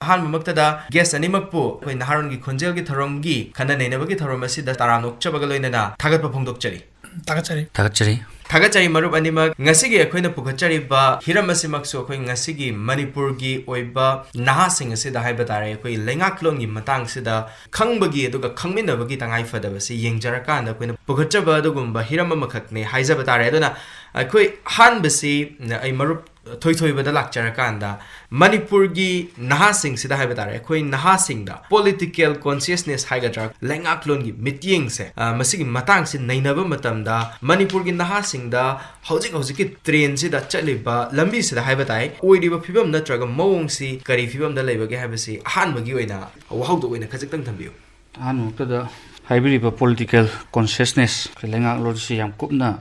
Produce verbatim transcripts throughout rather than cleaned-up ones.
ꯑꯍꯥꯟꯕꯃꯛꯇꯗ guest ꯑꯅꯤꯃꯛꯄꯨ ꯑꯩꯈꯣꯏ ꯅꯍꯥꯔꯣꯟꯒꯤ ꯈꯣꯟꯖꯦꯜꯒꯤ ꯊꯧꯔꯝꯒꯤ ꯈꯟꯅ ꯅꯩꯅꯕꯒꯤ ꯊꯧꯔꯝ ꯑꯁꯤꯗ ꯇꯔꯥꯝꯅ ꯑꯣꯛꯆꯕꯒ ꯂꯣꯏꯅꯅ ꯊꯥꯒꯠꯄ ꯐꯣꯡꯗꯣꯛꯆꯔꯤ꯫ ꯊꯥꯒꯠꯆꯔꯤ꯫ ꯊꯥꯒꯠꯆꯔꯤ꯫ ꯊꯥꯒꯠꯆꯔꯤ ꯃꯔꯨꯞ ꯑꯅꯤꯃꯛ꯫ ꯉꯁꯤꯒꯤ ꯑꯩꯈꯣꯏꯅ ꯄꯨꯈꯠꯆꯔꯤꯕ ꯍꯤꯔꯝ ꯑꯁꯤꯃꯛꯁꯨ ꯑꯩꯈꯣꯏ ꯉꯁꯤꯒꯤ ꯃꯅꯤꯄꯨꯔꯒꯤ ꯑꯣꯏꯕ ꯅꯍꯥꯁꯤꯡ ꯑꯁꯤꯗ ꯍꯥꯏꯕ ꯇꯥꯔꯦ, ꯑꯩꯈꯣꯏ ꯂꯩꯉꯥꯛꯂꯣꯟꯒꯤ ꯃꯇꯥꯡꯁꯤꯗ ꯈꯪꯕꯒꯤ ꯑꯗꯨꯒ ꯈꯪꯃꯤꯟꯅꯕꯒꯤ ꯇꯉꯥꯏ ꯐꯗꯕꯁꯤ ꯌꯦꯡꯖꯔꯀꯥꯟꯗ ꯑꯩꯈꯣꯏꯅ ꯄꯨꯈꯠꯆꯕ ꯑꯗꯨꯒꯨꯝꯕ ꯍꯤꯔꯝ ꯑꯃꯈꯛꯅꯤ ꯍꯥꯏꯖꯕ ꯇꯥꯔꯦ꯫ ꯑꯗꯨꯅ ꯑꯩꯈꯣꯏ ꯑꯍꯥꯟꯕꯁꯤ ꯑꯩ ꯃꯔꯨꯞ ꯊꯣꯏꯊꯣꯏꯕꯗ ꯂꯥꯛꯆꯔꯀꯥꯟꯗ, ꯃꯅꯤꯄꯨꯔꯒꯤ ꯅꯍꯥꯁꯤꯡꯁꯤꯗ ꯍꯥꯏꯕ ꯇꯥꯔꯦ, ꯑꯩꯈꯣꯏ ꯅꯍꯥꯁꯤꯡꯗ political consciousness ꯍꯥꯏꯒꯗ꯭ꯔꯥ, ꯂꯩꯉꯥꯛꯂꯣꯟꯒꯤ ꯃꯤꯠꯌꯦꯡꯁꯦ, ꯑ, ꯃꯁꯤꯒꯤ ꯃꯇꯥꯡꯁꯤ ꯅꯩꯅꯕ ꯃꯇꯝꯗ ꯃꯅꯤꯄꯨꯔꯒꯤ ꯅꯍꯥꯁꯤꯡꯗ ꯍꯧꯖꯤꯛ ꯍꯧꯖꯤꯛꯀꯤ trendꯁꯤꯗ ꯆꯠꯂꯤꯕ ꯂꯝꯕꯤꯁꯤꯗ ꯍꯥꯏꯕ ꯇꯥꯏ, ꯑꯣꯏꯔꯤꯕ ꯐꯤꯕꯝ ꯅꯠꯇ꯭ꯔꯒ ꯃꯑꯣꯡꯁꯤ ꯀꯔꯤ ꯐꯤꯕꯝꯗ ꯂꯩꯕꯒꯦ ꯍꯥꯏꯕꯁꯤ ꯑꯍꯥꯟꯕꯒꯤ ꯑꯣꯏꯅ ꯋꯥꯍꯧꯗꯣꯛ ꯑꯣꯏꯅ ꯈꯖꯤꯛꯇꯪ ꯊꯝꯕꯤꯌꯨ꯫ ꯑꯍꯥꯟꯕꯃꯛꯇꯗ ꯍꯥꯏꯕꯤꯔꯤꯕ political consciousness, ꯑꯩꯈꯣꯏ ꯂꯩꯉꯥꯛꯂꯣꯟꯁꯤ ꯌꯥꯝ ꯀꯨꯞꯅ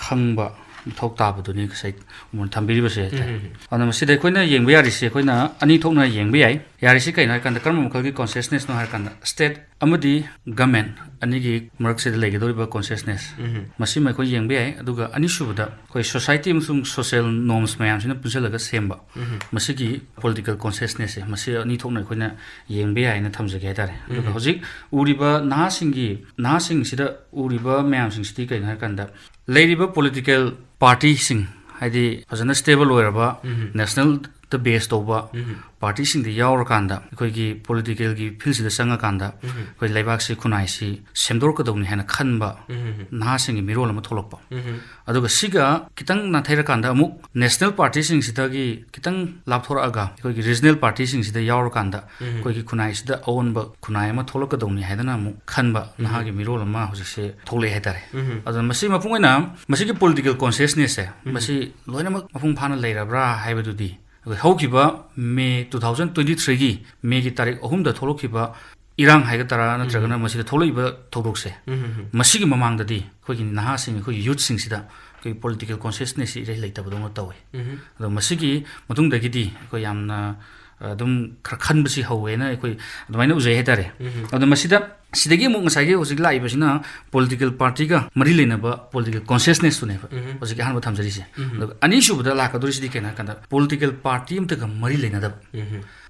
ꯈꯪꯕ ꯃꯊꯧ ꯇꯥꯕꯗꯨꯅꯤ ꯉꯁꯥꯏ ꯎꯃꯣꯟ ꯊꯝꯕꯤꯔꯤꯕꯁꯦ ꯍꯥꯏꯇꯥꯔꯦ꯫ ꯑꯗꯨꯅ ꯃꯁꯤꯗ ꯑꯩꯈꯣꯏꯅ ꯌꯦꯡꯕ ꯌꯥꯔꯤꯁꯦ, ꯑꯩꯈꯣꯏꯅ ꯑꯅꯤ ꯊꯣꯛꯅ ꯌꯦꯡꯕ ꯌꯥꯏ꯫ ꯌꯥꯔꯤꯁꯤ ꯀꯩꯅꯣ ꯍꯥꯏꯀꯥꯟꯗ, ꯀꯔꯝꯕ ꯃꯈꯜꯒꯤ consciousnessꯅꯣ ꯍꯥꯏꯔꯀꯥꯟꯗ, state ꯑꯃꯗꯤ government ꯑꯅꯤꯒꯤ ꯃꯔꯛꯁꯤꯗ ꯂꯩꯒꯗꯧꯔꯤꯕ consciousness, ꯃꯁꯤꯃ ꯑꯩꯈꯣꯏ ꯌꯦꯡꯕ ꯌꯥꯏ꯫ ꯑꯗꯨꯒ ꯑꯅꯤꯁꯨꯕꯗ ꯑꯩꯈꯣꯏ society ꯑꯃꯁꯨꯡ social norms ꯃꯌꯥꯝꯁꯤꯅ ꯄꯨꯟꯁꯤꯜꯂꯒ ꯁꯦꯝꯕ ꯃꯁꯤꯒꯤ political consciousnessꯁꯦ, ꯃꯁꯤ ꯑꯅꯤ ꯊꯣꯛꯅ ꯑꯩꯈꯣꯏꯅ ꯌꯦꯡꯕ ꯌꯥꯏꯅ ꯊꯝꯖꯒꯦ ꯍꯥꯏꯇꯥꯔꯦ꯫ ꯑꯗꯨꯒ ꯍꯧꯖꯤꯛ ꯎꯔꯤꯕ ꯅꯍꯥꯁꯤꯡꯒꯤ, ꯅꯍꯥꯁꯤꯡꯁꯤꯗ ꯎꯔꯤꯕ ꯃꯌꯥꯝꯁꯤꯡꯁꯤꯗꯤ ꯀꯩꯅꯣ ꯍꯥꯏꯔꯀꯥꯟꯗ, ꯂꯩꯔꯤꯕ political partyꯁꯤꯡ, ꯍꯥꯏꯗꯤ ꯐꯖꯅ stable ꯑꯣꯏꯔꯕ, nationalꯗ base ꯇꯧꯕ partyꯁꯤꯡꯗ ꯌꯥꯎꯔꯀꯥꯟꯗ, ꯑꯩꯈꯣꯏꯒꯤ politicalꯒꯤ fieldꯁꯤꯗ ꯆꯪꯉꯀꯥꯟꯗ ꯑꯩꯈꯣꯏ ꯂꯩꯕꯥꯛꯁꯤ, ꯈꯨꯟꯅꯥꯏꯁꯤ ꯁꯦꯝꯗꯣꯔꯛꯀꯗꯧꯅꯤ ꯍꯥꯏꯅ ꯈꯟꯕ ꯅꯍꯥꯁꯤꯡꯒꯤ ꯃꯤꯔꯣꯜ ꯑꯃ ꯊꯣꯛꯂꯛꯄ꯫ ꯑꯗꯨꯒ ꯁꯤꯒ ꯈꯤꯇꯪ ꯅꯥꯊꯩꯔꯀꯥꯟꯗ, ꯑꯃꯨꯛ national partyꯁꯤꯡꯁꯤꯗꯒꯤ ꯈꯤꯇꯪ ꯂꯥꯞꯊꯣꯔꯛꯑꯒ, ꯑꯩꯈꯣꯏꯒꯤ regional partyꯁꯤꯡꯁꯤꯗ ꯌꯥꯎꯔꯀꯥꯟꯗ ꯑꯩꯈꯣꯏꯒꯤ ꯈꯨꯟꯅꯥꯏꯁꯤꯗ ꯑꯑꯣꯟꯕ ꯈꯨꯟꯅꯥꯏ ꯑꯃ ꯊꯣꯛꯂꯛꯀꯗꯧꯅꯤ ꯍꯥꯏꯗꯅ ꯑꯃꯨꯛ ꯈꯟꯕ ꯅꯍꯥꯒꯤ ꯃꯤꯔꯣꯜ ꯑꯃ ꯍꯧꯖꯤꯛꯁꯦ ꯊꯣꯛꯂꯛꯑꯦ ꯍꯥꯏꯇꯥꯔꯦ꯫ ꯑꯗꯨꯅ ꯃꯁꯤ ꯃꯄꯨꯡ ꯑꯣꯏꯅ, ꯃꯁꯤꯒꯤ political consciousnessꯁꯦ, ꯃꯁꯤ ꯂꯣꯏꯅꯃꯛ ꯃꯄꯨꯡ ꯐꯥꯅ ꯂꯩꯔꯕ꯭ꯔꯥ ꯍꯥꯏꯕꯗꯨꯗꯤ, ꯑꯩꯈꯣꯏ ꯍꯧꯈꯤꯕ May two thousand twenty threeꯒꯤ Mayꯒꯤ ꯇꯥꯔꯤꯛ ꯑꯍꯨꯝꯗ ꯊꯣꯛꯂꯛꯈꯤꯕ ꯏꯔꯥꯡ ꯍꯥꯏꯒꯗ꯭ꯔꯥ, ꯅꯠꯇ꯭ꯔꯒꯅ ꯃꯁꯤꯗ ꯊꯣꯛꯂꯛꯏꯕ ꯊꯧꯗꯣꯛꯁꯦ, ꯃꯁꯤꯒꯤ ꯃꯃꯥꯡꯗꯗꯤ ꯑꯩꯈꯣꯏꯒꯤ ꯅꯍꯥꯁꯤꯡ, ꯑꯩꯈꯣꯏꯒꯤ youthꯁꯤꯡꯁꯤꯗ ꯑꯩꯈꯣꯏꯒꯤ political consciousnessꯁꯤ ꯏꯔꯩ ꯂꯩꯇꯕꯗꯧꯅ ꯇꯧꯋꯤ꯫ ꯑꯗꯣ ꯃꯁꯤꯒꯤ ꯃꯇꯨꯡꯗꯒꯤꯗꯤ ꯑꯩꯈꯣꯏ ꯌꯥꯝꯅ, ꯑ, ꯑꯗꯨꯝ ꯈꯔ ꯈꯟꯕꯁꯤ ꯍꯧꯋꯦꯅ ꯑꯩꯈꯣꯏ ꯑꯗꯨꯃꯥꯏꯅ ꯎꯖꯩ ꯍꯥꯏꯇꯥꯔꯦ꯫ ꯑꯗꯣ ꯃꯁꯤꯗ, ꯁꯤꯗꯒꯤ ꯑꯃꯨꯛ ꯉꯁꯥꯏꯒꯤ ꯍꯧꯖꯤꯛ ꯂꯥꯛꯏꯕꯁꯤꯅ political partyꯒ ꯃꯔꯤ ꯂꯩꯅꯕ political consciousnessꯇꯨꯅꯦꯕ ꯍꯧꯖꯤꯛꯀꯤ ꯑꯍꯥꯟꯕ ꯊꯝꯖꯔꯤꯁꯦ꯫ ꯑꯗꯨꯒ ꯑꯅꯤꯁꯨꯕꯗ ꯂꯥꯛꯀꯗꯧꯔꯤꯁꯤꯗꯤ ꯀꯩꯅꯣ ꯍꯥꯏꯔꯀꯥꯟꯗ, political party ꯑꯃꯠꯇꯒ ꯃꯔꯤ ꯂꯩꯅꯗꯕ꯫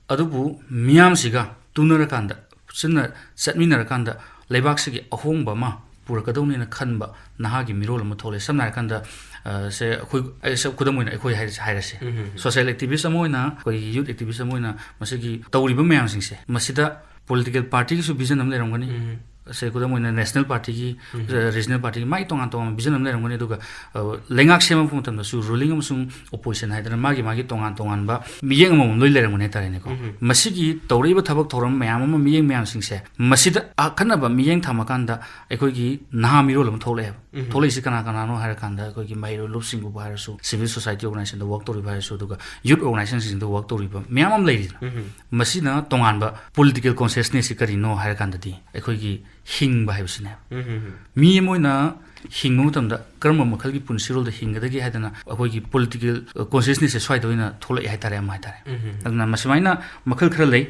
ꯑꯗꯨꯕꯨ ꯃꯤꯌꯥꯝꯁꯤꯒ ꯇꯨꯅꯔꯀꯥꯟꯗ, ꯄꯨꯟꯅ ꯆꯠꯃꯤꯟꯅꯔꯀꯥꯟꯗ ꯂꯩꯕꯥꯛꯁꯤꯒꯤ ꯑꯍꯣꯡꯕ ꯑꯃ ꯄꯨꯔꯛꯀꯗꯧꯅꯦꯅ ꯈꯟꯕ ꯅꯍꯥꯒꯤ ꯃꯤꯔꯣꯜ ꯑꯃ ꯊꯣꯛꯂꯛꯑꯦ꯫ ꯁꯝꯅ ꯍꯥꯏꯔꯀꯥꯟꯗ, ꯑ, ꯁꯦ ꯑꯩꯈꯣꯏ, ꯑꯩ ꯁ-, ꯈꯨꯗꯝ ꯑꯣꯏꯅ ꯑꯩꯈꯣꯏ ꯍꯥꯏꯔꯁꯦ, ꯍꯥꯏꯔꯁꯦ꯫ ꯎꯝ, ꯎꯝ, ꯎꯝ꯫ Social activist ꯑꯃ ꯑꯣꯏꯅ, ꯑꯩꯈꯣꯏꯒꯤ youth activist ꯑꯃ ꯑꯣꯏꯅ ꯃꯁꯤꯒꯤ ꯇꯧꯔꯤꯕ ꯃꯌꯥꯝꯁꯤꯡꯁꯦ, ꯃꯁꯤꯗ political partyꯒꯤꯁꯨ vision ꯑꯃ ꯂꯩꯔꯝꯒꯅꯤ꯫ ꯎꯝ꯫ ꯁꯦ ꯈꯨꯗꯝ ꯑꯣꯏꯅ national partyꯒꯤ, ꯎꯝ꯫ ꯑ, regional partyꯒꯤ ꯃꯥꯒꯤ ꯇꯣꯉꯥꯟ ꯇꯣꯉꯥꯟꯕ vision ꯑꯃ ꯂꯩꯔꯝꯒꯅꯤ꯫ ꯑꯗꯨꯒ, ꯑ, ꯂꯩꯉꯥꯛ ꯁꯦꯝꯃꯛꯄ ꯃꯇꯝꯗꯁꯨ ruling ꯑꯃꯁꯨꯡ opposition ꯍꯥꯏꯗꯅ ꯃꯥꯒꯤ ꯃꯥꯒꯤ ꯇꯣꯉꯥꯟ ꯇꯣꯉꯥꯟꯕ ꯃꯤꯠꯌꯦꯡ ꯑꯃꯃꯝ ꯂꯣꯏ ꯂꯩꯔꯝꯒꯅꯤ ꯍꯥꯏꯇꯥꯔꯦꯅꯦꯀꯣ꯫ ꯎꯝ꯫ ꯃꯁꯤꯒꯤ ꯇꯧꯔꯛꯏꯕ ꯊꯕꯛ ꯊꯧꯔꯝ ꯃꯌꯥꯝ ꯑꯃ, ꯃꯤꯠꯌꯦꯡ ꯃꯌꯥꯝꯁꯤꯡꯁꯦ, ꯃꯁꯤꯗ ꯑꯈꯟꯅꯕ ꯃꯤꯠꯌꯦꯡ ꯊꯝꯃꯀꯥꯟꯗ ꯑꯩꯈꯣꯏꯒꯤ ꯅꯍꯥ ꯃꯤꯔꯣꯜ ꯑꯃ ꯊꯣꯛꯂꯛꯑꯦꯕ꯫ ꯎꯝ꯫ ꯊꯣꯛꯂꯛꯏꯁꯤ ꯀꯅꯥ ꯀꯅꯥꯅꯣ ꯍꯥꯏꯔꯀꯥꯟꯗ ꯑꯩꯈꯣꯏꯒꯤ ꯃꯍꯩꯔꯣꯏ ꯂꯨꯞꯁꯤꯡꯕꯨ ꯍꯥꯏꯔꯁꯨ, civil society organizationꯗ work ꯇꯧꯔꯤꯕ ꯍꯥꯏꯔꯁꯨ, ꯑꯗꯨꯒ youth organizationꯁꯤꯡꯗ work ꯇꯧꯔꯤꯕ ꯃꯌꯥꯝ ꯑꯃ ꯂꯩꯔꯤꯗꯅ꯫ ꯎꯝ꯫ ꯃꯁꯤꯅ ꯇꯣꯉꯥꯟꯕ political consciousnessꯁꯤ ꯀꯔꯤꯅꯣ ꯍꯥꯏꯔꯀꯥꯟꯗꯗꯤ ꯑꯩꯈꯣꯏꯒꯤ ꯍꯤꯡꯕ ꯍꯥꯏꯕꯁꯤꯅꯦꯕ꯫ ꯎꯝ, ꯎꯝ, ꯎꯝ꯫ ꯃꯤ ꯑꯃ ꯑꯣꯏꯅ ꯍꯤꯡꯕ ꯃꯇꯝꯗ ꯀꯔꯝꯕ ꯃꯈꯜꯒꯤ ꯄꯨꯟꯁꯤꯔꯣꯜꯗ ꯍꯤꯡꯒꯗꯒꯦ ꯍꯥꯏꯗꯅ ꯑꯩꯈꯣꯏꯒꯤ political consciousnessꯁꯦ ꯁ꯭ꯋꯥꯏꯗ ꯑꯣꯏꯅ ꯊꯣꯛꯂꯛꯑꯦ ꯍꯥꯏꯇꯥꯔꯦ, ꯑꯃ ꯍꯥꯏꯇꯥꯔꯦ꯫ ꯎꯝ, ꯎꯝ, ꯎꯝ꯫ ꯑꯗꯨꯅ ꯃꯁꯨꯃꯥꯏꯅ ꯃꯈꯜ ꯈꯔ ꯂꯩ꯫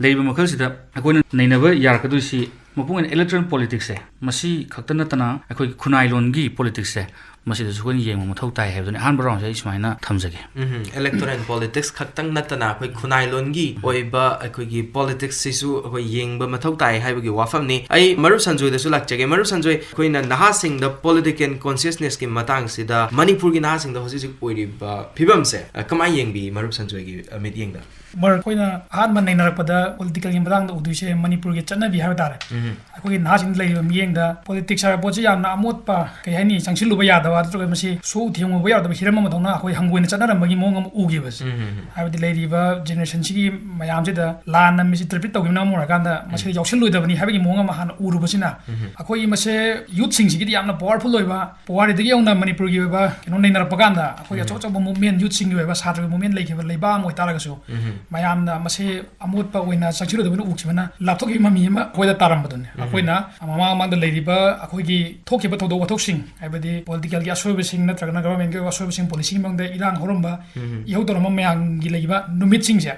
ꯂꯩꯔꯤꯕ ꯃꯈꯜꯁꯤꯗ ꯑꯩꯈꯣꯏꯅ ꯅꯩꯅꯕ ꯌꯥꯔꯛꯀꯗꯣꯏꯁꯤ ꯃꯄꯨꯡ ꯑꯣꯏꯅ electoral politicsꯁꯦ, ꯃꯁꯤ ꯈꯛꯇ ꯅꯠꯇꯅ ꯑꯩꯈꯣꯏꯒꯤ ꯈꯨꯟꯅꯥꯏꯂꯣꯟꯒꯤ politicsꯁꯦ, ꯃꯁꯤꯗꯁꯨ ꯑꯩꯈꯣꯏꯅ ꯌꯦꯡꯕ ꯃꯊꯧ ꯇꯥꯏ ꯍꯥꯏꯕꯗꯨꯅꯤ꯫ ꯑꯍꯥꯟꯕ roundꯁꯦ ꯑꯩ ꯁꯨꯃꯥꯏꯅ ꯊꯝꯖꯒꯦ꯫ ꯎꯝ, electoral politics ꯈꯛꯇꯪ ꯅꯠꯇꯅ ꯑꯩꯈꯣꯏ ꯈꯨꯟꯅꯥꯏꯂꯣꯟꯒꯤ ꯑꯣꯏꯕ ꯑꯩꯈꯣꯏꯒꯤ politicsꯁꯤꯁꯨ ꯑꯩꯈꯣꯏ ꯌꯦꯡꯕ ꯃꯊꯧ ꯇꯥꯏ ꯍꯥꯏꯕꯒꯤ ꯋꯥꯐꯝꯅꯤ꯫ ꯑꯩ ꯃꯔꯨꯞ ꯁꯟꯖꯣꯏꯗꯁꯨ ꯂꯥꯛꯆꯒꯦ꯫ ꯃꯔꯨꯞ ꯁꯟꯖꯣꯏ, ꯑꯩꯈꯣꯏꯅ ꯅꯍꯥꯁꯤꯡꯗ political consciousnessꯀꯤ ꯃꯇꯥꯡꯁꯤꯗ ꯃꯅꯤꯄꯨꯔꯒꯤ ꯅꯍꯥꯁꯤꯡꯗ ꯍꯧꯖꯤꯛ ꯍꯧꯖꯤꯛ ꯑꯣꯏꯔꯤꯕ ꯐꯤꯕꯝꯁꯦ, ꯑ, ꯀꯃꯥꯏꯅ ꯌꯦꯡꯕꯤ ꯃꯔꯨꯞ ꯁꯟꯖꯣꯏꯒꯤ, ꯑ, ꯃꯤꯠꯌꯦꯡꯗ? ꯃꯔꯨꯞ, ꯑꯩꯈꯣꯏꯅ ꯑꯍꯥꯟꯕ ꯅꯩꯅꯔꯛꯄꯗ politicalꯒꯤ ꯃꯇꯥꯡꯗ ꯎꯗꯣꯏꯁꯦ ꯃꯅꯤꯄꯨꯔꯒꯤ ꯆꯠꯅꯕꯤ ꯍꯥꯏꯕ ꯇꯥꯔꯦ꯫ ꯎꯝ꯫ ꯑꯩꯈꯣꯏꯒꯤ ꯅꯍꯥꯁꯤꯡꯗ ꯂꯩꯔꯤꯕ ꯃꯤꯠꯌꯦꯡꯗ politics ꯍꯥꯏꯕ ꯄꯣꯠꯁꯤ ꯌꯥꯝꯅ ꯑꯃꯣꯠꯄ, ꯀꯩ ꯍꯥꯏꯅꯤ, ꯆꯪꯁꯤꯜꯂꯨꯕ ꯌꯥꯗꯕ, ꯅꯠꯇ꯭ꯔꯒ ꯃꯁꯤ ꯁꯨ ꯊꯦꯡꯉꯨꯕ ꯌꯥꯗꯕ ꯍꯤꯔꯝ ꯑꯃꯗꯧꯅ ꯑꯩꯈꯣꯏ ꯍꯪꯒꯣꯏꯅ ꯆꯠꯅꯔꯝꯕꯒꯤ ꯃꯑꯣꯡ ꯑꯃ ꯎꯈꯤꯕꯁꯦ꯫ ꯎꯝ, ꯎꯝ, ꯎꯝ꯫ ꯍꯥꯏꯕꯗꯤ ꯂꯩꯔꯤꯕ generationꯁꯤꯒꯤ ꯃꯌꯥꯝꯁꯤꯗ ꯂꯥꯟꯅ misinterpret ꯇꯧꯈꯤꯕꯅ ꯑꯃ ꯑꯣꯏꯔꯀꯥꯟꯗ ꯃꯁꯤꯗ ꯎꯝ꯫ ꯌꯥꯎꯁꯤꯜꯂꯣꯏꯗꯕꯅꯤ ꯍꯥꯏꯕꯒꯤ ꯃꯑꯣꯡ ꯑꯃ ꯍꯥꯟꯅ ꯎꯔꯨꯕꯁꯤꯅ, ꯎꯝ꯫ ꯑꯩꯈꯣꯏꯒꯤ ꯃꯁꯦ youthꯁꯤꯡꯁꯤꯒꯤꯗꯤ ꯌꯥꯝꯅ powerful ꯑꯣꯏꯕ, ꯄꯨꯋꯥꯔꯤꯗꯒꯤ ꯍꯧꯅ ꯃꯅꯤꯄꯨꯔꯒꯤ ꯑꯣꯏꯕ ꯀꯩꯅꯣ ꯅꯩꯅꯔꯛꯄ ꯀꯥꯟꯗ ꯑꯩꯈꯣꯏꯒꯤ ꯎꯝ꯫ ꯑꯆꯧ ꯑꯆꯧꯕ movement, youthꯁꯤꯡꯒꯤ ꯑꯣꯏꯕ ꯁꯥꯇ꯭ꯔꯒꯤ movement ꯂꯩꯈꯤꯕ ꯂꯩꯕꯥꯛ ꯑꯃ ꯑꯣꯏꯇꯥꯔꯒꯁꯨ, ꯎꯝ꯫ ꯃꯌꯥꯝꯅ ꯃꯁꯦ ꯑꯃꯣꯠꯄ ꯑꯣꯏꯅ ꯆꯪꯁꯤꯜꯂꯣꯏꯗꯕꯅ ꯎꯈꯤꯕꯅ ꯂꯥꯞꯊꯣꯛꯈꯤꯕ ꯃꯃꯤ ꯑꯃ ꯑꯩꯈꯣꯏꯗ ꯇꯥꯔꯝꯕꯗꯨꯅꯤ꯫ ꯎꯝ꯫ ꯑꯩꯈꯣꯏꯅ ꯃꯃꯥꯡ ꯃꯃꯥꯡꯗ ꯂꯩꯔꯤꯕ ꯑꯩꯈꯣꯏꯒꯤ ꯊꯣꯛꯈꯤꯕ ꯊꯧꯗꯣꯛ ꯋꯥꯊꯣꯛꯁꯤꯡ, ꯍꯥꯏꯕꯗꯤ political ꯑꯁꯣꯏꯕꯁꯤꯡ ꯅꯠꯇ꯭ꯔꯒꯅ government ꯀꯤ ꯑꯣꯏꯕ ꯑꯁꯣꯏꯕꯁꯤꯡ, policy ꯒꯤ ꯃꯅꯨꯡꯗ ꯏꯔꯥꯡ ꯍꯧꯔꯝꯕ, ꯏꯍꯧ ꯇꯧꯔꯝꯕ ꯃꯌꯥꯝꯒꯤ ꯂꯩꯕ ꯅꯨꯃꯤꯠꯁꯤꯡꯁꯦ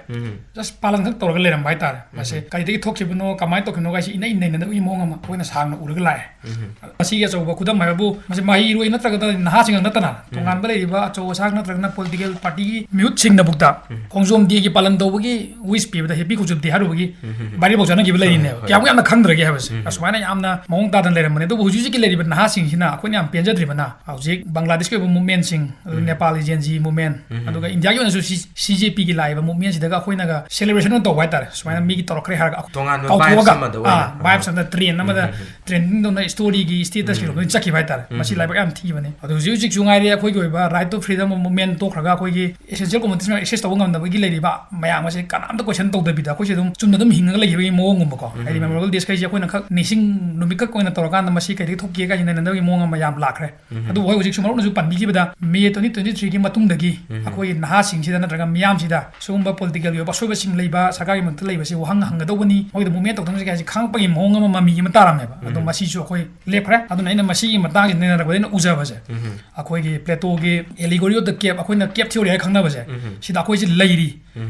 just ꯄꯥꯂꯟ ꯈꯛ ꯇꯧꯔꯒ ꯂꯩꯔꯝꯕ ꯍꯥꯏꯇꯥꯔꯦ꯫ ꯃꯁꯦ ꯀꯔꯤꯗꯒꯤ ꯊꯣꯛꯈꯤꯕꯅꯣ, ꯀꯃꯥꯏꯅ ꯇꯧꯈꯤꯕꯅꯣ ꯍꯥꯏꯁꯤ ꯏꯅꯩ ꯅꯩꯅꯗꯕꯒꯤ ꯃꯑꯣꯡ ꯑꯃ ꯑꯩꯈꯣꯏꯅ ꯁꯥꯡꯅ ꯎꯔꯒ ꯂꯥꯛꯑꯦ꯫ ꯃꯁꯤꯒꯤ ꯑꯆꯧꯕ ꯈꯨꯗꯝ ꯍꯥꯏꯕꯕꯨ, ꯃꯁꯤ ꯃꯍꯩꯔꯣꯏ ꯅꯠꯇ꯭ꯔꯒꯅ ꯅꯍꯥꯁꯤꯡ ꯅꯠꯇꯅ ꯇꯣꯉꯥꯟꯕ ꯂꯩꯔꯤꯕ ꯑꯆꯧ ꯑꯁꯥꯡ ꯅꯠꯇ꯭ꯔꯒꯅ political party ꯒꯤ ꯃꯤꯍꯨꯠꯁꯤꯡꯅꯕꯨꯛꯇ ꯈꯣꯡꯖꯣꯝ day ꯒꯤ ꯄꯥꯂꯟ ꯇꯧꯕꯒꯤ wish ꯄꯤꯕꯗ happy ꯈꯣꯡꯖꯣꯝ day ꯍꯥꯏꯔꯨꯕꯒꯤ viral ꯐꯥꯎ ꯆꯠꯅꯈꯤꯕ ꯂꯩꯔꯤꯅꯦꯕ꯫ ꯍꯣꯏ, ꯍꯣꯏ꯫ ꯀꯌꯥꯃꯨꯛ ꯌꯥꯝꯅ ꯈꯪꯗ꯭ꯔꯒꯦ ꯍꯥꯏꯕꯁꯦ꯫ ꯑꯁꯨꯃꯥꯏꯅ ꯌꯥꯝꯅ ꯃꯑꯣꯡ ꯇꯥꯗꯅ ꯂꯩꯔꯝꯕꯅꯦ꯫ ꯑꯗꯨꯕꯨ ꯍꯧꯖꯤꯛ ꯍꯧꯖꯤꯛꯀꯤ ꯂꯩꯔꯤꯕ ꯅꯍꯥꯁꯤꯡꯁꯤꯅ ꯑꯩꯈꯣꯏꯅ ꯌꯥꯝ ꯄꯦꯟꯖꯗ꯭ꯔꯤꯕꯅ, ꯍꯧꯖꯤꯛ ꯕꯪꯒ꯭ꯂꯥꯗꯦꯁꯀꯤ ꯑꯣꯏꯕ movement ꯁꯤꯡ, ꯑꯗꯨ ꯅꯦꯄꯥꯜꯒꯤ Gen Z movement, ꯑꯗꯨꯒ ꯏꯟꯗꯤꯌꯥꯒꯤ ꯑꯣꯏꯅꯁꯨ ꯁꯤ-, C J P ꯒꯤ ꯂꯥꯛꯏꯕ movement ꯁꯤꯗꯒ ꯑꯩꯈꯣꯏꯅꯒ celebration ꯑꯣꯏꯅ ꯇꯧꯕ ꯍꯥꯏꯇꯥꯔꯦ꯫ ꯁꯨꯃꯥꯏꯅ ꯃꯤꯒꯤ ꯇꯧꯔꯛꯈ꯭ꯔꯦ ꯍꯥꯏꯔꯒ ꯇꯣꯉꯥꯟꯕ ꯀꯥꯎꯊꯣꯛꯑꯒ, vibes ꯑꯃꯗ ꯑꯣꯏꯅ꯫ ꯑꯥ, vibes ꯑꯃꯗ, trend ꯑꯃꯗ, trending ꯇꯧꯅ story ꯒꯤ status ꯀꯤ ꯂꯣꯝꯗ ꯆꯠꯈꯤꯕ ꯍꯥꯏꯇꯥꯔꯦ꯫ ꯃꯁꯤ ꯂꯥꯏꯕꯛ ꯌꯥꯝ ꯊꯤꯕꯅꯦ꯫ ꯑꯗꯣ ꯍꯧꯖꯤꯛ ꯍꯧꯖꯤꯛꯁꯨ ꯉꯥꯏꯔꯦ, ꯑꯩꯈꯣꯏꯒꯤ ꯑꯣꯏꯕ right to freedom movement ꯇꯣꯛꯈ꯭ꯔꯒ ꯑꯩꯈꯣꯏꯒꯤ essential commodities ꯃꯌꯥꯝ access ꯇꯧꯕ ꯉꯝꯗꯕꯒꯤ ꯂꯩꯔꯤꯕ ꯃꯌꯥꯝ ꯑꯁꯦ ꯀꯅꯥꯝꯇ question ꯇꯧꯗꯕꯤꯗ ꯑꯩꯈꯣꯏꯁꯦ ꯑꯗꯨꯝ ꯆꯨꯝꯅ ꯑꯗꯨꯝ ꯍꯤꯡꯉꯒ ꯂꯩꯈꯤꯕꯒꯤ ꯃꯑꯣꯡꯒꯨꯝꯕꯀꯣ꯫ ꯍꯥꯏꯗꯤ memorable days ꯈꯩꯁꯦ ꯑꯩꯈꯣꯏꯅ ꯈꯛ ꯅꯤꯡꯁꯤꯡ ꯅꯨꯃꯤꯠ ꯈꯛ ꯑꯣꯏꯅ ꯇꯧꯔꯀꯥꯟꯗ ꯃꯁꯤ ꯀꯩꯗꯒꯤ ꯊꯣꯛꯀꯦ ꯀꯥꯏꯁꯤ ꯅꯩꯅꯗꯕꯒꯤ ꯃꯑꯣꯡ ꯑꯃ ꯌꯥꯝ ꯂꯥꯛꯈ꯭ꯔꯦ꯫ ꯑꯗꯨꯕꯨ ꯍꯣꯏ, ꯍꯧꯖꯤꯛꯁꯨ ꯃꯔꯨꯞꯅꯁꯨ ꯄꯟꯕꯤꯈꯤꯕꯗ May twenty twenty three ꯒꯤ ꯃꯇꯨꯡꯗꯒꯤ ꯑꯩꯈꯣꯏꯒꯤ ꯅꯍꯥꯁꯤꯡꯁꯤꯗ ꯅꯠꯇ꯭ꯔꯒ ꯃꯤꯌꯥꯝꯁꯤꯗ ꯁꯤꯒꯨꯝꯕ political ꯒꯤ ꯑꯣꯏꯕ ꯑꯁꯣꯏꯕꯁꯤꯡ ꯂꯩꯕ, ꯁꯔꯀꯥꯔꯒꯤ ꯃꯊꯛꯇ ꯂꯩꯕꯁꯤ ꯋꯥꯍꯪ ꯍꯪꯒꯗꯧꯕꯅꯤ, ꯃꯣꯏꯗ movement ꯇꯧꯗꯧꯅꯤ ꯀꯥꯏꯁꯤ ꯈꯪꯉꯛꯄꯒꯤ ꯃꯑꯣꯡ ꯑꯃ ꯃꯃꯤ ꯑꯃ ꯇꯥꯔꯝꯃꯦꯕ꯫ ꯑꯗꯣ ꯃꯁꯤꯁꯨ ꯑꯩꯈꯣꯏ ꯂꯦꯞꯈ꯭ꯔꯦ꯫ ꯑꯗꯨꯅ ꯑꯩꯅ ꯃꯁꯤꯒꯤ ꯃꯇꯥꯡꯁꯤ ꯅꯩꯅꯔꯛꯄꯗ ꯑꯩꯅ ꯎꯖꯕꯁꯦ, ꯑꯩꯈꯣꯏꯒꯤ Plato ꯒꯤ Allegory of the Cave, ꯑꯩꯈꯣꯏꯅ cave theory ꯍꯥꯏꯅ ꯈꯪꯅꯕꯁꯦ, ꯁꯤꯗ ꯑꯩꯈꯣꯏꯁꯦ ꯂꯩꯔꯤ꯫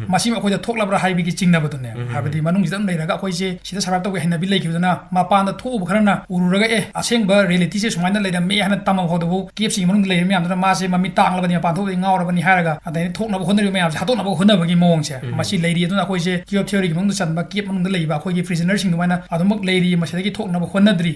ꯃꯁꯤꯃ ꯑꯩꯈꯣꯏꯗ ꯊꯣꯛꯂꯕ꯭ꯔꯥ ꯍꯥꯏꯕꯒꯤ ꯆꯤꯡꯅꯕꯗꯨꯅꯦ꯫ ꯍꯥꯏꯕꯗꯤ ꯃꯅꯨꯡꯁꯤꯗ ꯑꯗꯨꯝ ꯂꯩꯔꯒ ꯑꯩꯈꯣꯏꯁꯦ ꯁꯤꯗ survive ꯇꯧꯕꯒꯤ ꯍꯩꯅꯕꯤ ꯂꯩꯈꯤꯕꯗꯨꯅ, ꯃꯄꯥꯟꯗ ꯊꯣꯛꯎꯕ ꯈꯔꯅ ꯎꯔꯨꯔꯒ, "ꯑꯦ, ꯑꯁꯦꯡꯕ reality ꯁꯦ ꯁꯨꯃꯥꯏꯅ ꯂꯩꯔꯝꯃꯦ" ꯍꯥꯏꯅ ꯇꯝꯃ ꯐꯥꯎꯗꯕꯨ, cave ꯁꯤꯒꯤ ꯃꯅꯨꯡꯗ ꯂꯩꯔꯤꯕ ꯃꯌꯥꯝꯗꯨꯅ ꯃꯥꯁꯦ ꯃꯃꯤꯠ ꯇꯥꯡꯂꯕꯅꯤ, ꯃꯄꯥꯟ ꯊꯣꯛꯄꯗꯤ ꯉꯥꯎꯔꯕꯅꯤ ꯍꯥꯏꯔꯒ, ꯑꯗꯩ ꯊꯣꯛꯅꯕ ꯍꯣꯠꯅꯔꯤꯕ ꯃꯌꯥꯝꯁꯦ ꯍꯥꯠꯇꯣꯛꯅꯕ ꯍꯣꯠꯅꯕꯒꯤ ꯃꯑꯣꯡꯁꯦ, ꯃꯁꯤ ꯂꯩꯔꯤ꯫ ꯑꯗꯨꯅ ꯑꯩꯈꯣꯏꯁꯦ cave theory ꯒꯤ ꯃꯅꯨꯡꯗ ꯆꯟꯕ cave ꯃꯅꯨꯡꯗ ꯂꯩꯕ ꯑꯩꯈꯣꯏꯒꯤ prisoner ꯁꯤꯡ ꯑꯗꯨꯃꯥꯏꯅ ꯑꯗꯨꯃꯛ ꯂꯩꯔꯤ, ꯃꯁꯤꯗꯒꯤ ꯊꯣꯛꯅꯕ ꯍꯣꯠꯅꯗ꯭ꯔꯤ꯫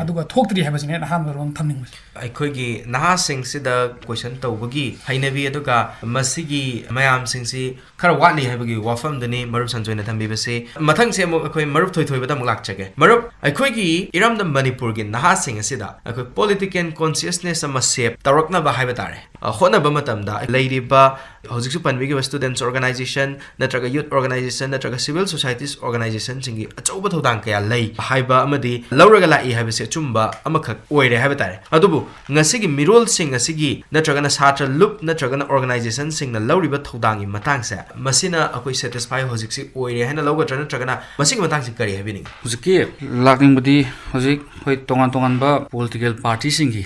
ꯑꯗꯨꯒ ꯊꯣꯛꯇ꯭ꯔꯤ ꯍꯥꯏꯕꯁꯤꯅꯦ ꯑꯩꯅ ꯑꯍꯥꯟꯕ ꯋꯥꯐꯝ ꯊꯝꯅꯤꯡꯕꯁꯦ꯫ ꯑꯩꯈꯣꯏꯒꯤ ꯅꯍꯥꯁꯤꯡꯁꯤꯗ question ꯇꯧꯕꯒꯤ ꯍꯩꯅꯕꯤ, ꯑꯗꯨꯒ ꯃꯁꯤꯒꯤ ꯃꯌꯥꯝꯁꯤꯡꯁꯤ ꯈꯔ ꯋꯥꯠꯂꯤ ꯍꯥꯏꯕꯒꯤ ꯋꯥꯐꯝꯗꯨꯅꯤ ꯃꯔꯨꯞ ꯁꯟꯖꯣꯏꯅ ꯊꯝꯕꯤꯕꯁꯦ꯫ ꯃꯊꯪꯁꯦ ꯑꯃꯨꯛ ꯑꯩꯈꯣꯏ ꯃꯔꯨꯞ ꯊꯣꯏꯊꯣꯏꯕꯗ ꯑꯃꯨꯛ ꯂꯥꯛꯆꯒꯦ꯫ ꯃꯔꯨꯞ, ꯑꯩꯈꯣꯏꯒꯤ ꯏꯔꯝꯗꯝ ꯃꯅꯤꯄꯨꯔꯒꯤ ꯅꯍꯥꯁꯤꯡ ꯑꯁꯤꯗ ꯑꯩꯈꯣꯏ political consciousness ꯑꯃ shape ꯇꯧꯔꯛꯅꯕ ꯍꯥꯏꯕ ꯇꯥꯔꯦ, ꯑ, ꯍꯣꯠꯅꯕ ꯃꯇꯝꯗ ꯂꯩꯔꯤꯕ ꯍꯧꯖꯤꯛꯁꯨ ꯄꯟꯕꯤꯈꯤꯕ students organization ꯅꯠꯇ꯭ꯔꯒ youth organization ꯅꯠꯇ꯭ꯔꯒ civil societies organizationꯁꯤꯡꯒꯤ ꯑꯆꯧꯕ ꯊꯧꯗꯥꯡ ꯀꯌꯥ ꯂꯩ ꯍꯥꯏꯕ ꯑꯃꯗꯤ ꯂꯧꯔꯒ ꯂꯥꯛꯏ ꯍꯥꯏꯕꯁꯤ ꯑꯆꯨꯝꯕ ꯑꯃꯈꯛ ꯑꯣꯏꯔꯦ ꯍꯥꯏꯕ ꯇꯥꯔꯦ꯫ ꯑꯗꯨꯕꯨ ꯉꯁꯤꯒꯤ ꯃꯤꯔꯣꯜꯁꯤꯡ ꯑꯁꯤꯒꯤ ꯅꯠꯇ꯭ꯔꯒꯅ ꯁꯥꯇ꯭ꯔ ꯂꯨꯞ ꯅꯠꯇ꯭ꯔꯒꯅ organizationꯁꯤꯡꯅ ꯂꯧꯔꯤꯕ ꯊꯧꯗꯥꯡꯒꯤ ꯃꯇꯥꯡꯁꯦ, ꯃꯁꯤꯅ ꯑꯩꯈꯣꯏ satisfy ꯍꯧꯖꯤꯛꯁꯤ ꯑꯣꯏꯔꯦ ꯍꯥꯏꯅ ꯂꯧꯒꯗ꯭ꯔꯥ, ꯅꯠꯇ꯭ꯔꯒꯅ ꯃꯁꯤꯒꯤ ꯃꯇꯥꯡꯁꯤ ꯀꯔꯤ ꯍꯥꯏꯕꯤꯅꯤꯡꯉꯤ? ꯍꯧꯖꯤꯛꯀꯤ ꯂꯥꯛꯅꯤꯡꯕꯗꯤ, ꯍꯧꯖꯤꯛ ꯑꯩꯈꯣꯏ ꯇꯣꯉꯥꯟ ꯇꯣꯉꯥꯟꯕ political partyꯁꯤꯡꯒꯤ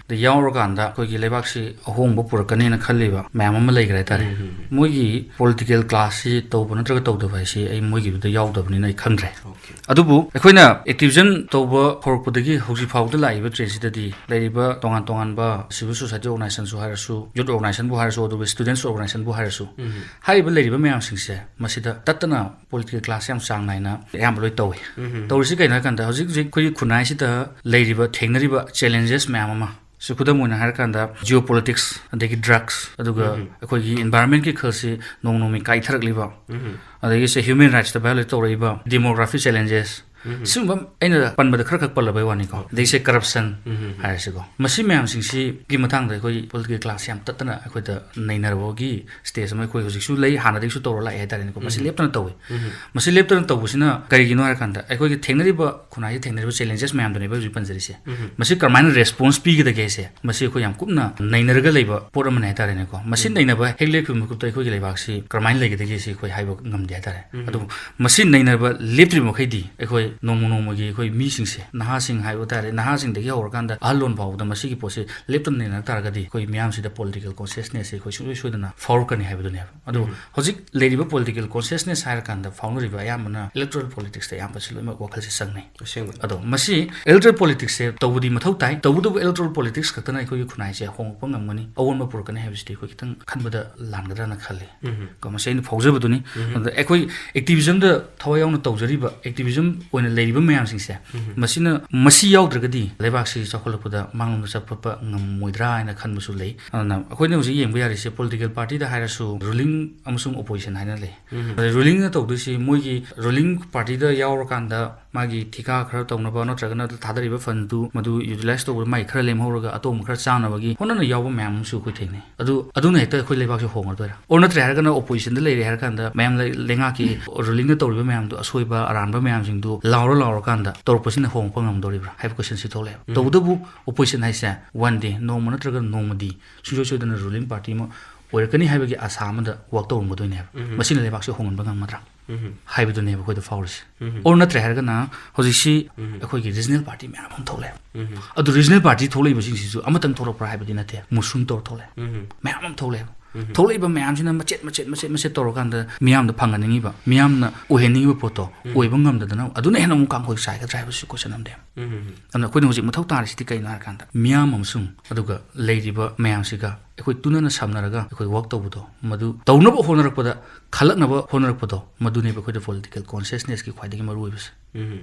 ꯗ ꯌꯥꯎꯔꯀꯥꯟꯗ ꯑꯩꯈꯣꯏꯒꯤ ꯂꯩꯕꯥꯛꯁꯤ ꯑꯍꯣꯡꯕ ꯄꯨꯔꯛꯀꯅꯤꯅ ꯈꯜꯂꯤꯕ ꯃꯌꯥꯝ ꯑꯃ ꯂꯩꯈ꯭ꯔꯦ ꯍꯥꯏꯇꯥꯔꯦ꯫ ꯎꯝ, ꯎꯝ, ꯎꯝ꯫ ꯃꯣꯏꯒꯤ political classꯁꯤ ꯇꯧꯕ ꯅꯠꯇ꯭ꯔꯒ ꯇꯧꯗꯕ ꯍꯥꯏꯁꯤ ꯑꯩ ꯃꯣꯏꯒꯤꯗꯨꯗ ꯌꯥꯎꯗꯕꯅꯤꯅ ꯑꯩ ꯈꯪꯗ꯭ꯔꯦ꯫ Okay꯫ ꯑꯗꯨꯕꯨ ꯑꯩꯈꯣꯏꯅ activism ꯇꯧꯕ ꯍꯧꯔꯛꯄꯗꯒꯤ ꯍꯧꯖꯤꯛ ꯐꯥꯎꯕꯗ ꯂꯥꯛꯏꯕ trendꯁꯤꯗꯗꯤ ꯂꯩꯔꯤꯕ ꯇꯣꯉꯥꯟ ꯇꯣꯉꯥꯟꯕ civil society organizationꯁꯨ ꯍꯥꯏꯔꯁꯨ, youth organizationꯕꯨ ꯍꯥꯏꯔꯁꯨ, ꯑꯗꯨꯒ students organizationꯕꯨ ꯍꯥꯏꯔꯁꯨ, ꯎꯝ꯫ ꯍꯥꯏꯔꯤꯕ ꯂꯩꯔꯤꯕ ꯃꯌꯥꯝꯁꯤꯡꯁꯦ ꯃꯁꯤꯗ ꯇꯠꯇꯅ political class ꯌꯥꯝ ꯆꯥꯡ ꯅꯥꯏꯅ ꯑꯌꯥꯝꯕ ꯂꯣꯏ ꯇꯧꯏ꯫ ꯎꯝ, ꯎꯝ꯫ ꯇꯧꯔꯤꯁꯤ ꯀꯩꯅꯣ ꯍꯥꯏ ꯀꯥꯟꯗ, ꯍꯧꯖꯤꯛ ꯍꯧꯖꯤꯛ ꯑꯩꯈꯣꯏꯒꯤ ꯈꯨꯟꯅꯥꯏꯁꯤꯗ ꯂꯩꯔꯤꯕ, ꯊꯦꯡꯅꯔꯤꯕ challenges ꯃꯌꯥꯝ ꯑꯃ, ꯁꯤ ꯈꯨꯗꯝ ꯑꯣꯏꯅ ꯍꯥꯏꯔꯀꯥꯟꯗ, geopolitics, ꯑꯗꯒꯤ drugs, ꯑꯗꯨꯒ ꯎꯝ꯫ ꯑꯩꯈꯣꯏꯒꯤ environmentꯀꯤ ꯈꯜꯁꯤ ꯅꯣꯡ ꯅꯣꯡꯃꯒꯤ ꯀꯥꯏꯊꯔꯛꯂꯤꯕ, ꯎꯝ꯫ ꯑꯗꯒꯤ ꯁꯦ human rightsꯇ violate ꯇꯧꯔꯛꯏꯕ, demography challenges, ꯎꯝ꯫ ꯁꯤꯒꯨꯝꯕ ꯑꯩꯅ ꯄꯟꯕꯗ ꯈꯔ ꯈꯛ ꯄꯜꯂꯕꯩ ꯋꯥꯅꯤꯀꯣ꯫ ꯑꯣꯀꯦ꯫ ꯑꯗꯒꯤ ꯁꯦ corruption ꯎꯝ꯫ ꯍꯥꯏꯔꯁꯤꯀꯣ꯫ ꯃꯁꯤ ꯃꯌꯥꯝꯁꯤꯡꯁꯤꯒꯤ ꯃꯇꯥꯡꯗ ꯑꯩꯈꯣꯏ political class ꯌꯥꯝ ꯇꯠꯇꯅ ꯑꯩꯈꯣꯏꯗ ꯅꯩꯅꯔꯕꯒꯤ stage ꯑꯃ ꯑꯩꯈꯣꯏ ꯍꯧꯖꯤꯛꯁꯨ ꯂꯩ, ꯍꯥꯟꯅꯗꯒꯤꯁꯨ ꯇꯧꯔ ꯂꯥꯛꯑꯦ ꯍꯥꯏꯇꯥꯔꯦꯅꯦꯀꯣ꯫ ꯃꯁꯤ ꯎꯝ꯫ ꯂꯦꯞꯇꯅ ꯇꯧꯏ꯫ ꯎꯝ꯫ ꯃꯁꯤ ꯂꯦꯞꯇꯅ ꯇꯧꯕꯁꯤꯅ ꯀꯔꯤꯒꯤꯅꯣ ꯍꯥꯏꯔꯀꯥꯟꯗ, ꯑꯩꯈꯣꯏꯒꯤ ꯊꯦꯡꯅꯔꯤꯕ, ꯈꯨꯟꯅꯥꯏꯒꯤ ꯊꯦꯡꯅꯔꯤꯕ challenges ꯃꯌꯥꯝꯗꯨꯅꯦꯕ ꯍꯧꯖꯤꯛ ꯄꯟꯖꯔꯤꯁꯦ꯫ ꯎꯝ꯫ ꯃꯁꯤ ꯀꯔꯝꯍꯥꯏꯅ response ꯄꯤꯒꯗꯒꯦ ꯍꯥꯏꯁꯦ, ꯃꯁꯤ ꯑꯩꯈꯣꯏ ꯌꯥꯝ ꯀꯨꯞꯅ ꯅꯩꯅꯔꯒ ꯂꯩꯕ ꯄꯣꯠ ꯑꯃꯅꯦ ꯍꯥꯏꯇꯥꯔꯦꯅꯦꯀꯣ꯫ ꯃꯁꯤ ꯎꯝ꯫ ꯅꯩꯅꯕ ꯍꯦꯛ ꯂꯦꯞꯈꯤꯕ ꯃꯤꯀꯨꯞꯇ ꯑꯩꯈꯣꯏꯒꯤ ꯂꯩꯕꯥꯛꯁꯤ ꯀꯔꯝꯍꯥꯏꯅ ꯂꯩꯒꯗꯒꯦ ꯁꯤ ꯑꯩꯈꯣꯏ ꯍꯥꯏꯕ ꯉꯝꯗꯦ ꯍꯥꯏꯇꯥꯔꯦ꯫ ꯎꯝ꯫ ꯑꯗꯨꯕꯨ ꯃꯁꯤ ꯅꯩꯅꯕ ꯂꯦꯞꯇ꯭ꯔꯤꯕ ꯃꯈꯩꯗꯤ ꯑꯩꯈꯣꯏ ꯅꯣꯡꯃ ꯅꯣꯡꯃꯒꯤ ꯑꯩꯈꯣꯏ ꯃꯤꯁꯤꯡꯁꯦ, ꯅꯍꯥꯁꯤꯡ ꯍꯥꯏꯕ ꯇꯥꯔꯦ, ꯅꯍꯥꯁꯤꯡꯗꯒꯤ ꯍꯧꯔꯀꯥꯟꯗ ꯑꯍꯜꯂꯣꯟ ꯐꯥꯎꯕꯗ ꯃꯁꯤꯒꯤ ꯄꯣꯠꯁꯤ ꯂꯦꯞꯇꯅ ꯅꯩꯅꯔꯛ ꯇꯥꯔꯒꯗꯤ ꯑꯩꯈꯣꯏ ꯃꯤꯌꯥꯝꯁꯤꯗ political consciousnessꯁꯦ ꯑꯩꯈꯣꯏ ꯁꯨꯡꯁꯣꯏ ꯁꯣꯏꯗꯅ ꯐꯥꯎꯔꯛꯀꯅꯤ ꯍꯥꯏꯕꯗꯨꯅꯦꯕ꯫ ꯑꯗꯨꯕꯨ ꯎꯝ꯫ ꯍꯧꯖꯤꯛ ꯂꯩꯔꯤꯕ political consciousness ꯍꯥꯏꯔꯀꯥꯟꯗ ꯐꯥꯎꯅꯔꯤꯕ ꯑꯌꯥꯝꯕꯅ electoral politicsꯇ ꯑꯌꯥꯝꯕꯁꯤ ꯂꯣꯏꯅꯃꯛ ꯋꯥꯈꯜꯁꯦ ꯆꯪꯅꯩ꯫ ꯑꯁꯦꯡꯕꯅꯤ꯫ ꯑꯗꯣ ꯃꯁꯤ electoral politicsꯁꯦ ꯇꯧꯕꯗꯤ ꯃꯊꯧ ꯇꯥꯏ, ꯇꯧꯕꯇꯕꯨ electoral politics ꯈꯛꯇꯅ ꯑꯩꯈꯣꯏꯒꯤ ꯈꯨꯟꯅꯥꯏꯁꯦ ꯍꯣꯡꯉꯛꯄ ꯉꯝꯒꯅꯤ, ꯑꯑꯣꯟꯕ ꯄꯨꯔꯛꯀꯅꯤ ꯍꯥꯏꯕꯁꯤꯗꯤ ꯑꯩꯈꯣꯏ ꯈꯤꯇꯪ ꯈꯟꯕꯗ ꯂꯥꯟꯒꯗ꯭ꯔꯥꯅ ꯈꯜꯂꯤ꯫ ꯎꯝ꯫ ꯀꯣ, ꯃꯁꯤ ꯑꯩꯅ ꯐꯥꯎꯖꯕꯗꯨꯅꯤ꯫ ꯎꯝ꯫ ꯑꯗ ꯑꯩꯈꯣꯏ activismꯗ ꯊꯋꯥꯏ ꯌꯥꯎꯅ ꯇꯧꯖꯔꯤꯕ, activism ꯑꯣꯏꯅ ꯂꯩꯔꯤꯕ ꯃꯌꯥꯝꯁꯤꯡꯁꯦ, ꯎꯝ꯫ ꯃꯁꯤꯅ, ꯃꯁꯤ ꯌꯥꯎꯗ꯭ꯔꯒꯗꯤ ꯂꯩꯕꯥꯛꯁꯤ ꯆꯥꯎꯈꯠꯂꯛꯄꯗ ꯃꯥꯡꯂꯣꯝꯗ ꯆꯠꯄ ꯉꯝꯃꯣꯏꯗ꯭ꯔꯥ ꯍꯥꯏꯅ ꯈꯟꯕꯁꯨ ꯂꯩ꯫ ꯑꯗꯨꯅ ꯑꯩꯈꯣꯏꯅ ꯍꯧꯖꯤꯛ ꯌꯦꯡꯕ ꯌꯥꯔꯤꯁꯦ, political partyꯗ ꯍꯥꯏꯔꯁꯨ, ruling ꯑꯃꯁꯨꯡ opposition ꯍꯥꯏꯅ ꯂꯩ꯫ ꯎꯝ꯫ ꯑꯗ rulingꯅ ꯇꯧꯗꯣꯏꯁꯤ, ꯃꯣꯏꯒꯤ ruling partyꯗ ꯌꯥꯎꯔꯀꯥꯟꯗ ꯃꯥꯒꯤ ꯊꯤꯀꯥ ꯈꯔ ꯇꯧꯅꯕ ꯅꯠꯇ꯭ꯔꯒꯅ ꯊꯥꯗꯔꯤꯕ ꯐꯟꯗꯨ ꯃꯗꯨ ꯌꯨꯇꯤꯂꯥꯏꯁ ꯇꯧꯕꯗ ꯃꯥꯒꯤ ꯈꯔ ꯂꯦꯝꯍꯧꯔꯒ ꯑꯇꯣꯡꯕ ꯈꯔ ꯆꯥꯅꯕꯒꯤ ꯍꯣꯠꯅꯅ ꯌꯥꯎꯕ ꯃꯌꯥꯝ ꯑꯃꯁꯨ ꯑꯩꯈꯣꯏ ꯊꯦꯡꯅꯩ꯫ ꯑꯗꯨ ꯑꯗꯨꯅ ꯍꯦꯛꯇ ꯑꯩꯈꯣꯏ ꯂꯩꯕꯥꯛꯁꯦ ꯍꯣꯡꯉꯗꯣꯏꯔꯥ? ꯑꯣꯔ ꯅꯠꯇ꯭ꯔꯦ ꯍꯥꯏꯔꯒꯅ ꯑꯣꯄꯣꯖꯤꯁꯟꯗ ꯂꯩꯔꯦ ꯍꯥꯏꯔ ꯀꯥꯟꯗ ꯃꯌꯥꯝ ꯂꯩ-, ꯂꯩꯉꯥꯛꯀꯤ ꯔꯨꯂꯤꯡꯗ ꯇꯧꯔꯤꯕ ꯃꯌꯥꯝꯗꯣ ꯑꯁꯣꯏꯕ ꯑꯔꯥꯟꯕ ꯃꯌꯥꯝꯁꯤꯡꯗꯨ ꯂꯥꯎꯔ ꯂꯥꯎꯔꯀꯥꯟꯗ ꯇꯧꯔꯛꯄꯁꯤꯅ ꯍꯣꯡꯉꯛꯄ ꯉꯝꯗꯣꯔꯤꯕ꯭ꯔꯥ ꯍꯥꯏꯕ ꯀꯣꯏꯁꯟꯁꯤ ꯊꯣꯛꯂꯛꯑꯦꯕ꯫ ꯎꯝ꯫ ꯇꯧꯕꯇꯕꯨ ꯑꯣꯄꯣꯖꯤꯁꯟ ꯍꯥꯏꯁꯦ ꯋꯥꯟ ꯗꯦ, ꯅꯣꯡꯃ ꯅꯠꯇ꯭ꯔꯒ ꯅꯣꯡꯃꯗꯤ ꯁꯨꯡꯁꯣꯏ ꯁꯣꯏꯗꯅ ꯔꯨꯂꯤꯡ ꯄꯥꯔꯇꯤ ꯑꯃ ꯑꯣꯏꯔꯛꯀꯅꯤ ꯍꯥꯏꯕꯒꯤ ꯑꯁꯥ ꯑꯃꯗ ꯋꯥꯛ ꯇꯧꯔꯝꯒꯗꯣꯏꯅꯦꯕ꯫ ꯎꯝ꯫ ꯃꯁꯤꯅ ꯂꯩꯕꯥꯛꯁꯦ ꯍꯣꯡꯍꯟꯕ ꯉꯝꯒꯗ꯭ꯔꯥ ꯎꯝ꯫ ꯍꯥꯏꯕꯗꯨꯅꯦꯕ ꯑꯩꯈꯣꯏꯗ ꯐꯥꯎꯔꯤꯁꯦ꯫ ꯎꯝ꯫ ꯑꯣꯔ ꯅꯠꯇ꯭ꯔꯦ ꯍꯥꯏꯔꯒꯅ ꯍꯧꯖꯤꯛꯁꯤ ꯎꯝ꯫ ꯑꯩꯈꯣꯏꯒꯤ ꯔꯤꯖꯅꯦꯜ ꯄꯥꯔꯇꯤ ꯃꯌꯥꯝ ꯑꯃ ꯊꯣꯛꯂꯛꯑꯦꯕ꯫ ꯎꯝ꯫ ꯑꯗꯨ ꯔꯤꯖꯅꯦꯜ ꯄꯥꯔꯇꯤ ꯊꯣꯛꯂꯛꯏꯕꯁꯤꯡꯁꯤꯁꯨ ꯑꯃꯇꯪ ꯊꯣꯛꯂꯛꯄ꯭ꯔꯥ ꯍꯥꯏꯕꯗꯤ ꯅꯠꯇꯦ, ꯃꯨꯁꯨꯝ ꯇꯧꯔ ꯊꯣꯛꯂꯛꯑꯦ꯫ ꯎꯝ꯫ ꯃꯌꯥꯝ ꯑꯃ ꯊꯣꯛꯂꯛꯑꯦꯕ꯫ ꯎꯝ꯫ ꯊꯣꯛꯂꯛꯏꯕ ꯃꯌꯥꯝꯁꯤꯅ ꯃꯆꯦꯠ ꯃꯆꯦꯠ ꯃꯆꯦꯠ ꯃꯆꯦꯠ ꯇꯧꯔꯀꯥꯟꯗ ꯃꯤꯌꯥꯝꯗ ꯐꯪꯍꯟꯅꯤꯡꯉꯤꯕ, ꯃꯤꯌꯥꯝꯅ ꯑꯣꯏꯍꯟꯅꯤꯡꯉꯤꯕ ꯄꯣꯠꯇꯣ ꯎꯝ꯫ ꯑꯣꯏꯕ ꯉꯝꯗꯗꯅ ꯑꯗꯨꯅ ꯍꯦꯟꯅ ꯑꯃꯨꯛ ꯀꯥꯡꯈꯣꯏ ꯆꯥꯏꯒꯗ꯭ꯔꯥ ꯍꯥꯏꯕꯁꯨ ꯀꯣꯏꯁꯟ ꯑꯃꯅꯦꯕ꯫ ꯎꯝ꯫ ꯑꯗꯨꯅ ꯑꯩꯈꯣꯏꯅ ꯍꯧꯖꯤꯛ ꯃꯊꯧ ꯇꯥꯔꯤꯁꯤꯗꯤ ꯀꯩꯅꯣ ꯍꯥꯏꯔꯀꯥꯟꯗ ꯃꯤꯌꯥꯝ ꯑꯃꯁꯨꯡ ꯑꯗꯨꯒ ꯂꯩꯔꯤꯕ ꯃꯌꯥꯝꯁꯤꯒ ꯑꯩꯈꯣꯏ ꯇꯨꯅꯅ ꯁꯝꯅꯔꯒ ꯑꯩꯈꯣꯏ ꯋꯥꯛ ꯇꯧꯕꯗꯣ, ꯃꯗꯨ ꯇꯧꯅꯕ ꯍꯣꯠꯅꯔꯛꯄꯗ, ꯈꯜꯂꯛꯅꯕ ꯍꯣꯠꯅꯔꯛꯄꯗꯣ, ꯃꯗꯨꯅꯦꯕ ꯑꯩꯈꯣꯏꯗ ꯄꯣꯂꯤꯇꯤꯀꯦꯜ ꯀꯣꯟꯁꯤꯌꯁꯅꯦꯁꯀꯤ ꯈ꯭ꯋꯥꯏꯗꯒꯤ ꯃꯔꯨꯑꯣꯏꯕꯁꯦ꯫ ꯎꯝ꯫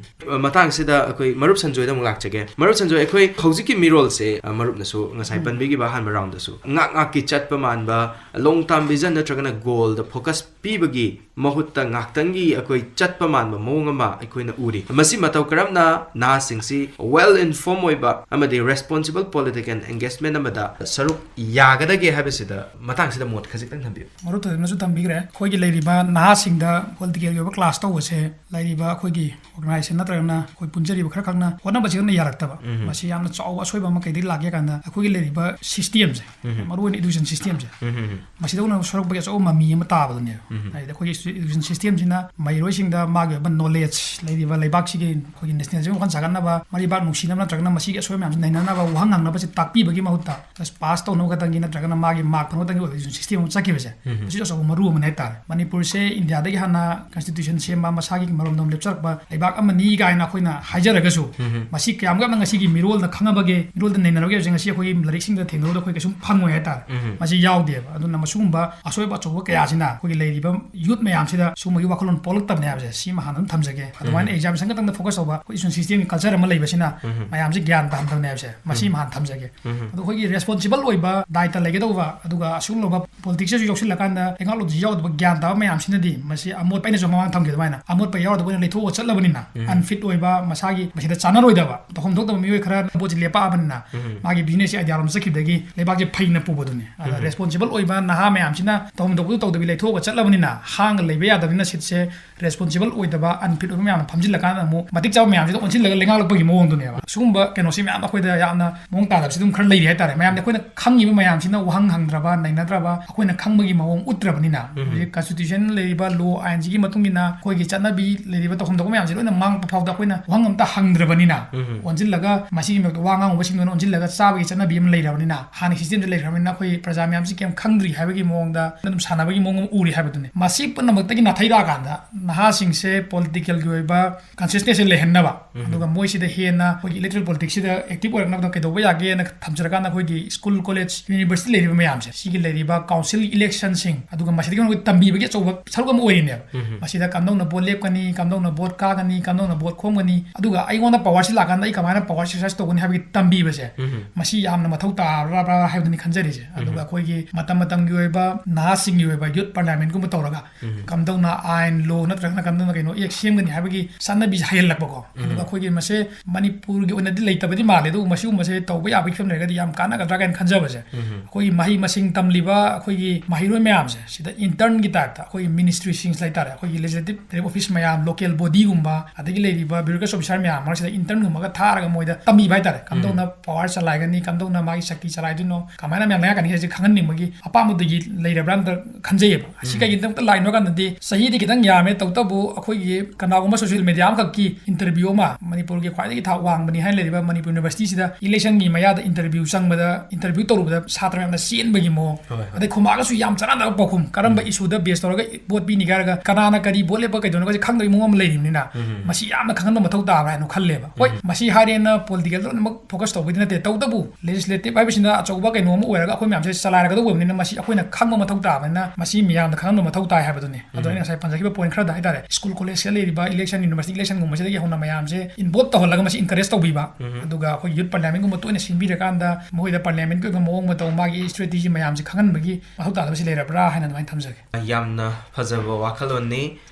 ꯃꯇꯥꯡꯁꯤꯗ ꯑꯩꯈꯣꯏ ꯃꯔꯨꯞ ꯁꯟꯖꯣꯏꯗ ꯑꯃꯨꯛ ꯂꯥꯛꯆꯒꯦ꯫ ꯃꯔꯨꯞ ꯁꯟꯖꯣꯏ, ꯑꯩꯈꯣꯏ ꯍꯧꯖꯤꯛꯀꯤ ꯃꯤꯔꯣꯜꯁꯦ, ꯑ, ꯃꯔꯨꯞꯅꯁꯨ ꯉꯁꯥꯏ ꯎꯝ꯫ ꯄꯟꯕꯤꯈꯤꯕ ꯑꯍꯥꯟꯕ ꯔꯥꯎꯟꯗꯁꯨ ꯉꯥꯛ ꯉꯥꯛꯀꯤ ꯆꯠꯄ ꯃꯥꯟꯕ, ꯂꯣꯡ ꯇꯥꯔꯝ ꯚꯤꯖꯟ ꯅꯠꯇ꯭ꯔꯒꯅ ꯒꯣꯜꯗ ꯐꯣꯀꯁ ꯄꯤꯕꯒꯤ ꯃꯍꯨꯠꯇ ꯉꯥꯛꯇꯪꯒꯤ ꯑꯩꯈꯣꯏ ꯆꯠꯄ ꯃꯥꯟꯕ ꯃꯑꯣꯡ ꯑꯃ ꯑꯩꯈꯣꯏꯅ ꯎꯔꯤ꯫ ꯃꯁꯤ ꯃꯇꯧ ꯀꯔꯝꯅ ꯅꯍꯥꯁꯤꯡꯁꯤ ꯋꯦꯜ ꯏꯟꯐꯣꯔꯝ ꯑꯣꯏꯕ ꯑꯃꯗꯤ ꯔꯦꯁꯄꯣꯟꯁꯤꯕꯜ ꯄꯣꯂꯤꯇꯤꯀꯦꯜ ꯑꯦꯡꯒꯦꯖꯃꯦꯟ ꯑꯃꯗ ꯁꯔꯨꯛ ꯌꯥꯒꯗꯒꯦ ꯍꯥꯏꯕꯁꯤꯗ ꯃꯇꯥꯡꯁꯤꯗ ꯃꯣꯠ ꯈꯖꯤꯛꯇꯪ ꯊꯝꯕꯤꯌꯨ꯫ ꯃꯔꯨꯞ ꯊꯣꯏꯕꯅꯁꯨ ꯊꯝꯕꯤꯈ꯭ꯔꯦ꯫ ꯑꯩꯈꯣꯏꯒꯤ ꯂꯩꯔꯤꯕ ꯅꯍꯥꯁꯤꯡꯗ ꯄꯣꯂꯤꯇꯤꯀꯦꯜꯒꯤ ꯑꯣꯏꯕ ꯀ꯭ꯂꯥꯁ ꯇꯧꯕꯁꯦ ꯂꯩꯔꯤꯕ ꯑꯩꯈꯣꯏꯒꯤ ꯑꯣꯔꯒꯅꯥꯏꯖꯦꯁꯟ ꯅꯠꯇ꯭ꯔꯒꯅ ꯑꯩꯈꯣꯏ ꯄꯨꯟꯖꯔꯤꯕ ꯈꯔ ꯈꯛꯅ ꯍꯣꯠꯅꯕꯁꯤꯅ ꯌꯥꯔꯛꯇꯕ꯫ ꯎꯝ꯫ ꯃꯁꯤ ꯌꯥꯝꯅ ꯆꯥꯎꯕ ꯑꯁꯣꯏꯕ ꯑꯃ ꯀꯩꯗꯒꯤ ꯂꯥꯛꯀꯦ ꯀꯥꯟꯗ ꯑꯩꯈꯣꯏꯒꯤ ꯂꯩꯔꯤꯕ ꯁꯤꯁꯇꯦꯝꯁꯦ, ꯎꯝ꯫ ꯃꯔꯨꯑꯣꯏꯅ ꯏꯗꯨꯀꯦꯁꯟ ꯁꯤꯁꯇꯦꯝꯁꯦ, ꯎꯝ꯫ ꯃꯁꯤꯗ ꯍꯧꯅ ꯁꯣꯔꯛꯄꯒꯤ ꯑꯆꯧꯕ ꯃꯃꯤ ꯑꯃ ꯇꯥꯕꯗꯨꯅꯦꯕ꯫ ꯎꯝ꯫ ꯍꯥꯏꯗꯤ ꯑꯩꯈꯣꯏꯒꯤ ꯏꯗꯨꯀꯦꯁꯟ ꯁꯤꯁꯇꯦꯝꯁꯤꯅ ꯃꯍꯩꯔꯣꯏꯁꯤꯡꯗ ꯃꯥꯒꯤ ꯑꯣꯏꯕ ꯅꯣꯂꯦꯖ, ꯂꯩꯔꯤꯕ ꯂꯩꯕꯥꯛꯁꯤꯒꯤ ꯑꯩꯈꯣꯏꯒꯤ ꯅꯦꯁꯅꯦꯂꯤꯖꯝ ꯋꯥꯈꯜ ꯁꯥꯒꯠꯅꯕ, ꯃꯔꯩꯕꯥꯛ ꯅꯨꯡꯁꯤꯅꯕ ꯅꯠꯇ꯭ꯔꯒꯅ ꯃꯁꯤꯒꯤ ꯑꯁꯣꯏꯕ ꯃꯌꯥꯝꯁꯤ ꯅꯩꯅꯅꯕ ꯋꯥꯍꯪ ꯍꯪꯅꯕꯁꯦ ꯇꯥꯛꯄꯤꯕꯒꯤ ꯃꯍꯨꯠꯇ ꯖꯁ ꯄꯥꯁ ꯇꯧꯅꯕ ꯈꯛꯇꯪꯒꯤ ꯅꯠꯇ꯭ꯔꯒꯅ ꯃꯥꯒꯤ ꯃꯥꯔꯛ ꯐꯪꯅꯕ ꯈꯛꯇꯪꯒꯤ ꯑꯣꯏꯕ ꯏꯗꯨꯀꯦꯁꯟ ꯁꯤꯁꯇꯦꯝ ꯑꯃ ꯆꯠꯈꯤꯕꯁꯦ, ꯎꯝ꯫ ꯃꯁꯤꯁꯨ ꯑꯆꯧꯕ ꯃꯔꯨ ꯑꯃꯅꯤ ꯍꯥꯏꯇꯥꯔꯦ꯫ ꯃꯅꯤꯄꯨꯔꯁꯦ ꯏꯟꯗꯤꯌꯥꯗꯒꯤ ꯍꯥꯟꯅ ꯀꯟꯁꯇꯤꯇ꯭ꯌꯨꯁꯟ ꯁꯦꯝꯕ, ꯃꯁꯥꯒꯤ ꯃꯔꯣꯝꯗꯣꯝ ꯂꯦꯞꯆꯔꯛꯄ ꯂꯩꯕꯥꯛ ꯑꯃꯅꯤ ꯀꯥꯏꯅ ꯑꯩꯈꯣꯏꯅ ꯍꯥꯏꯖꯔꯒꯁꯨ, ꯎꯝ꯫ ꯃꯁꯤ ꯀꯌꯥꯝ ꯀꯟꯅ ꯉꯁꯤꯒꯤ ꯃꯤꯔꯣꯜꯅ ꯈꯪꯉꯕꯒꯦ, ꯃꯤꯔꯣꯜꯗ ꯅꯩꯅꯔꯕꯒꯦ ꯍꯥꯏꯕꯁꯦ ꯉꯁꯤ ꯑꯩꯈꯣꯏꯒꯤ ꯂꯥꯏꯔꯤꯛꯁꯤꯡꯗ ꯊꯦꯡꯅꯕꯗ ꯑꯩꯈꯣꯏ ꯀꯩꯁꯨꯝ ꯐꯪꯉꯣꯏ ꯍꯥꯏꯇꯥꯔꯦ꯫ ꯎꯝ꯫ ꯃꯁꯤ ꯌꯥꯎꯗꯦꯕ꯫ ꯑꯗꯨꯅ ꯃꯁꯤꯒꯨꯝꯕ ꯑꯁꯣꯏꯕ ꯑꯆꯧꯕ ꯀꯌꯥꯁꯤꯅ ꯑꯩꯈꯣꯏꯒꯤ ꯂꯩꯔꯤꯕ ꯌꯨꯠ ꯃꯌꯥꯝꯁꯤꯗ ꯁꯤꯒꯨꯝꯕꯒꯤ ꯋꯥꯈꯜꯂꯣꯟ ꯄꯣꯛꯂꯛꯇꯕꯅꯦ ꯍꯥꯏꯕꯁꯦ, ꯁꯤꯃ ꯍꯥꯟꯅ ꯑꯗꯨꯝ ꯊꯝꯖꯒꯦ꯫ ꯑꯗꯨꯃꯥꯏꯅ ꯎꯝ꯫ Examination ꯈꯛꯇꯪꯗ focus ꯇꯧꯕ, ꯑꯩꯈꯣꯏ ꯏꯟꯁꯇꯤꯇ꯭ꯌꯨꯁꯟ ꯁꯤꯁꯇꯦꯝꯒꯤ culture ꯑꯃ ꯂꯩꯕꯁꯤꯅ ꯎꯝ꯫ ꯃꯌꯥꯝꯁꯦ ꯒ꯭ꯌꯥꯟ ꯇꯥꯍꯟꯗꯕꯅꯦ ꯍꯥꯏꯕꯁꯦ, ꯃꯁꯤ ꯎꯝ꯫ ꯍꯥꯟꯅ ꯊꯝꯖꯒꯦ꯫ ꯎꯝ꯫ ꯑꯗꯣ ꯑꯩꯈꯣꯏꯒꯤ responsible ꯑꯣꯏꯕ, ꯗꯥꯏꯇ ꯂꯩꯒꯗꯧꯕ, ꯑꯗꯨꯒ ꯑꯁꯤꯒꯨꯝꯂꯕ politics ꯁꯨ ꯌꯥꯎꯁꯤꯜꯂꯀꯥꯟꯗ ꯂꯩꯉꯥꯛꯂꯣꯟꯁꯤ ꯌꯥꯎꯗꯕ ꯒ꯭ꯌꯥꯟ ꯇꯥꯕ ꯃꯌꯥꯝꯁꯤꯅꯗꯤ, ꯃꯁꯤ ꯑꯃꯣꯠꯄ, ꯑꯩꯅꯁꯨ ꯃꯃꯥꯡ ꯊꯝꯈꯤꯕ ꯑꯗꯨꯃꯥꯏꯅ, ꯑꯃꯣꯠꯄ ꯌꯥꯎꯗꯕ ꯑꯣꯏꯅ ꯂꯩꯊꯣꯛꯑ ꯆꯠꯂꯕꯅꯤꯅ, ꯎꯝ꯫ Unfit ꯑꯣꯏꯕ, ꯃꯁꯥꯒꯤ ꯃꯁꯤꯗ ꯆꯥꯟꯅꯔꯣꯏꯗꯕ, ꯇꯧꯐꯝ ꯊꯣꯛꯇꯕ ꯃꯤꯑꯣꯏ ꯈꯔ ꯄꯣꯠꯁꯤ ꯂꯦꯞꯄꯛꯑꯕꯅꯤꯅ, ꯎꯝ꯫ ꯃꯥꯒꯤ business ꯁꯤ idea ꯂꯣꯝ ꯆꯠꯈꯤꯕꯗꯒꯤ ꯂꯩꯕꯥꯛꯁꯦ ꯐꯩꯅ ꯄꯨꯕꯗꯨꯅꯤ꯫ ꯑꯗ ꯎꯝ꯫ Responsible ꯑꯣꯏꯕ ꯅꯍꯥ ꯃꯌꯥꯝꯁꯤꯅ ꯇꯧꯐꯝ ꯊꯣꯛꯄꯗꯨ ꯇꯧꯗꯕꯤ ꯂꯩꯊꯣꯛꯑꯒ ꯆꯠꯂꯕꯅꯤꯅ, ꯍꯥꯡꯉ ꯂꯩꯕ ꯌꯥꯗꯕꯅꯤꯅ seat ꯁꯦ responsible ꯑꯣꯏꯗꯕ, unfit ꯑꯣꯏꯕ ꯃꯌꯥꯝꯅ ꯐꯝꯖꯤꯜꯂꯀꯥꯟꯗ ꯑꯃꯨꯛ ꯃꯇꯤꯛ ꯆꯥꯕ ꯃꯌꯥꯝꯁꯤꯗ ꯑꯣꯟꯁꯤꯜꯂꯒ ꯂꯩꯉꯥꯛꯂꯛꯄꯒꯤ ꯃꯑꯣꯡꯗꯨꯅꯦꯕ꯫ ꯁꯤꯒꯨꯝꯕ ꯀꯩꯅꯣꯁꯤ ꯃꯌꯥꯝ ꯑꯩꯈꯣꯏꯗ ꯌꯥꯝꯅ ꯃꯑꯣꯡ ꯇꯥꯗꯕꯁꯤ ꯑꯗꯨꯝ ꯈꯔ ꯂꯩꯔꯤ ꯍꯥꯏꯇꯥꯔꯦ꯫ ꯃꯌꯥꯝꯗꯤ ꯑꯩꯈꯣꯏꯅ ꯈꯪꯉꯤꯕ ꯃꯌꯥꯝꯁꯤꯅ ꯋꯥꯍꯪ ꯍꯪꯗ꯭ꯔꯕ, ꯅꯩꯅꯗ꯭ꯔꯕ, ꯑꯩꯈꯣꯏꯅ ꯈꯪꯕꯒꯤ ꯃꯑꯣꯡ ꯎꯠꯇ꯭ꯔꯕꯅꯤꯅ, ꯎꯝ꯫ ꯍꯧꯖꯤꯛ constitution ꯂꯩꯔꯤꯕ law ꯑꯥꯏꯟꯁꯤꯒꯤ ꯃꯇꯨꯡ ꯏꯟꯅ ꯑꯩꯈꯣꯏꯒꯤ ꯆꯠꯅꯕꯤ ꯂꯩꯔꯤꯕ ꯇꯧꯐꯝ ꯊꯣꯛꯄ ꯃꯌꯥꯝꯁꯦ ꯂꯣꯏꯅ ꯃꯥꯡꯕ ꯐꯥꯎꯗ ꯑꯩꯈꯣꯏꯅ ꯋꯥꯍꯪ ꯑꯝꯇ ꯍꯪꯗ꯭ꯔꯕꯅꯤꯅ, ꯎꯝ꯫ ꯑꯣꯟꯁꯤꯜꯂꯒ ꯃꯁꯤꯒꯤ ꯃꯔꯛꯇ ꯋꯥ ꯉꯥꯡꯉꯨꯕꯁꯤꯡꯗꯨꯅ ꯑꯣꯟꯁꯤꯜꯂꯒ ꯆꯥꯕꯒꯤ ꯆꯠꯅꯕꯤ ꯑꯃ ꯂꯩꯔꯕꯅꯤꯅ, ꯍꯥꯟꯅ system ꯁꯦ ꯂꯩꯈ꯭ꯔꯕꯅꯤꯅ ꯑꯩꯈꯣꯏ ꯄ꯭ꯔꯖꯥ ꯃꯌꯥꯝꯁꯤ ꯀꯩꯝ ꯈꯪꯗ꯭ꯔꯤ ꯍꯥꯏꯕꯒꯤ ꯃꯑꯣꯡꯗ ꯑꯗꯨꯝ ꯁꯥꯟꯅꯕꯒꯤ ꯃꯑꯣꯡ ꯑꯃ ꯎꯔꯤ ꯍꯥꯏꯕꯗꯨꯅꯤ꯫ ꯃꯁꯤ ꯄꯨꯝꯅꯃꯛꯇꯒꯤ ꯅꯥꯊꯩꯔꯛꯑꯀꯥꯟꯗ ꯅꯍꯥꯁꯤꯡꯁꯦ political ꯒꯤ ꯑꯣꯏꯕ consciousness ꯁꯦ ꯂꯩꯍꯟꯅꯕ, ꯎꯝ꯫ ꯑꯗꯨꯒ ꯃꯣꯏꯁꯤꯗ ꯍꯦꯟꯅ ꯑꯩꯈꯣꯏꯒꯤ electoral politics ꯁꯤꯗ active ꯑꯣꯏꯔꯛꯅꯕꯗ ꯀꯩꯗꯧꯕ ꯌꯥꯒꯦꯅ ꯊꯝꯖꯔꯀꯥꯟꯗ ꯑꯩꯈꯣꯏꯒꯤ school, college, university ꯂꯩꯔꯤꯕ ꯃꯌꯥꯝꯁꯦ, ꯁꯤꯒꯤ ꯂꯩꯔꯤꯕ council election ꯁꯤꯡ, ꯑꯗꯨꯒ ꯃꯁꯤꯗꯒꯤ ꯑꯩꯈꯣꯏ ꯇꯝꯕꯤꯕꯒꯤ ꯑꯆꯧꯕ ꯁꯔꯨꯛ ꯑꯃ ꯑꯣꯏꯔꯤꯅꯦꯕ꯫ ꯎꯝ꯫ ꯃꯁꯤꯗ ꯀꯝꯗꯧꯅ vote ꯂꯦꯞꯀꯅꯤ, ꯀꯝꯗꯧꯅ vote ꯀꯥꯒꯅꯤ, ꯀꯝꯗꯧꯅ vote ꯈꯣꯝꯒꯅꯤ, ꯑꯗꯨꯒ ꯑꯩꯉꯣꯟꯗ power ꯁꯤ ꯂꯥꯛꯀꯥꯟꯗ ꯑꯩ ꯀꯃꯥꯏꯅ power exercise ꯇꯧꯒꯅꯤ ꯍꯥꯏꯕꯒꯤ ꯇꯝꯕꯤꯕꯁꯦ, ꯎꯝ꯫ ꯃꯁꯤ ꯌꯥꯝꯅ ꯃꯊꯧ ꯇꯥꯕ꯭ꯔꯥ ꯍꯥꯏꯕꯗꯨꯅꯤ ꯈꯟꯖꯔꯤꯁꯦ꯫ ꯑꯗꯨꯒ ꯎꯝ꯫ ꯑꯩꯈꯣꯏꯒꯤ ꯃꯇꯝ ꯃꯇꯝꯒꯤ ꯑꯣꯏꯕ ꯅꯍꯥꯁꯤꯡꯒꯤ ꯑꯣꯏꯕ youth parliament ꯀꯨꯝꯕ ꯇꯧꯔꯒ ꯎꯝ꯫ ꯀꯝꯗꯧꯅ ꯑꯥꯏꯟ, law ꯅꯠꯇ꯭ꯔꯒꯅ ꯀꯝꯗꯧꯅ ꯀꯩꯅꯣ act ꯁꯦꯝꯒꯅꯤ ꯍꯥꯏꯕꯒꯤ ꯆꯠꯅꯕꯤꯁꯦ ꯍꯩꯍꯜꯂꯛꯄꯀꯣ꯫ ꯎꯝ꯫ ꯑꯗꯨꯒ ꯑꯩꯈꯣꯏꯒꯤ ꯃꯁꯦ ꯃꯅꯤꯄꯨꯔꯒꯤ ꯑꯣꯏꯅꯗꯤ ꯂꯩꯇꯕꯗꯤ ꯃꯥꯜꯂꯦ, ꯑꯗꯨꯕꯨ ꯃꯁꯤꯒꯨꯝꯕꯁꯦ ꯇꯧꯕ ꯌꯥꯕꯒꯤ ꯐꯤꯕꯝ ꯂꯩꯔꯒꯗꯤ ꯌꯥꯝ ꯀꯥꯟꯅꯒꯗ꯭ꯔꯥ ꯀꯥꯏꯅ ꯈꯟꯖꯕꯁꯦ꯫ ꯎꯝ꯫ ꯑꯩꯈꯣꯏꯒꯤ ꯃꯍꯩ ꯃꯁꯤꯡ ꯇꯝꯂꯤꯕ ꯑꯩꯈꯣꯏꯒꯤ ꯃꯍꯩꯔꯣꯏ ꯃꯌꯥꯝꯁꯦ, ꯁꯤꯗ intern ꯒꯤ type ꯇ ꯑꯩꯈꯣꯏꯒꯤ ministry ꯁꯤꯡ ꯍꯥꯏꯇꯥꯔꯦ, ꯑꯩꯈꯣꯏꯒꯤ legislative office ꯃꯌꯥꯝ, local body ꯒꯨꯝꯕ, ꯑꯗꯒꯤ ꯂꯩꯔꯤꯕ bureaucracy officer ꯃꯌꯥꯝ ꯃꯔꯛꯁꯤꯗ intern ꯒꯨꯝꯕꯒ ꯊꯥꯔꯒ ꯃꯣꯏꯗ ꯇꯝꯕꯤꯕ ꯍꯥꯏꯇꯥꯔꯦ, ꯀꯝꯗꯧꯅ ꯎꯝ꯫ Power ꯆꯂꯥꯏꯒꯅꯤ, ꯀꯝꯗꯧꯅ ꯃꯥꯒꯤ ꯁꯛꯇꯤ ꯆꯂꯥꯏꯗꯣꯏꯅꯣ, ꯀꯃꯥꯏꯅ ꯃꯌꯥꯝ ꯂꯩꯉꯥꯛꯀꯅꯤ ꯍꯥꯏꯁꯦ ꯈꯪꯍꯟꯅꯤꯡꯕꯒꯤ ꯑꯄꯥꯝꯕꯗꯒꯤ ꯂꯩꯔꯕ꯭ꯔꯥ ꯑꯝꯇ ꯈꯟꯖꯩꯌꯦꯕ꯫ ꯑꯁꯤ ꯎꯝ꯫ ꯀꯩꯒꯤꯗꯃꯛꯇ ꯂꯥꯛꯏꯅꯣ ꯍꯥꯏ ꯀꯥꯟꯗꯗꯤ, ꯆꯍꯤꯗꯤ ꯈꯤꯇꯪ ꯌꯥꯝꯃꯦ, ꯇꯧꯕꯇꯕꯨ ꯑꯩꯈꯣꯏꯒꯤ ꯀꯅꯥꯒꯨꯝꯕ social media ꯑꯃꯈꯛꯀꯤ interview ꯑꯃ, ꯃꯅꯤꯄꯨꯔꯒꯤ ꯈ꯭ꯋꯥꯏꯗꯒꯤ ꯊꯥꯛ ꯋꯥꯡꯕꯅꯤ ꯍꯥꯏꯅ ꯂꯩꯔꯤꯕ ꯃꯅꯤꯄꯨꯔ university ꯁꯤꯗ election ꯒꯤ ꯃꯌꯥꯗ interview ꯆꯪꯕꯗ, interview ꯇꯧꯔꯨꯕꯗ ꯁꯥꯇ꯭ꯔ ꯃꯌꯥꯝꯅ ꯆꯦꯟꯕꯒꯤ ꯃꯑꯣꯡ, ꯍꯣꯏ, ꯍꯣꯏ꯫ ꯑꯗꯩ ꯈꯨꯝꯃꯛꯑꯒꯁꯨ ꯌꯥꯝ ꯆꯥꯟꯅꯗꯕ ꯄꯥꯎꯈꯨꯝ, ꯀꯔꯝꯕ ꯎꯝ꯫ Issue ꯗ base ꯇꯧꯔꯒ vote ꯄꯤꯅꯤꯒꯦ ꯍꯥꯏꯔꯒ ꯀꯅꯥꯅ ꯀꯔꯤ vote ꯂꯦꯞꯄ ꯀꯩꯗꯧꯅꯣ ꯍꯥꯏꯁꯦ ꯈꯪꯗꯕꯒꯤ ꯃꯑꯣꯡ ꯑꯃ ꯂꯩꯔꯤꯕꯅꯤꯅ, ꯎꯝ꯫ ꯃꯁꯤ ꯌꯥꯝꯅ ꯈꯪꯍꯟꯕ ꯃꯊꯧ ꯇꯥꯕ꯭ꯔꯥ ꯍꯥꯏꯅ ꯈꯜꯂꯦꯕ꯫ ꯍꯣꯏ, ꯎꯝ꯫ ꯃꯁꯤ ꯍꯥꯏꯔꯦꯅ political ꯗ ꯂꯣꯏꯅꯃꯛ focus ꯇꯧꯕꯩꯗꯤ ꯅꯠꯇꯦ, ꯇꯧꯕꯇꯕꯨ legislative ꯍꯥꯏꯕꯁꯤꯅ ꯑꯆꯧꯕ ꯀꯩꯅꯣ ꯑꯃ ꯑꯣꯏꯔꯒ ꯑꯩꯈꯣꯏ ꯃꯌꯥꯝꯁꯦ ꯆꯂꯥꯏꯔꯒꯗꯧꯕ ꯑꯣꯏꯕꯅꯤꯅ, ꯃꯁꯤ ꯑꯩꯈꯣꯏꯅ ꯈꯪꯕ ꯃꯊꯧ ꯇꯥꯕꯅꯤꯅ, ꯃꯁꯤ ꯃꯤꯌꯥꯝꯗ ꯈꯪꯍꯟꯕ ꯃꯊꯧ ꯇꯥꯏ ꯍꯥꯏꯕꯗꯨꯅꯤ꯫ ꯑꯗꯣ ꯑꯩꯅ ꯉꯁꯥꯏ ꯄꯟꯖꯈꯤꯕ ꯄꯣꯏꯟ ꯈꯔꯗ ꯍꯥꯏꯇꯥꯔꯦ, ꯁ꯭ꯀꯨꯜ ꯀꯣꯂꯦꯖꯇ ꯂꯩꯔꯤꯕ ꯏꯂꯦꯛꯁꯟ, ꯌꯨꯅꯤꯚꯔꯁꯤꯇꯤ ꯏꯂꯦꯛꯁꯟꯒꯨꯝꯕꯁꯤꯗꯒꯤ ꯍꯧꯅ ꯃꯌꯥꯝꯁꯦ ꯏꯟꯚꯣꯜꯕ ꯇꯧꯍꯜꯂꯒ ꯃꯁꯤ ꯏꯟꯀꯔꯦꯖ ꯇꯧꯕꯤꯕ, ꯑꯗꯨꯒ ꯑꯩꯈꯣꯏꯒꯤ ꯌꯨꯠ ꯄꯥꯔꯂꯤꯌꯥꯃꯦꯟꯒꯨꯝꯕ ꯇꯣꯏꯅ ꯁꯤꯟꯕꯤꯔꯀꯥꯟꯗ ꯃꯈꯣꯏꯗ ꯄꯥꯔꯂꯤꯌꯥꯃꯦꯟꯒꯤ ꯑꯣꯏꯕ ꯃꯑꯣꯡ ꯃꯇꯧ, ꯃꯥꯒꯤ ꯏꯁꯇ꯭ꯔꯦꯇꯦꯖꯤ ꯃꯌꯥꯝꯁꯦ ꯈꯪꯍꯟꯕꯒꯤ ꯃꯊꯧ ꯇꯥꯗꯕꯁꯤ ꯂꯩꯔꯕ꯭ꯔꯥ ꯍꯥꯏꯅ ꯑꯗꯨꯃꯥꯏꯅ ꯊꯝꯖꯒꯦ꯫ ꯌꯥꯝꯅ ꯐꯖꯕ ꯋꯥꯈꯜꯂꯣꯟꯅꯤ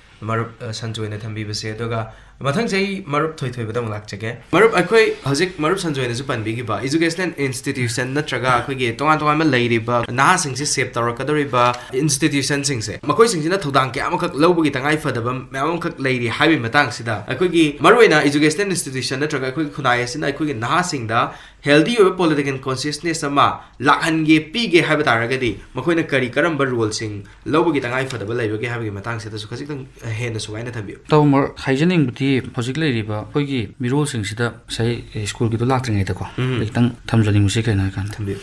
ꯃꯔꯨꯞ, ꯑ, ꯁꯟꯖꯣꯏꯅ ꯊꯝꯕꯤꯕꯁꯦ꯫ ꯑꯗꯨꯒ ꯃꯊꯪꯁꯦ ꯑꯩ ꯃꯔꯨꯞ ꯊꯣꯏꯊꯣꯏꯕꯗ ꯑꯃꯨꯛ ꯂꯥꯛꯆꯒꯦ꯫ ꯃꯔꯨꯞ, ꯑꯩꯈꯣꯏ ꯍꯧꯖꯤꯛ ꯃꯔꯨꯞ ꯁꯟꯖꯣꯏꯅꯁꯨ ꯄꯟꯕꯤꯈꯤꯕ educational institution ꯅꯠꯇ꯭ꯔꯒ ꯑꯩꯈꯣꯏꯒꯤ ꯇꯣꯉꯥꯟ ꯇꯣꯉꯥꯟꯕ ꯂꯩꯔꯤꯕ ꯅꯍꯥꯁꯤꯡꯁꯦ ꯁꯦꯞ ꯇꯧꯔꯛꯀꯗꯧꯔꯤꯕ institutionꯁꯤꯡꯁꯦ, ꯃꯈꯣꯏꯁꯤꯡꯁꯤꯅ ꯊꯧꯗꯥꯡ ꯀꯌꯥ ꯑꯃꯈꯛ ꯂꯧꯕꯒꯤ ꯇꯉꯥꯏ ꯐꯗꯕ ꯃꯌꯥꯝ ꯑꯃꯈꯛ ꯂꯩꯔꯤ ꯍꯥꯏꯕꯒꯤ ꯃꯇꯥꯡꯁꯤꯗ, ꯑꯩꯈꯣꯏꯒꯤ ꯃꯔꯨꯑꯣꯏꯅ educational institution ꯅꯠꯇ꯭ꯔꯒ ꯑꯩꯈꯣꯏꯒꯤ ꯈꯨꯟꯅꯥꯏ ꯑꯁꯤꯅ ꯑꯩꯈꯣꯏꯒꯤ ꯅꯍꯥꯁꯤꯡꯗ healthy ꯑꯣꯏꯕ political consciousness ꯑꯃ ꯂꯥꯛꯍꯟꯒꯦ, ꯄꯤꯒꯦ ꯍꯥꯏꯕ ꯇꯥꯔꯒꯗꯤ ꯃꯈꯣꯏꯅ ꯀꯔꯤ ꯀꯔꯝꯕ ꯔꯣꯜꯁꯤꯡ ꯂꯧꯕꯒꯤ ꯇꯉꯥꯏ ꯐꯗꯕ ꯂꯩꯕꯒꯦ ꯍꯥꯏꯕꯒꯤ ꯃꯇꯥꯡꯁꯤꯗꯁꯨ ꯈꯖꯤꯛꯇꯪ ꯍꯦꯟꯅ ꯁꯨꯒꯥꯏꯅ ꯊꯝꯕꯤꯌꯨ꯫ ꯇꯥꯃꯣ ꯃꯔꯨꯞ, ꯍꯥꯏꯖꯅꯤꯡꯕꯗꯤ ꯍꯧꯖꯤꯛ ꯂꯩꯔꯤꯕ ꯑꯩꯈꯣꯏꯒꯤ ꯃꯤꯔꯣꯜꯁꯤꯡꯁꯤꯗ ꯉꯁꯥꯏ ꯁ꯭ꯀꯨꯜꯒꯤꯗꯣ ꯂꯥꯛꯇ꯭ꯔꯤꯉꯩꯗꯀꯣ, ꯎꯝ꯫ ꯑꯩ ꯈꯤꯇꯪ ꯊꯝꯖꯅꯤꯡꯕꯁꯤ ꯀꯩꯅꯣ ꯍꯥꯏꯀꯥꯟꯗ, ꯊꯝꯕꯤꯌꯨ꯫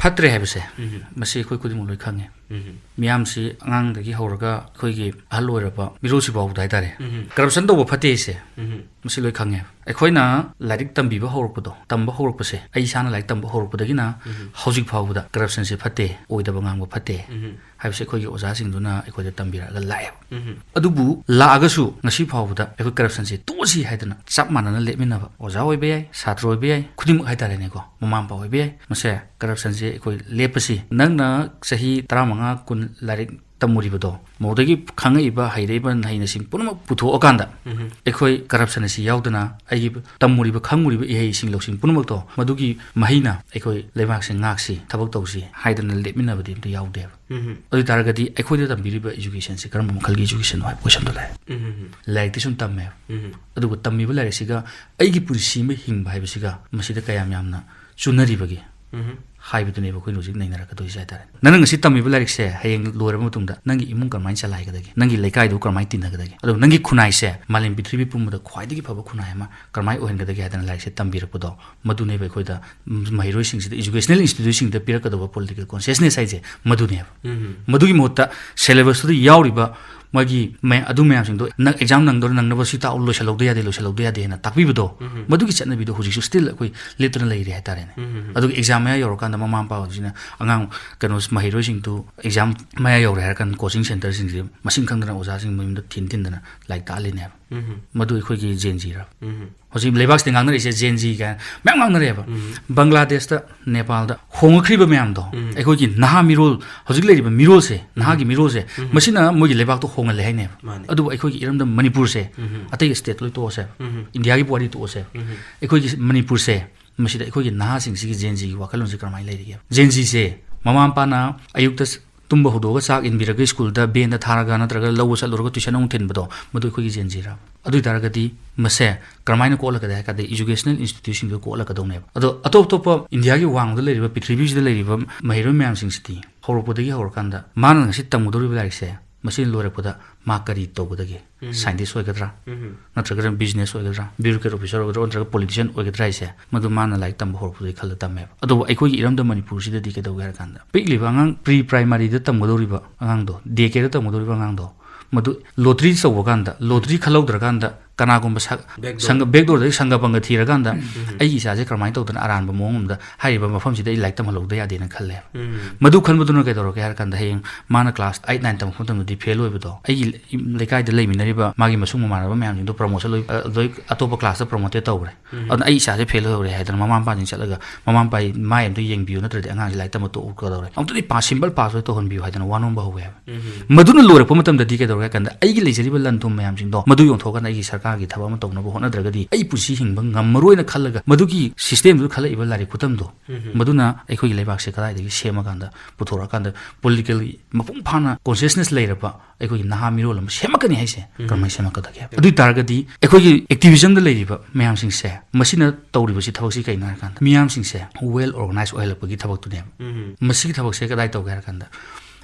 ꯐꯠꯇ꯭ꯔꯦ ꯍꯥꯏꯕꯁꯦ ꯎꯝ꯫ ꯃꯁꯤ ꯑꯩꯈꯣꯏ ꯈꯨꯗꯤꯡꯃꯛ ꯂꯣꯏ ꯈꯪꯉꯦ꯫ ꯎꯝ꯫ ꯃꯤꯌꯥꯝꯁꯤ ꯑꯉꯥꯡꯗꯒꯤ ꯍꯧꯔꯒ ꯑꯩꯈꯣꯏꯒꯤ ꯑꯍꯜ ꯑꯣꯏꯔꯕ ꯃꯤꯔꯣꯜꯁꯤ ꯐꯥꯎꯕꯗ ꯍꯥꯏꯇꯥꯔꯦ, ꯎꯝ꯫ ꯀꯔꯞꯁꯟ ꯇꯧꯕ ꯐꯠꯇꯦꯁꯦ ꯎꯝ꯫ ꯃꯁꯤ ꯂꯣꯏ ꯈꯪꯉꯦ꯫ ꯑꯩꯈꯣꯏꯅ ꯂꯥꯏꯔꯤꯛ ꯇꯝꯕꯤꯕ ꯍꯧꯔꯛꯄꯗꯣ, ꯇꯝꯕ ꯍꯧꯔꯛꯄꯁꯦ, ꯑꯩ ꯏꯁꯥꯅ ꯂꯥꯏꯔꯤꯛ ꯇꯝꯕ ꯍꯧꯔꯛꯄꯗꯒꯤꯅ ꯎꯝ꯫ ꯍꯧꯖꯤꯛ ꯐꯥꯎꯕꯗ ꯀꯔꯞꯁꯟꯁꯦ ꯐꯠꯇꯦ, ꯑꯣꯏꯗꯕ ꯉꯥꯡꯕ ꯐꯠꯇꯦ ꯎꯝ꯫ ꯍꯥꯏꯕꯁꯦ ꯑꯩꯈꯣꯏꯒꯤ ꯑꯣꯖꯥꯁꯤꯡꯗꯨꯅ ꯑꯩꯈꯣꯏꯗ ꯇꯝꯕꯤꯔꯛꯑꯒ ꯂꯥꯛꯑꯦꯕ꯫ ꯎꯝ꯫ ꯑꯗꯨꯕꯨ ꯂꯥꯛꯑꯒꯁꯨ ꯉꯁꯤ ꯐꯥꯎꯕꯗ ꯑꯩꯈꯣꯏ ꯀꯔꯞꯁꯟꯁꯦ ꯇꯣꯛꯑꯁꯤ ꯍꯥꯏꯗꯅ ꯆꯞ ꯃꯥꯟꯅꯅ ꯂꯦꯞꯃꯤꯟꯅꯕ, ꯑꯣꯖꯥ ꯑꯣꯏꯕ ꯌꯥꯏ, ꯁꯥꯇ꯭ꯔ ꯑꯣꯏꯕ ꯌꯥꯏ, ꯈꯨꯗꯤꯡꯃꯛ ꯍꯥꯏꯇꯥꯔꯦꯅꯦꯀꯣ, ꯃꯃꯥ ꯃꯄꯥ ꯑꯣꯏꯕ ꯌꯥꯏ, ꯃꯁꯦ ꯀꯔꯞꯁꯟꯁꯦ ꯑꯩꯈꯣꯏ ꯂꯦꯞꯄꯁꯤ꯫ ꯅꯪꯅ ꯆꯍꯤ ꯇꯔꯥꯃꯉꯥ ꯀꯨꯟ ꯂꯥꯏꯔꯤꯛ ꯇꯝꯃꯨꯔꯤꯕꯗꯣ, ꯃꯗꯨꯗꯒꯤ ꯈꯪꯉꯛꯏꯕ, ꯍꯩꯔꯛꯏꯕ ꯃꯍꯩ ꯃꯁꯤꯡ ꯄꯨꯝꯅꯃꯛ ꯄꯨꯊꯣꯛꯑꯀꯥꯟꯗ ꯎꯝ꯫ ꯑꯩꯈꯣꯏ ꯀꯔꯞꯁꯟ ꯑꯁꯤ ꯌꯥꯎꯗꯅ ꯑꯩꯒꯤ ꯇꯝꯃꯨꯔꯤꯕ, ꯈꯪꯉꯨꯔꯤꯕ ꯏꯍꯩꯁꯤꯡ ꯂꯧꯁꯤꯡ ꯄꯨꯝꯅꯃꯛꯇꯣ, ꯃꯗꯨꯒꯤ ꯃꯍꯩꯅ ꯑꯩꯈꯣꯏ ꯂꯩꯕꯥꯛꯁꯦ ꯉꯥꯛꯁꯤ, ꯊꯕꯛ ꯇꯧꯁꯤ ꯍꯥꯏꯗꯅ ꯂꯦꯞꯃꯤꯟꯅꯕꯗꯤ ꯑꯝꯇ ꯌꯥꯎꯗꯦꯕ꯫ ꯎꯝ꯫ ꯑꯗꯨ ꯑꯣꯏ ꯇꯥꯔꯒꯗꯤ ꯑꯩꯈꯣꯏꯗ ꯇꯝꯕꯤꯔꯤꯕ educationꯁꯤ ꯀꯔꯝꯕ ꯃꯈꯜꯒꯤ educationꯅꯣ ꯍꯥꯏꯕ questionꯗꯣ ꯂꯥꯛꯑꯦ꯫ ꯎꯝ꯫ ꯂꯥꯏꯔꯤꯛꯇꯤ ꯁꯨꯝ ꯇꯝꯃꯦꯕ, ꯎꯝ꯫ ꯑꯗꯨꯒ ꯇꯝꯃꯤꯕ ꯂꯥꯏꯔꯤꯛꯁꯤꯒ ꯑꯩꯒꯤ ꯄꯨꯟꯁꯤ ꯑꯃ ꯍꯤꯡꯕ ꯍꯥꯏꯕꯁꯤꯒ ꯃꯁꯤꯗ ꯀꯌꯥꯝ ꯌꯥꯝꯅ ꯆꯨꯅꯔꯤꯕꯒꯦ ꯎꯝ꯫ ꯍꯥꯏꯕꯗꯨꯅꯦꯕ ꯑꯩꯈꯣꯏꯅ ꯍꯧꯖꯤꯛ ꯅꯩꯅꯔꯛꯀꯗꯣꯏꯁꯦ ꯍꯥꯏꯇꯥꯔꯦ꯫ ꯅꯪꯅ ꯉꯁꯤ ꯇꯝꯃꯤꯕ ꯂꯥꯏꯔꯤꯛꯁꯦ ꯍꯌꯦꯡ ꯂꯣꯏꯔꯕ ꯃꯇꯨꯡꯗ ꯅꯪꯒꯤ ꯏꯃꯨꯡ ꯀꯔꯝꯍꯥꯏꯅ ꯆꯂꯥꯏꯒꯗꯒꯦ, ꯅꯪꯒꯤ ꯂꯩꯀꯥꯏꯗꯨ ꯀꯔꯝꯍꯥꯏꯅ ꯇꯤꯟꯅꯒꯗꯒꯦ, ꯑꯗꯨꯒ ꯅꯪꯒꯤ ꯈꯨꯟꯅꯥꯏꯁꯦ ꯃꯥꯂꯦꯝ ꯄ꯭ꯔꯤꯊꯤꯕꯤ ꯄꯨꯝꯕꯗ ꯈ꯭ꯋꯥꯏꯗꯒꯤ ꯐꯕ ꯈꯨꯟꯅꯥꯏ ꯑꯃ ꯀꯔꯝꯍꯥꯏꯅ ꯑꯣꯏꯍꯟꯒꯗꯒꯦ ꯍꯥꯏꯗꯅ ꯂꯥꯏꯔꯤꯛꯁꯦ ꯇꯝꯕꯤꯔꯛꯄꯗꯣ, ꯃꯗꯨꯅꯦꯕ ꯑꯩꯈꯣꯏꯗ, ꯎꯝ, ꯃꯍꯩꯔꯣꯏꯁꯤꯡꯁꯤꯗ educational instituteꯁꯤꯡꯗ ꯄꯤꯔꯛꯀꯗꯧꯕ political consciousness ꯍꯥꯏꯁꯦ ꯃꯗꯨꯅꯦꯕ꯫ ꯎꯝ꯫ ꯃꯗꯨꯒꯤ ꯃꯍꯨꯠꯇ syllabusꯇꯨꯗ ꯌꯥꯎꯔꯤꯕ ꯃꯥꯒꯤ ꯃꯌꯥ-, ꯑꯗꯨ ꯃꯌꯥꯝꯁꯤꯡꯗꯣ ꯅꯪ exam ꯅꯪꯗꯣꯏꯔ ꯅꯪꯅꯕ ꯁꯤ ꯇꯥꯛꯑꯣ, ꯂꯣꯏꯁꯤꯜꯍꯧꯗ ꯌꯥꯗꯦ, ꯂꯣꯏꯁꯤꯜꯍꯧꯗ ꯌꯥꯗꯦ ꯍꯥꯏꯅ ꯇꯥꯛꯄꯤꯕꯗꯣ, ꯎꯝ꯫ ꯃꯗꯨꯒꯤ ꯆꯠꯅꯕꯤꯗꯣ ꯍꯧꯖꯤꯛꯁꯨ still ꯑꯩꯈꯣꯏ ꯂꯦꯞꯇꯅ ꯂꯩꯔꯤ ꯍꯥꯏꯇꯥꯔꯦꯅꯦ꯫ ꯎꯝ꯫ ꯑꯗꯨꯒ exam ꯃꯌꯥ ꯌꯧꯔꯀꯥꯟꯗ ꯃꯃꯥ ꯃꯄꯥꯁꯤꯅ ꯑꯉꯥꯡ, ꯀꯩꯅꯣ, ꯃꯍꯩꯔꯣꯏꯁꯤꯡꯗꯨ exam ꯃꯌꯥ ꯌꯧꯔꯦ ꯍꯥꯏꯔꯀꯥꯟꯗ coaching centreꯁꯤꯡꯁꯦ ꯃꯁꯤꯡ ꯈꯪꯗꯅ ꯑꯣꯖꯥꯁꯤꯡ ꯃꯌꯨꯝꯗ ꯊꯤꯟ ꯊꯤꯟꯗꯅ ꯂꯥꯏꯔꯤꯛ ꯇꯥꯛꯍꯜꯂꯤꯅꯦꯕ꯫ ꯎꯝ꯫ ꯃꯗꯨ ꯑꯩꯈꯣꯏꯒꯤ Gen Zꯔꯕ? ꯎꯝ꯫ ꯍꯧꯖꯤꯛ ꯂꯩꯕꯥꯛꯁꯤꯗ ꯉꯥꯡꯅꯔꯤꯁꯦ Gen Z ꯀꯥꯏꯅ ꯃꯌꯥꯝ ꯉꯥꯡꯅꯔꯦꯕ꯫ ꯎꯝ꯫ ꯕꯪꯒ꯭ꯂꯥꯗꯦꯁꯇ, ꯅꯦꯄꯥꯜꯗ ꯍꯣꯡꯉꯛꯈ꯭ꯔꯤꯕ ꯃꯌꯥꯝꯗꯣ, ꯎꯝ꯫ ꯑꯩꯈꯣꯏꯒꯤ ꯅꯍꯥ ꯃꯤꯔꯣꯜ, ꯍꯧꯖꯤꯛ ꯂꯩꯔꯤꯕ ꯃꯤꯔꯣꯜꯁꯦ, ꯅꯍꯥꯒꯤ ꯃꯤꯔꯣꯜꯁꯦ, ꯎꯝ꯫ ꯃꯁꯤꯅ ꯃꯣꯏꯒꯤ ꯂꯩꯕꯥꯛꯇꯣ ꯍꯣꯡꯍꯜꯂꯦ ꯍꯥꯏꯅꯦꯕ꯫ ꯃꯥꯅꯦ꯫ ꯑꯗꯨꯕꯨ ꯑꯩꯈꯣꯏꯒꯤ ꯏꯔꯝꯗꯝ ꯃꯅꯤꯄꯨꯔꯁꯦ, ꯎꯝ꯫ ꯑꯇꯩ state ꯂꯣꯏ ꯇꯣꯛꯑꯁꯦꯕ, ꯎꯝ꯫ ꯏꯟꯗꯤꯌꯥꯒꯤ ꯋꯥꯔꯤ ꯇꯣꯛꯑꯁꯦꯕ, ꯎꯝ꯫ ꯑꯩꯈꯣꯏꯒꯤ ꯃꯅꯤꯄꯨꯔꯁꯦ, ꯃꯁꯤꯗ ꯑꯩꯈꯣꯏꯒꯤ ꯅꯍꯥꯁꯤꯡꯁꯤꯒꯤ, Gen Zꯒꯤ ꯋꯥꯈꯜꯂꯣꯟꯁꯦ ꯀꯔꯝꯍꯥꯏꯅ ꯂꯩꯔꯤꯒꯦ? Gen Zꯁꯦ ꯃꯃꯥ ꯃꯄꯥꯅ ꯑꯌꯨꯛꯇ ꯇꯨꯝꯕ ꯍꯧꯗꯣꯛꯑꯒ ꯆꯥꯛ ꯏꯟꯕꯤꯔꯒ ꯁ꯭ꯀꯨꯜꯗ ꯚꯦꯟꯗ ꯊꯥꯔꯒ ꯅꯠꯇ꯭ꯔꯒ ꯂꯧꯕ ꯆꯠꯂꯨꯔꯒ tuition ꯑꯃꯨꯛ ꯊꯤꯟꯕꯗꯣ, ꯃꯗꯨ ꯑꯩꯈꯣꯏꯒꯤ Gen Zꯔꯕ? ꯑꯗꯨ ꯑꯣꯏ ꯇꯥꯔꯒꯗꯤ ꯃꯁꯦ ꯀꯔꯝꯍꯥꯏꯅ ꯀꯣꯛꯍꯜꯂꯛꯀꯗꯦ ꯍꯥꯏ ꯀꯥꯟꯗ educational instituteꯁꯤꯡꯗꯨ ꯀꯣꯛꯍꯜꯂꯛꯀꯗꯧꯅꯦꯕ꯫ ꯑꯗꯣ ꯑꯇꯣꯞ ꯑꯇꯣꯞꯄ ꯏꯟꯗꯤꯌꯥꯒꯤ ꯋꯥꯡꯃꯗ ꯂꯩꯔꯤꯕ, ꯄ꯭ꯔꯤꯊꯤꯕꯤꯁꯤꯗ ꯂꯩꯔꯤꯕ ꯃꯍꯩꯔꯣꯏ ꯃꯌꯥꯝꯁꯤꯡꯁꯤꯗꯤ ꯍꯧꯔꯛꯄꯗꯒꯤ ꯍꯧꯔꯀꯥꯟꯗ ꯃꯥꯅ ꯉꯁꯤ ꯇꯝꯒꯗꯧꯔꯤꯕ ꯂꯥꯏꯔꯤꯛꯁꯦ, ꯃꯁꯤ ꯂꯣꯏꯔꯛꯄꯗ ꯃꯥ ꯀꯔꯤ ꯇꯧꯒꯗꯒꯦ? ꯎꯝ꯫ Scientist ꯑꯣꯏꯒꯗ꯭ꯔꯥ? ꯎꯝ꯫ ꯅꯠꯇ꯭ꯔꯒꯅ business ꯑꯣꯏꯒꯗ꯭ꯔꯥ? Bureaucrat officer ꯑꯣꯏꯒꯗ꯭ꯔꯥ? ꯅꯠꯇ꯭ꯔꯒ politician ꯑꯣꯏꯒꯗ꯭ꯔꯥ ꯍꯥꯏꯁꯦ, ꯃꯗꯨ ꯃꯥꯅ ꯂꯥꯏꯔꯤꯛ ꯇꯝꯕ ꯍꯧꯔꯛꯄꯗꯒꯤ ꯈꯜꯂ ꯇꯝꯃꯦꯕ꯫ ꯑꯗꯨꯕꯨ ꯑꯩꯈꯣꯏꯒꯤ ꯏꯔꯝꯗꯝ ꯃꯅꯤꯄꯨꯔꯁꯤꯗꯗꯤ ꯀꯩꯗꯧꯒꯦ ꯍꯥꯏꯔ ꯀꯥꯟꯗ, ꯄꯤꯛꯂꯤꯕ ꯑꯉꯥꯡ pre primaryꯗ ꯇꯝꯒꯗꯧꯔꯤꯕ ꯑꯉꯥꯡꯗꯣ, day careꯗ ꯇꯝꯒꯗꯧꯔꯤꯕ ꯑꯉꯥꯡꯗꯣ, ꯃꯗꯨ lottery ꯇꯧꯕ ꯀꯥꯟꯗ, lottery ꯈꯜꯍꯧꯗ꯭ꯔꯀꯥꯟꯗ ꯀꯅꯥꯒꯨꯝꯕ ꯁ-, backdoor꯫ ꯁꯪꯒ, backdoorꯗꯒꯤ ꯁꯪꯒ ꯄꯪꯒ ꯊꯤꯔꯀꯥꯟꯗ, ꯎꯝ꯫ ꯑꯩꯒꯤ ꯏꯆꯥꯁꯦ ꯀꯔꯝꯍꯥꯏꯅ ꯇꯧꯗꯅ ꯑꯔꯥꯟꯕ ꯃꯑꯣꯡ ꯑꯃꯗ ꯍꯥꯏꯔꯤꯕ ꯃꯐꯝꯁꯤꯗ ꯑꯩ ꯂꯥꯏꯔꯤꯛ ꯇꯝꯍꯜꯍꯧꯗ ꯌꯥꯗꯦꯅ ꯈꯜꯂꯦ꯫ ꯎꯝ꯫ ꯃꯗꯨ ꯈꯟꯕꯗꯨꯅ ꯀꯩꯗꯧꯔꯒꯦ ꯍꯥꯏꯔ ꯀꯥꯟꯗ, ꯍꯌꯦꯡ ꯃꯥꯅ class eight, nine ꯇꯝꯃꯛꯄ ꯃꯇꯝꯗꯗꯤ fail ꯑꯣꯏꯕꯗꯣ, ꯑꯩꯒꯤ ꯂꯩꯀꯥꯏꯗ ꯂꯩꯃꯤꯟꯅꯔꯤꯕ ꯃꯥꯒꯤ ꯃꯁꯨꯡ ꯃꯃꯥꯟꯅꯕ ꯃꯌꯥꯝꯁꯤꯡꯗꯣ promotion ꯂꯣꯏ, ꯑ, ꯂꯣꯏ ꯑꯇꯣꯞꯄ classꯇ promoted ꯇꯧꯈ꯭ꯔꯦ꯫ ꯎꯝ꯫ ꯑꯗꯨꯅ ꯑꯩ ꯏꯆꯥꯁꯦ fail ꯑꯣꯏꯍꯧꯔꯦ ꯍꯥꯏꯗꯅ ꯃꯃꯥ ꯃꯄꯥꯁꯤꯡ ꯆꯠꯂꯒ, "ꯃꯃꯥ ꯃꯄꯥ, ꯃꯥꯏ ꯑꯝꯇ ꯌꯦꯡꯕꯤꯌꯨ, ꯅꯠꯇ꯭ꯔꯗꯤ ꯑꯉꯥꯡꯁꯦ ꯂꯥꯏꯔꯤꯛ ꯇꯝꯕ ꯇꯣꯛꯀꯗꯧꯔꯦ꯫ ꯑꯃꯨꯛꯇꯗꯤ pass, simple pass ꯑꯣꯏ ꯇꯧꯍꯟꯕꯤꯌꯨ" ꯍꯥꯏꯗꯅ ꯋꯥ ꯅꯣꯝꯕ ꯍꯧꯋꯦꯕ꯫ ꯎꯝ꯫ ꯃꯗꯨꯅ ꯂꯣꯏꯔꯛꯄ ꯃꯇꯝꯗꯗꯤ ꯀꯩꯗꯧꯔꯦ ꯍꯥꯏ ꯀꯥꯟꯗ, ꯑꯩꯒꯤ ꯂꯩꯖꯔꯤꯕ ꯂꯟ ꯊꯨꯝ ꯃꯌꯥꯝꯁꯤꯡꯗꯣ ꯃꯗꯨ ꯌꯣꯟꯊꯣꯛꯑꯀꯥꯟꯗ ꯑꯩꯒꯤ ꯁꯔꯀꯥꯔꯒꯤ ꯊꯕꯛ ꯑꯃ ꯇꯧꯅꯕ ꯍꯣꯠꯅꯗ꯭ꯔꯒꯗꯤ ꯑꯩ ꯄꯨꯟꯁꯤ ꯍꯤꯡꯕ ꯉꯝꯃꯔꯣꯏꯅ ꯈꯜꯂꯒ, ꯃꯗꯨꯒꯤ systemꯗꯨꯗ ꯈꯜꯂꯛꯏꯕ ꯂꯥꯏꯔꯤꯛ ꯈꯨꯇꯝꯗꯣ, ꯎꯝ꯫ ꯃꯗꯨꯅ ꯑꯩꯈꯣꯏꯒꯤ ꯂꯩꯕꯥꯛꯁꯦ ꯀꯗꯥꯏꯗꯒꯤ ꯁꯦꯝꯃꯀꯥꯟꯗ, ꯄꯨꯊꯣꯔꯛꯑꯀꯥꯟꯗ, politically ꯃꯄꯨꯡ ꯐꯥꯅ consciousness ꯂꯩꯔꯕ ꯑꯩꯈꯣꯏꯒꯤ ꯅꯍꯥ ꯃꯤꯔꯣꯜ ꯑꯃ ꯁꯦꯝꯃꯛꯀꯅꯤ ꯍꯥꯏꯁꯦ, ꯎꯝ꯫ ꯀꯔꯝꯍꯥꯏꯅ ꯁꯦꯝꯃꯛꯀꯗꯒꯦ? ꯎꯝ꯫ ꯑꯗꯨ ꯑꯣꯏ ꯇꯥꯔꯒꯗꯤ ꯑꯩꯈꯣꯏꯒꯤ activismꯗ ꯂꯩꯔꯤꯕ ꯃꯌꯥꯝꯁꯤꯡꯁꯦ, ꯃꯁꯤꯅ ꯇꯧꯔꯤꯕꯁꯤ, ꯊꯕꯛꯁꯤ ꯀꯩꯅꯣ ꯍꯥꯏꯔꯀꯥꯟꯗ, ꯃꯤꯌꯥꯝꯁꯤꯡꯁꯦ well organize ꯑꯣꯏꯍꯜꯂꯛꯄꯒꯤ ꯊꯕꯛꯇꯨꯅꯦꯕ꯫ ꯎꯝ꯫ ꯃꯁꯤꯒꯤ ꯊꯕꯛꯁꯦ ꯀꯗꯥꯏ ꯇꯧꯒꯦ ꯍꯥꯏꯔꯀꯥꯟꯗ,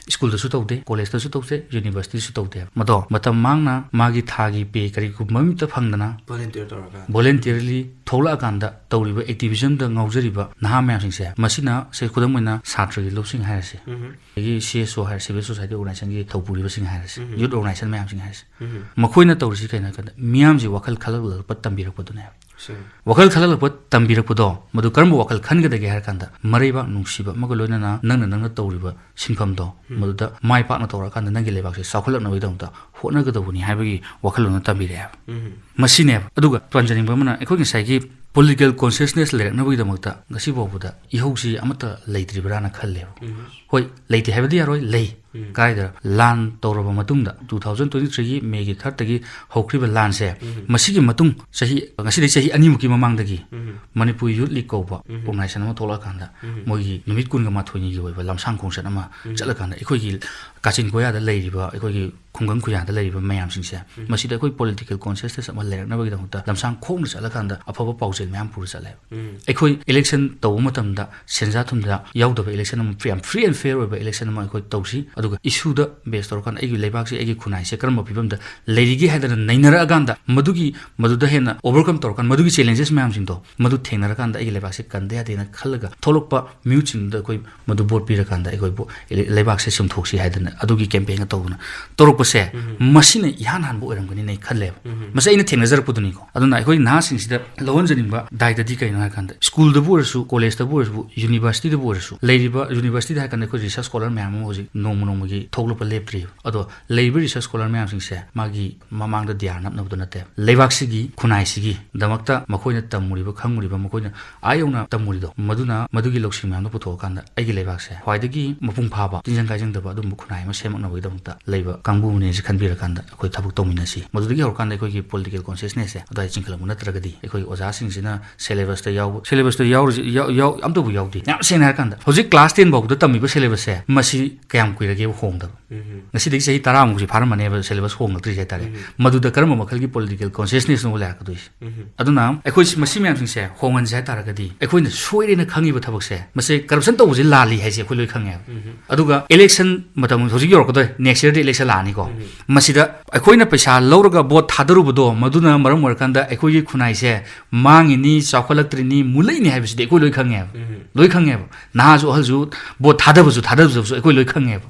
ꯁ꯭ꯀꯨꯜꯗꯁꯨ ꯇꯧꯗꯦ, ꯀꯣꯂꯦꯖꯇꯁꯨ ꯇꯧꯗꯦ, ꯌꯨꯅꯤꯚꯔꯁꯤꯇꯤꯁꯨ ꯇꯧꯗꯦ꯫ ꯃꯗꯣ ꯃꯇꯝ ꯃꯥꯡꯅ ꯃꯥꯒꯤ ꯊꯥꯒꯤ ꯄꯦ ꯀꯔꯤꯒꯨꯝꯕ ꯑꯃꯠꯇ ꯐꯪꯗꯅ ꯚꯣꯂꯟꯇꯤꯌꯔ ꯇꯧꯔꯒ ꯚꯣꯂꯟꯇꯤꯌꯔꯂꯤ ꯊꯣꯛꯂꯛꯑꯀꯥꯟꯗ ꯇꯧꯔꯤꯕ ꯑꯦꯛꯇꯤꯚꯤꯖꯝꯗ ꯉꯥꯎꯖꯔꯤꯕ ꯅꯍꯥ ꯃꯌꯥꯝꯁꯤꯡꯁꯦ, ꯃꯁꯤꯅ ꯁꯦ ꯈꯨꯗꯝ ꯑꯣꯏꯅ ꯁꯥꯇ꯭ꯔꯒꯤ ꯂꯨꯞꯁꯤꯡ ꯍꯥꯏꯔꯁꯤ, ꯎꯝ, ꯑꯗꯒꯤ ꯁꯤ ꯑꯦꯁ ꯑꯣ ꯍꯥꯏꯔ, ꯁꯤꯚꯤꯜ ꯁꯣꯁꯥꯏꯇꯤ ꯑꯣꯔꯒꯅꯥꯏꯖꯦꯁꯟꯒꯤ ꯊꯧꯄꯨꯔꯤꯕꯁꯤꯡ ꯍꯥꯏꯔꯁꯤ, ꯎꯝ꯫ ꯌꯨꯠ ꯑꯣꯔꯒꯅꯥꯏꯖꯦꯁꯟ ꯃꯌꯥꯝꯁꯤꯡ ꯍꯥꯏꯔꯁꯤ, ꯎꯝ, ꯃꯈꯣꯏꯅ ꯇꯧꯔꯤꯁꯤ ꯀꯩꯅꯣ ꯍꯥꯏ ꯀꯥꯟꯗ ꯃꯤꯌꯥꯝꯁꯤ ꯋꯥꯈꯜ ꯈꯜꯍꯜꯂꯛꯄ ꯇꯝꯕꯤꯔꯛꯄꯗꯨꯅꯦꯕ꯫ ꯁꯦ ꯋꯥꯈꯜ ꯈꯜꯍꯜꯂꯛꯄ ꯇꯝꯕꯤꯔꯛꯄꯗꯣ ꯃꯗꯨ ꯀꯔꯝꯕ ꯋꯥꯈꯜ ꯈꯟꯒꯗꯒꯦ ꯍꯥꯏꯔ ꯀꯥꯟꯗ, ꯃꯔꯩꯕꯥꯛ ꯅꯨꯡꯁꯤꯕ ꯑꯃꯒ ꯂꯣꯏꯅꯅ ꯅꯪꯅ ꯅꯪꯅ ꯇꯧꯔꯤꯕ ꯁꯤꯟꯐꯝꯗꯣ ꯎꯝ꯫ ꯃꯗꯨꯗ ꯃꯥꯏ ꯄꯥꯛꯅ ꯇꯧꯔꯛꯑꯀꯥꯟꯗ ꯅꯪꯒꯤ ꯂꯩꯕꯥꯛꯁꯦ ꯆꯥꯎꯈꯠꯂꯛꯅꯕꯒꯤꯗꯃꯛꯇ ꯍꯣꯠꯅꯒꯗꯧꯕꯅꯤ ꯍꯥꯏꯕꯒꯤ ꯋꯥꯈꯜꯂꯣꯟꯗꯣ ꯇꯝꯕꯤꯔꯛꯑꯦꯕ꯫ ꯎꯝ, ꯃꯁꯤꯅꯦꯕ꯫ ꯑꯗꯨꯒ ꯄꯟꯖꯅꯤꯡꯕ ꯑꯃꯅ, ꯑꯩꯈꯣꯏ ꯉꯁꯥꯏꯒꯤ ꯄꯣꯂꯤꯇꯤꯀꯦꯜ ꯀꯣꯟꯁꯤꯌꯁꯅꯦꯁ ꯂꯩꯔꯛꯅꯕꯒꯤꯗꯃꯛꯇ ꯉꯁꯤ ꯐꯥꯎꯕꯗ ꯏꯍꯧꯁꯤ ꯑꯃꯠꯇ ꯂꯩꯇ꯭ꯔꯤꯕ꯭ꯔꯥꯅ ꯈꯜꯂꯦꯕ꯫ ꯎꯝ, ꯍꯣꯏ, ꯂꯩꯇꯦ ꯍꯥꯏꯕꯗꯤ ꯌꯥꯔꯣꯏ, ꯂꯩ꯫ ꯎꯝ꯫ ꯀꯥꯏꯗ ꯂꯥꯟ ꯇꯧꯔꯕ ꯃꯇꯨꯡꯗ, ꯇꯨ ꯊꯥꯎꯖꯟ ꯇ꯭ꯋꯦꯟꯇꯤ ꯊ꯭ꯔꯤꯒꯤ ꯃꯦꯒꯤ ꯊꯥꯔꯠꯇꯒꯤ ꯍꯧꯈ꯭ꯔꯤꯕ ꯂꯥꯟꯁꯦ, ꯎꯝ꯫ ꯃꯁꯤꯒꯤ ꯃꯇꯨꯡ ꯆꯍꯤ, ꯉꯁꯤꯗꯒꯤ ꯆꯍꯤ ꯑꯅꯤꯃꯨꯛꯀꯤ ꯃꯃꯥꯡꯗꯒꯤ ꯎꯝ, ꯃꯅꯤꯄꯨꯔ ꯌꯨꯠ ꯂꯤꯒ ꯀꯧꯕ ꯎꯝ꯫ ꯑꯣꯔꯒꯅꯥꯏꯖꯦꯁꯟ ꯑꯃ ꯊꯣꯛꯂꯛꯑꯀꯥꯟꯗ, ꯎꯝ꯫ ꯃꯣꯏꯒꯤ ꯅꯨꯃꯤꯠ ꯀꯨꯟꯒ ꯃꯥꯊꯣꯏꯅꯤꯒꯤ ꯑꯣꯏꯕ ꯂꯝꯁꯥꯡ ꯈꯣꯡꯆꯠ ꯑꯃ ꯎꯝ꯫ ꯆꯠꯂꯀꯥꯟꯗ, ꯑꯩꯈꯣꯏꯒꯤ ꯀꯥꯆꯤꯟ ꯀꯣꯌꯥꯗ ꯂꯩꯔꯤꯕ, ꯑꯩꯈꯣꯏꯒꯤ ꯈꯨꯡꯒꯪ ꯈꯨꯌꯥꯗ ꯂꯩꯔꯤꯕ ꯃꯌꯥꯝꯁꯤꯡꯁꯦ, ꯎꯝ꯫ ꯃꯁꯤꯗ ꯑꯩꯈꯣꯏ ꯄꯣꯂꯤꯇꯤꯀꯦꯜ ꯀꯣꯟꯁꯤꯌꯁꯅꯦꯁ ꯑꯃ ꯂꯩꯔꯛꯅꯕꯒꯤꯗꯃꯛꯇ ꯂꯝꯁꯥꯡ ꯈꯣꯡꯅ ꯆꯠꯂꯀꯥꯟꯗ ꯑꯐꯕ ꯄꯥꯎꯖꯦꯜ ꯃꯌꯥꯝ ꯄꯨꯔ ꯆꯠꯂꯦꯕ꯫ ꯎꯝ꯫ ꯑꯩꯈꯣꯏ ꯏꯂꯦꯛꯁꯟ ꯇꯧꯕ ꯃꯇꯝꯗ ꯁꯦꯟꯖꯥ ꯊꯨꯝꯖꯥ ꯌꯥꯎꯗꯕ ꯏꯂꯦꯛꯁꯟ ꯑꯃ, ꯌꯥꯝ ꯐ꯭ꯔꯤ ꯑꯦꯟ ꯐꯦꯌꯔ ꯑꯣꯏꯕ ꯏꯂꯦꯛꯁꯟ ꯑꯃ ꯑꯩꯈꯣꯏ ꯇꯧꯁꯤ, ꯑꯗꯨꯒ ꯏꯁꯨꯗ ꯕꯦꯁ ꯇꯧꯔꯀꯥꯟꯗ ꯑꯩꯒꯤ ꯂꯩꯕꯥꯛꯁꯤ, ꯑꯩꯒꯤ ꯈꯨꯟꯅꯥꯏꯁꯦ ꯀꯔꯝꯕ ꯐꯤꯕꯝꯗ ꯂꯩꯔꯤꯒꯦ ꯍꯥꯏꯗꯅ ꯅꯩꯅꯔꯛꯑꯀꯥꯟꯗ, ꯃꯗꯨꯒꯤ, ꯃꯗꯨꯗ ꯍꯦꯟꯅ ꯑꯣꯚꯔꯀꯝ ꯇꯧꯔꯀꯥꯟꯗ, ꯃꯗꯨꯒꯤ ꯆꯦꯂꯦꯟꯖꯦꯁ ꯃꯌꯥꯝꯁꯤꯡꯗꯣ ꯃꯗꯨ ꯊꯦꯡꯅꯔꯀꯥꯟꯗ ꯑꯩꯒꯤ ꯂꯩꯕꯥꯛꯁꯦ ꯀꯟꯗ ꯌꯥꯗꯦꯅ ꯈꯜꯂꯒ ꯊꯣꯛꯂꯛꯄ ꯃꯤꯍꯨꯠꯁꯤꯡꯗꯨꯗ ꯑꯩꯈꯣꯏ ꯃꯗꯨ ꯚꯣꯠ ꯄꯤꯔꯀꯥꯟꯗ ꯑꯩꯈꯣꯏꯕꯨ ꯏꯂꯦ-, ꯂꯩꯕꯥꯛꯁꯦ ꯆꯨꯝꯊꯣꯛꯁꯤ ꯍꯥꯏꯗꯅ ꯑꯗꯨꯒꯤ ꯀꯦꯝꯄꯦꯟꯒ ꯇꯧꯗꯅ ꯇꯧꯔꯛꯄꯁꯦ, ꯎꯝ꯫ ꯃꯁꯤꯅ ꯏꯍꯥꯟ ꯍꯥꯟꯕ ꯑꯣꯏꯔꯝꯒꯅꯤꯅ ꯑꯩ ꯈꯜꯂꯦꯕ꯫ ꯎꯝ꯫ ꯃꯁꯤ ꯑꯩꯅ ꯊꯦꯡꯅꯖꯔꯛꯄꯗꯨꯅꯤꯀꯣ꯫ ꯑꯗꯨꯅ ꯑꯩꯈꯣꯏ ꯅꯍꯥꯁꯤꯡꯁꯤꯗ ꯂꯧꯍꯟꯖꯅꯤꯡꯕ ꯗꯥꯏꯇꯗꯤ ꯀꯩꯅꯣ ꯍꯥꯏ ꯀꯥꯟꯗ, ꯁ꯭ꯀꯨꯜꯗꯕꯨ ꯑꯣꯏꯔꯁꯨ, ꯀꯣꯂꯦꯖꯇꯕꯨ ꯑꯣꯏꯔꯁꯨ, ꯌꯨꯅꯤꯚꯔꯁꯤꯇꯤꯗꯕꯨ ꯑꯣꯏꯔꯁꯨ, ꯂꯩꯔꯤꯕ, ꯌꯨꯅꯤꯚꯔꯁꯤꯇꯤꯗ ꯍꯥꯏ ꯀꯥꯟꯗ ꯑꯩꯈꯣꯏ ꯔꯤꯁꯔꯁ ꯁ꯭ꯀꯣꯂꯔ ꯃꯌꯥꯝ ꯑꯃ ꯍꯧꯖꯤꯛ ꯅꯣꯡꯃ ꯅꯣꯡꯃꯒꯤ ꯊꯣꯛꯂꯛꯄ ꯂꯦꯞꯇ꯭ꯔꯤꯕ꯫ ꯑꯗꯣ ꯂꯩꯔꯤꯕ ꯔꯤꯁꯔꯁ ꯁ꯭ꯀꯣꯂꯔ ꯃꯌꯥꯝꯁꯤꯡꯁꯦ ꯃꯥꯒꯤ ꯃꯃꯥꯡꯗ ꯙ꯭ꯌꯥꯟ ꯅꯞꯅꯕꯗꯣ ꯅꯠꯇꯦ, ꯂꯩꯕꯥꯛꯁꯤꯒꯤ, ꯈꯨꯟꯅꯥꯏꯁꯤꯒꯤ ꯗꯃꯛꯇ ꯃꯈꯣꯏꯅ ꯇꯝꯃꯨꯔꯤꯕ, ꯈꯪꯉꯨꯔꯤꯕ, ꯃꯈꯣꯏꯅ ꯑꯥ ꯌꯧꯅ ꯇꯝꯃꯨꯔꯤꯗꯣ, ꯃꯗꯨꯅ, ꯃꯗꯨꯒꯤ ꯂꯧꯁꯤꯡ ꯃꯌꯥꯝꯗꯣ ꯄꯨꯊꯣꯛꯑꯀꯥꯟꯗ ꯑꯩꯒꯤ ꯂꯩꯕꯥꯛꯁꯦ ꯈ꯭ꯋꯥꯏꯗꯒꯤ ꯃꯄꯨꯡ ꯐꯥꯕ, ꯇꯤꯟꯖꯪ ꯀꯥꯏꯖꯪꯗꯕ ꯑꯗꯨꯒꯨꯝꯕ ꯈꯨꯟꯅꯥꯏ ꯑꯃ ꯁꯦꯝꯃꯛꯅꯕꯒꯤꯗꯃꯛꯇ ꯂꯩꯕ ꯀꯥꯡꯕꯨꯅꯦꯁꯦ ꯈꯟꯕꯤꯔꯀꯥꯟꯗ ꯑꯩꯈꯣꯏ ꯊꯕꯛ ꯇꯧꯃꯤꯟꯅꯁꯤ꯫ ꯃꯗꯨꯗꯒꯤ ꯍꯧꯔꯀꯥꯟꯗ ꯑꯩꯈꯣꯏꯒꯤ ꯄꯣꯂꯤꯇꯤꯀꯦꯜ ꯀꯣꯟꯁꯤꯌꯁꯅꯦꯁꯁꯦ ꯑꯗꯨꯋꯥꯏꯗ ꯆꯤꯡꯈꯠꯂꯛꯄ ꯅꯠꯇ꯭ꯔꯒꯗꯤ, ꯑꯩꯈꯣꯏꯒꯤ ꯑꯣꯖꯥꯁꯤꯡꯁꯤꯅ ꯁꯦꯂꯦꯕꯁꯇ ꯌꯥꯎꯕ, ꯁꯦꯂꯦꯕꯁꯇ ꯌꯥꯎꯔꯤꯁꯤ, ꯌꯥꯎ-, ꯌꯥꯎ-, ꯑꯝꯇꯕꯨ ꯌꯥꯎꯗꯦ꯫ ꯌꯥꯝ ꯁꯦꯡꯅ ꯍꯥꯏꯔꯀꯥꯟꯗ, ꯍꯧꯖꯤꯛ ꯀ꯭ꯂꯥꯁ ꯇꯦꯟ ꯐꯥꯎꯕꯗ ꯇꯝꯃꯤꯕ ꯁꯦꯂꯦꯕꯁꯁꯦ, ꯃꯁꯤ ꯀꯌꯥꯝ ꯀꯨꯏꯔꯒꯦꯕ ꯍꯣꯡꯗꯕ? ꯎꯝ꯫ ꯉꯁꯤꯗꯒꯤ ꯆꯍꯤ ꯇꯔꯥꯃꯨꯛꯁꯤ ꯐꯥꯔꯝꯃꯅꯦꯕ ꯁꯦꯂꯦꯕꯁ ꯍꯣꯡꯂꯛꯇ꯭ꯔꯤꯁꯦ ꯍꯥꯏꯇꯥꯔꯦ꯫ ꯎꯝ꯫ ꯃꯗꯨꯗ ꯀꯔꯝꯕ ꯃꯈꯜꯒꯤ ꯄꯣꯂꯤꯇꯤꯀꯦꯜ ꯀꯣꯟꯁꯤꯌꯁꯅꯦꯁꯅꯣ ꯂꯩꯔꯛꯀꯗꯣꯏꯁꯦ? ꯎꯝ꯫ ꯑꯗꯨꯅ ꯑꯩꯈꯣꯏ ꯃꯁꯤ ꯃꯌꯥꯝꯁꯤꯡꯁꯦ ꯍꯣꯡꯍꯟꯁꯦ ꯍꯥꯏ ꯇꯥꯔꯒꯗꯤ, ꯑꯩꯈꯣꯏꯅ ꯁꯣꯏꯔꯦꯅ ꯈꯪꯉꯤꯕ ꯊꯕꯛꯁꯦ, ꯃꯁꯤ ꯀꯔꯞꯁꯟ ꯇꯧꯕꯁꯦ ꯂꯥꯜꯂꯤ ꯍꯥꯏꯁꯦ ꯑꯩꯈꯣꯏ ꯂꯣꯏ ꯈꯪꯉꯦꯕ꯫ ꯑꯗꯨꯒ ꯏꯂꯦꯛꯁꯟ ꯃꯇꯝ ꯍꯧꯖꯤꯛ ꯌꯧꯔꯛꯀꯗꯣꯏ, ꯅꯦꯛꯁ ꯌꯔꯗ ꯏꯂꯦꯛꯁꯟ ꯂꯥꯛꯑꯅꯤꯀꯣ꯫ ꯃꯁꯤꯗ ꯑꯩꯈꯣꯏꯅ ꯄꯩꯁꯥ ꯂꯧꯔꯒ ꯚꯣꯠ ꯊꯥꯗꯔꯨꯕꯗꯣ, ꯃꯗꯨꯅ ꯃꯔꯝ ꯑꯣꯏꯔꯀꯥꯟꯗ ꯑꯩꯈꯣꯏꯒꯤ ꯈꯨꯟꯅꯥꯏꯁꯦ ꯃꯥꯡꯉꯤꯅꯤ, ꯆꯥꯎꯈꯠꯂꯛꯇ꯭ꯔꯤꯅꯤ, ꯃꯨꯜꯂꯛꯏꯅꯤ ꯍꯥꯏꯕꯁꯤꯗꯤ ꯑꯩꯈꯣꯏ ꯂꯣꯏ ꯈꯪꯉꯦꯕ꯫ ꯂꯣꯏ ꯈꯪꯉꯦꯕ꯫ ꯅꯍꯥꯁꯨ ꯑꯍꯜꯁꯨ ꯚꯣꯠ ꯊꯥꯗꯕꯁꯨ ꯊꯥꯗꯕꯁꯨ ꯑꯩꯈꯣꯏ ꯂꯣꯏ ꯈꯪꯉꯦꯕ꯫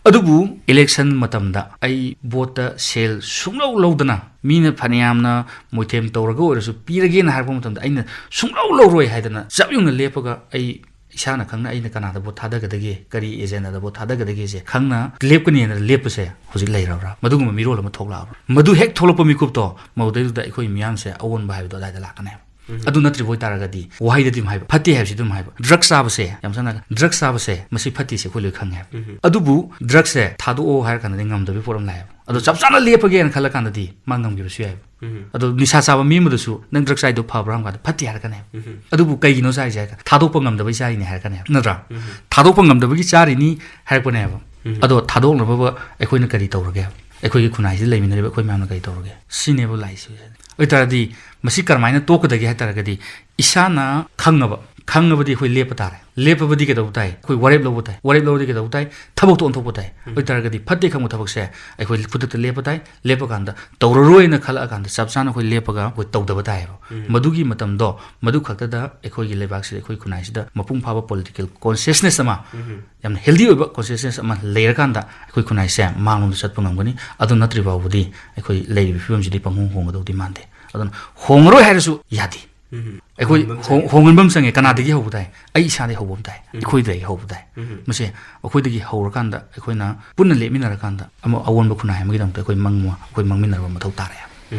ꯑꯗꯨꯕꯨ ꯏꯂꯦꯛꯁꯟ ꯃꯇꯝꯗ ꯑꯩ ꯚꯣꯠꯇ ꯁꯦꯜ ꯁꯨꯡꯂꯧ ꯂꯧꯗꯅ, ꯃꯤꯅ ꯐꯅꯌꯥꯝꯅ ꯃꯣꯏꯊꯦꯝ ꯇꯧꯔꯒ ꯑꯣꯏꯔꯁꯨ ꯄꯤꯔꯒꯦꯅ ꯍꯥꯏꯔꯛꯄ ꯃꯇꯝꯗ, ꯑꯩꯅ ꯁꯨꯡꯂꯧ ꯂꯧꯔꯣꯏ ꯍꯥꯏꯗꯅ ꯆꯞ ꯌꯨꯡꯅ ꯂꯦꯞꯄꯒ, ꯑꯩ ꯏꯁꯥꯅ ꯈꯪꯅ ꯑꯩꯅ ꯀꯅꯥꯗ ꯚꯣꯠ ꯊꯥꯗꯒꯗꯒꯦ, ꯀꯔꯤ ꯑꯦꯖꯦꯟꯗꯥꯗ ꯚꯣꯠ ꯊꯥꯗꯒꯗꯒꯦꯁꯦ ꯈꯪꯅ ꯂꯦꯞꯀꯅꯤꯅ ꯂꯦꯞꯄꯁꯦ ꯍꯧꯖꯤꯛ ꯂꯩꯔꯕ꯭ꯔꯥ? ꯃꯗꯨꯒꯨꯝꯕ ꯃꯤꯔꯣꯜ ꯑꯃ ꯊꯣꯛꯂꯛꯑꯕ꯭ꯔꯥ? ꯃꯗꯨ ꯍꯦꯛ ꯊꯣꯛꯂꯛꯄ ꯃꯤꯀꯨꯞꯇꯣ, ꯃꯗꯨꯗꯩꯗꯨꯗ ꯑꯩꯈꯣꯏ ꯃꯤꯌꯥꯝꯁꯦ ꯑꯑꯣꯟꯕ ꯍꯥꯏꯕꯗꯣ ꯑꯗꯨꯋꯥꯏꯗ ꯂꯥꯛꯀꯅꯦꯕ꯫ ꯑꯗꯨ ꯅꯠꯇ꯭ꯔꯤꯕ ꯑꯣꯏꯇꯥꯔꯒꯗꯤ, ꯋꯥꯍꯩꯗꯗꯤ ꯑꯗꯨꯝ ꯍꯥꯏꯕ, ꯐꯠꯇꯦ ꯍꯥꯏꯕꯁꯤ ꯑꯗꯨꯝ ꯍꯥꯏꯕ, ꯗ꯭ꯔꯒ ꯆꯥꯕꯁꯦ, ꯌꯥꯝ ꯁꯝꯅ ꯍꯥꯏꯔꯒ, ꯗ꯭ꯔꯒ ꯆꯥꯕꯁꯦ ꯃꯁꯤ ꯐꯠꯇꯦꯁꯦ ꯑꯩꯈꯣꯏ ꯂꯣꯏ ꯈꯪꯉꯦꯕ꯫ ꯑꯗꯨꯕꯨ ꯗ꯭ꯔꯒꯁꯦ ꯊꯥꯗꯣꯛꯑꯣ ꯍꯥꯏꯔ ꯀꯥꯟꯗꯗꯤ ꯉꯝꯗꯕꯒꯤ ꯄꯣꯠ ꯑꯃ ꯂꯥꯛꯑꯦꯕ꯫ ꯑꯗꯣ ꯆꯞ ꯆꯥꯅ ꯂꯦꯞꯄꯒꯦꯅ ꯈꯜꯂ ꯀꯥꯟꯗꯗꯤ ꯃꯥ ꯉꯝꯈꯤꯕꯁꯨ ꯌꯥꯏꯕ꯫ ꯑꯗꯣ ꯅꯤꯁꯥ ꯆꯥꯕ ꯃꯤ ꯑꯃꯗꯁꯨ ꯅꯪ ꯗ꯭ꯔꯒ ꯆꯥꯏꯗꯣ ꯐꯕ꯭ꯔꯥ ꯍꯪꯕ ꯀꯥꯟꯗ ꯐꯠꯇꯦ ꯍꯥꯏꯔꯛꯀꯅꯦꯕ꯫ ꯑꯗꯨꯕꯨ ꯀꯩꯒꯤꯅꯣ ꯆꯥꯏꯁꯦ ꯍꯥꯏꯔ ꯀꯥꯟꯗ ꯊꯥꯗꯣꯛꯄ ꯉꯝꯗꯕꯩ ꯆꯥꯔꯤꯅꯦ ꯍꯥꯏꯔꯛꯀꯅꯦꯕ, ꯅꯠꯇ꯭ꯔꯥ? ꯊꯥꯗꯣꯛꯄ ꯉꯝꯗꯕꯒꯤ ꯆꯥꯔꯤꯅꯤ ꯍꯥꯏꯔꯛꯄꯅꯦꯕ꯫ ꯑꯗꯣ ꯊꯥꯗꯣꯛꯅꯕ ꯑꯩꯈꯣꯏꯅ ꯀꯔꯤ ꯇꯧꯔꯒꯦ? ꯑꯩꯈꯣꯏꯒꯤ ꯈꯨꯟꯅꯥꯏꯁꯤꯗ ꯂꯩꯃꯤꯟꯅꯔꯤꯕ ꯑꯩꯈꯣꯏ ꯃꯌꯥꯝꯅ ꯀꯔꯤ ꯇꯧꯔꯒꯦ? ꯁꯤꯅꯦꯕ ꯂꯥꯛꯏꯁꯦ꯫ ꯑꯗꯨ ꯑꯣꯏꯇꯥꯔꯗꯤ ꯃꯁꯤ ꯀꯔꯝꯍꯥꯏꯅ ꯇꯣꯛꯀꯗꯒꯦ ꯍꯥꯏ ꯇꯥꯔꯒꯗꯤ, ꯏꯁꯥꯅ ꯈꯪꯉꯕ, ꯈꯪꯉꯕꯗꯤ ꯑꯩꯈꯣꯏ ꯂꯦꯞꯄ ꯇꯥꯔꯦ꯫ ꯂꯦꯞꯄꯕꯗꯤ ꯀꯩꯗꯧꯕ ꯇꯥꯏ? ꯑꯩꯈꯣꯏ ꯋꯥꯔꯦꯞ ꯂꯧꯕ ꯇꯥꯏ꯫ ꯋꯥꯔꯦꯞ ꯂꯧꯔꯗꯤ ꯀꯩꯗꯧꯕ ꯇꯥꯏ? ꯊꯕꯛꯇꯣ ꯑꯣꯟꯊꯣꯛꯄ ꯇꯥꯏ꯫ ꯑꯗꯨ ꯑꯣꯏꯇꯥꯔꯒꯗꯤ ꯐꯠꯇꯦ ꯈꯪꯕ ꯊꯕꯛꯁꯦ ꯑꯩꯈꯣꯏ ꯈꯨꯗꯛꯇ ꯂꯦꯞꯄ ꯇꯥꯏ꯫ ꯂꯦꯞꯄ ꯀꯥꯟꯗ ꯇꯧꯔꯔꯣꯏꯅ ꯈꯜꯂꯛꯑꯀꯥꯟꯗ ꯆꯞ ꯆꯥꯅ ꯑꯩꯈꯣꯏ ꯂꯦꯞꯄꯒ ꯑꯩꯈꯣꯏ ꯇꯧꯗꯕ ꯇꯥꯏꯌꯦꯕ꯫ ꯃꯗꯨꯒꯤ ꯃꯇꯝꯗꯣ, ꯃꯗꯨ ꯈꯛꯇꯗ ꯑꯩꯈꯣꯏꯒꯤ ꯂꯩꯕꯥꯛꯁꯤꯗ, ꯑꯩꯈꯣꯏ ꯈꯨꯟꯅꯥꯏꯁꯤꯗ ꯃꯄꯨꯡ ꯐꯥꯕ ꯄꯣꯂꯤꯇꯤꯀꯦꯜ ꯀꯣꯟꯁꯤꯌꯁꯅꯦꯁ ꯑꯃ, ꯌꯥꯝꯅ ꯍꯦꯜꯗꯤ ꯑꯣꯏꯕ ꯀꯣꯟꯁꯤꯌꯁꯅꯦꯁ ꯑꯃ ꯂꯩꯔꯀꯥꯟꯗ ꯑꯩꯈꯣꯏ ꯈꯨꯟꯅꯥꯏꯁꯦ ꯃꯥꯡꯂꯣꯝꯗ ꯆꯠꯄ ꯉꯝꯒꯅꯤ꯫ ꯑꯗꯨ ꯅꯠꯇ꯭ꯔꯤ ꯐꯥꯎꯕꯗꯤ ꯑꯩꯈꯣꯏ ꯂꯩꯔꯤꯕ ꯐꯤꯕꯝꯁꯤꯗꯤ ꯄꯪꯍꯣꯡ ꯍꯣꯡꯒꯗꯧꯗꯤ ꯃꯥꯟꯗꯦ꯫ ꯑꯗꯨꯅ ꯍꯣꯡꯉꯔꯣꯏ ꯍꯥꯏꯔꯁꯨ ꯌꯥꯗꯦ꯫ ꯑꯩꯈꯣꯏ ꯍꯣꯡꯍꯟꯕ ꯑꯃ ꯍꯣꯡ-, ꯆꯪꯉꯦ꯫ ꯍꯣꯡꯍꯟꯕ ꯑꯃ ꯆꯪꯉꯦ꯫ ꯀꯅꯥꯗꯒꯤ ꯍꯧꯕ ꯇꯥꯏ? ꯑꯩ ꯏꯁꯥꯗꯒꯤ ꯍꯧꯕ ꯑꯃ ꯇꯥꯏ꯫ ꯑꯩꯈꯣꯏꯗꯒꯤ ꯍꯧꯕ ꯇꯥꯏ꯫ ꯃꯁꯦ ꯑꯩꯈꯣꯏꯗꯒꯤ ꯍꯧꯔꯀꯥꯟꯗ, ꯑꯩꯈꯣꯏꯅ ꯄꯨꯟꯅ ꯂꯦꯞꯃꯤꯟꯅꯔꯀꯥꯟꯗ ꯑꯃ ꯑꯑꯣꯟꯕ ꯈꯨꯟꯅꯥꯏ ꯑꯃꯒꯤꯗꯃꯛꯇ ꯑꯩꯈꯣꯏ ꯃꯪ ꯑꯃ ꯑꯩꯈꯣꯏ ꯃꯪꯃꯤꯟꯅꯕ ꯃꯊꯧ ꯇꯥꯔꯦ꯫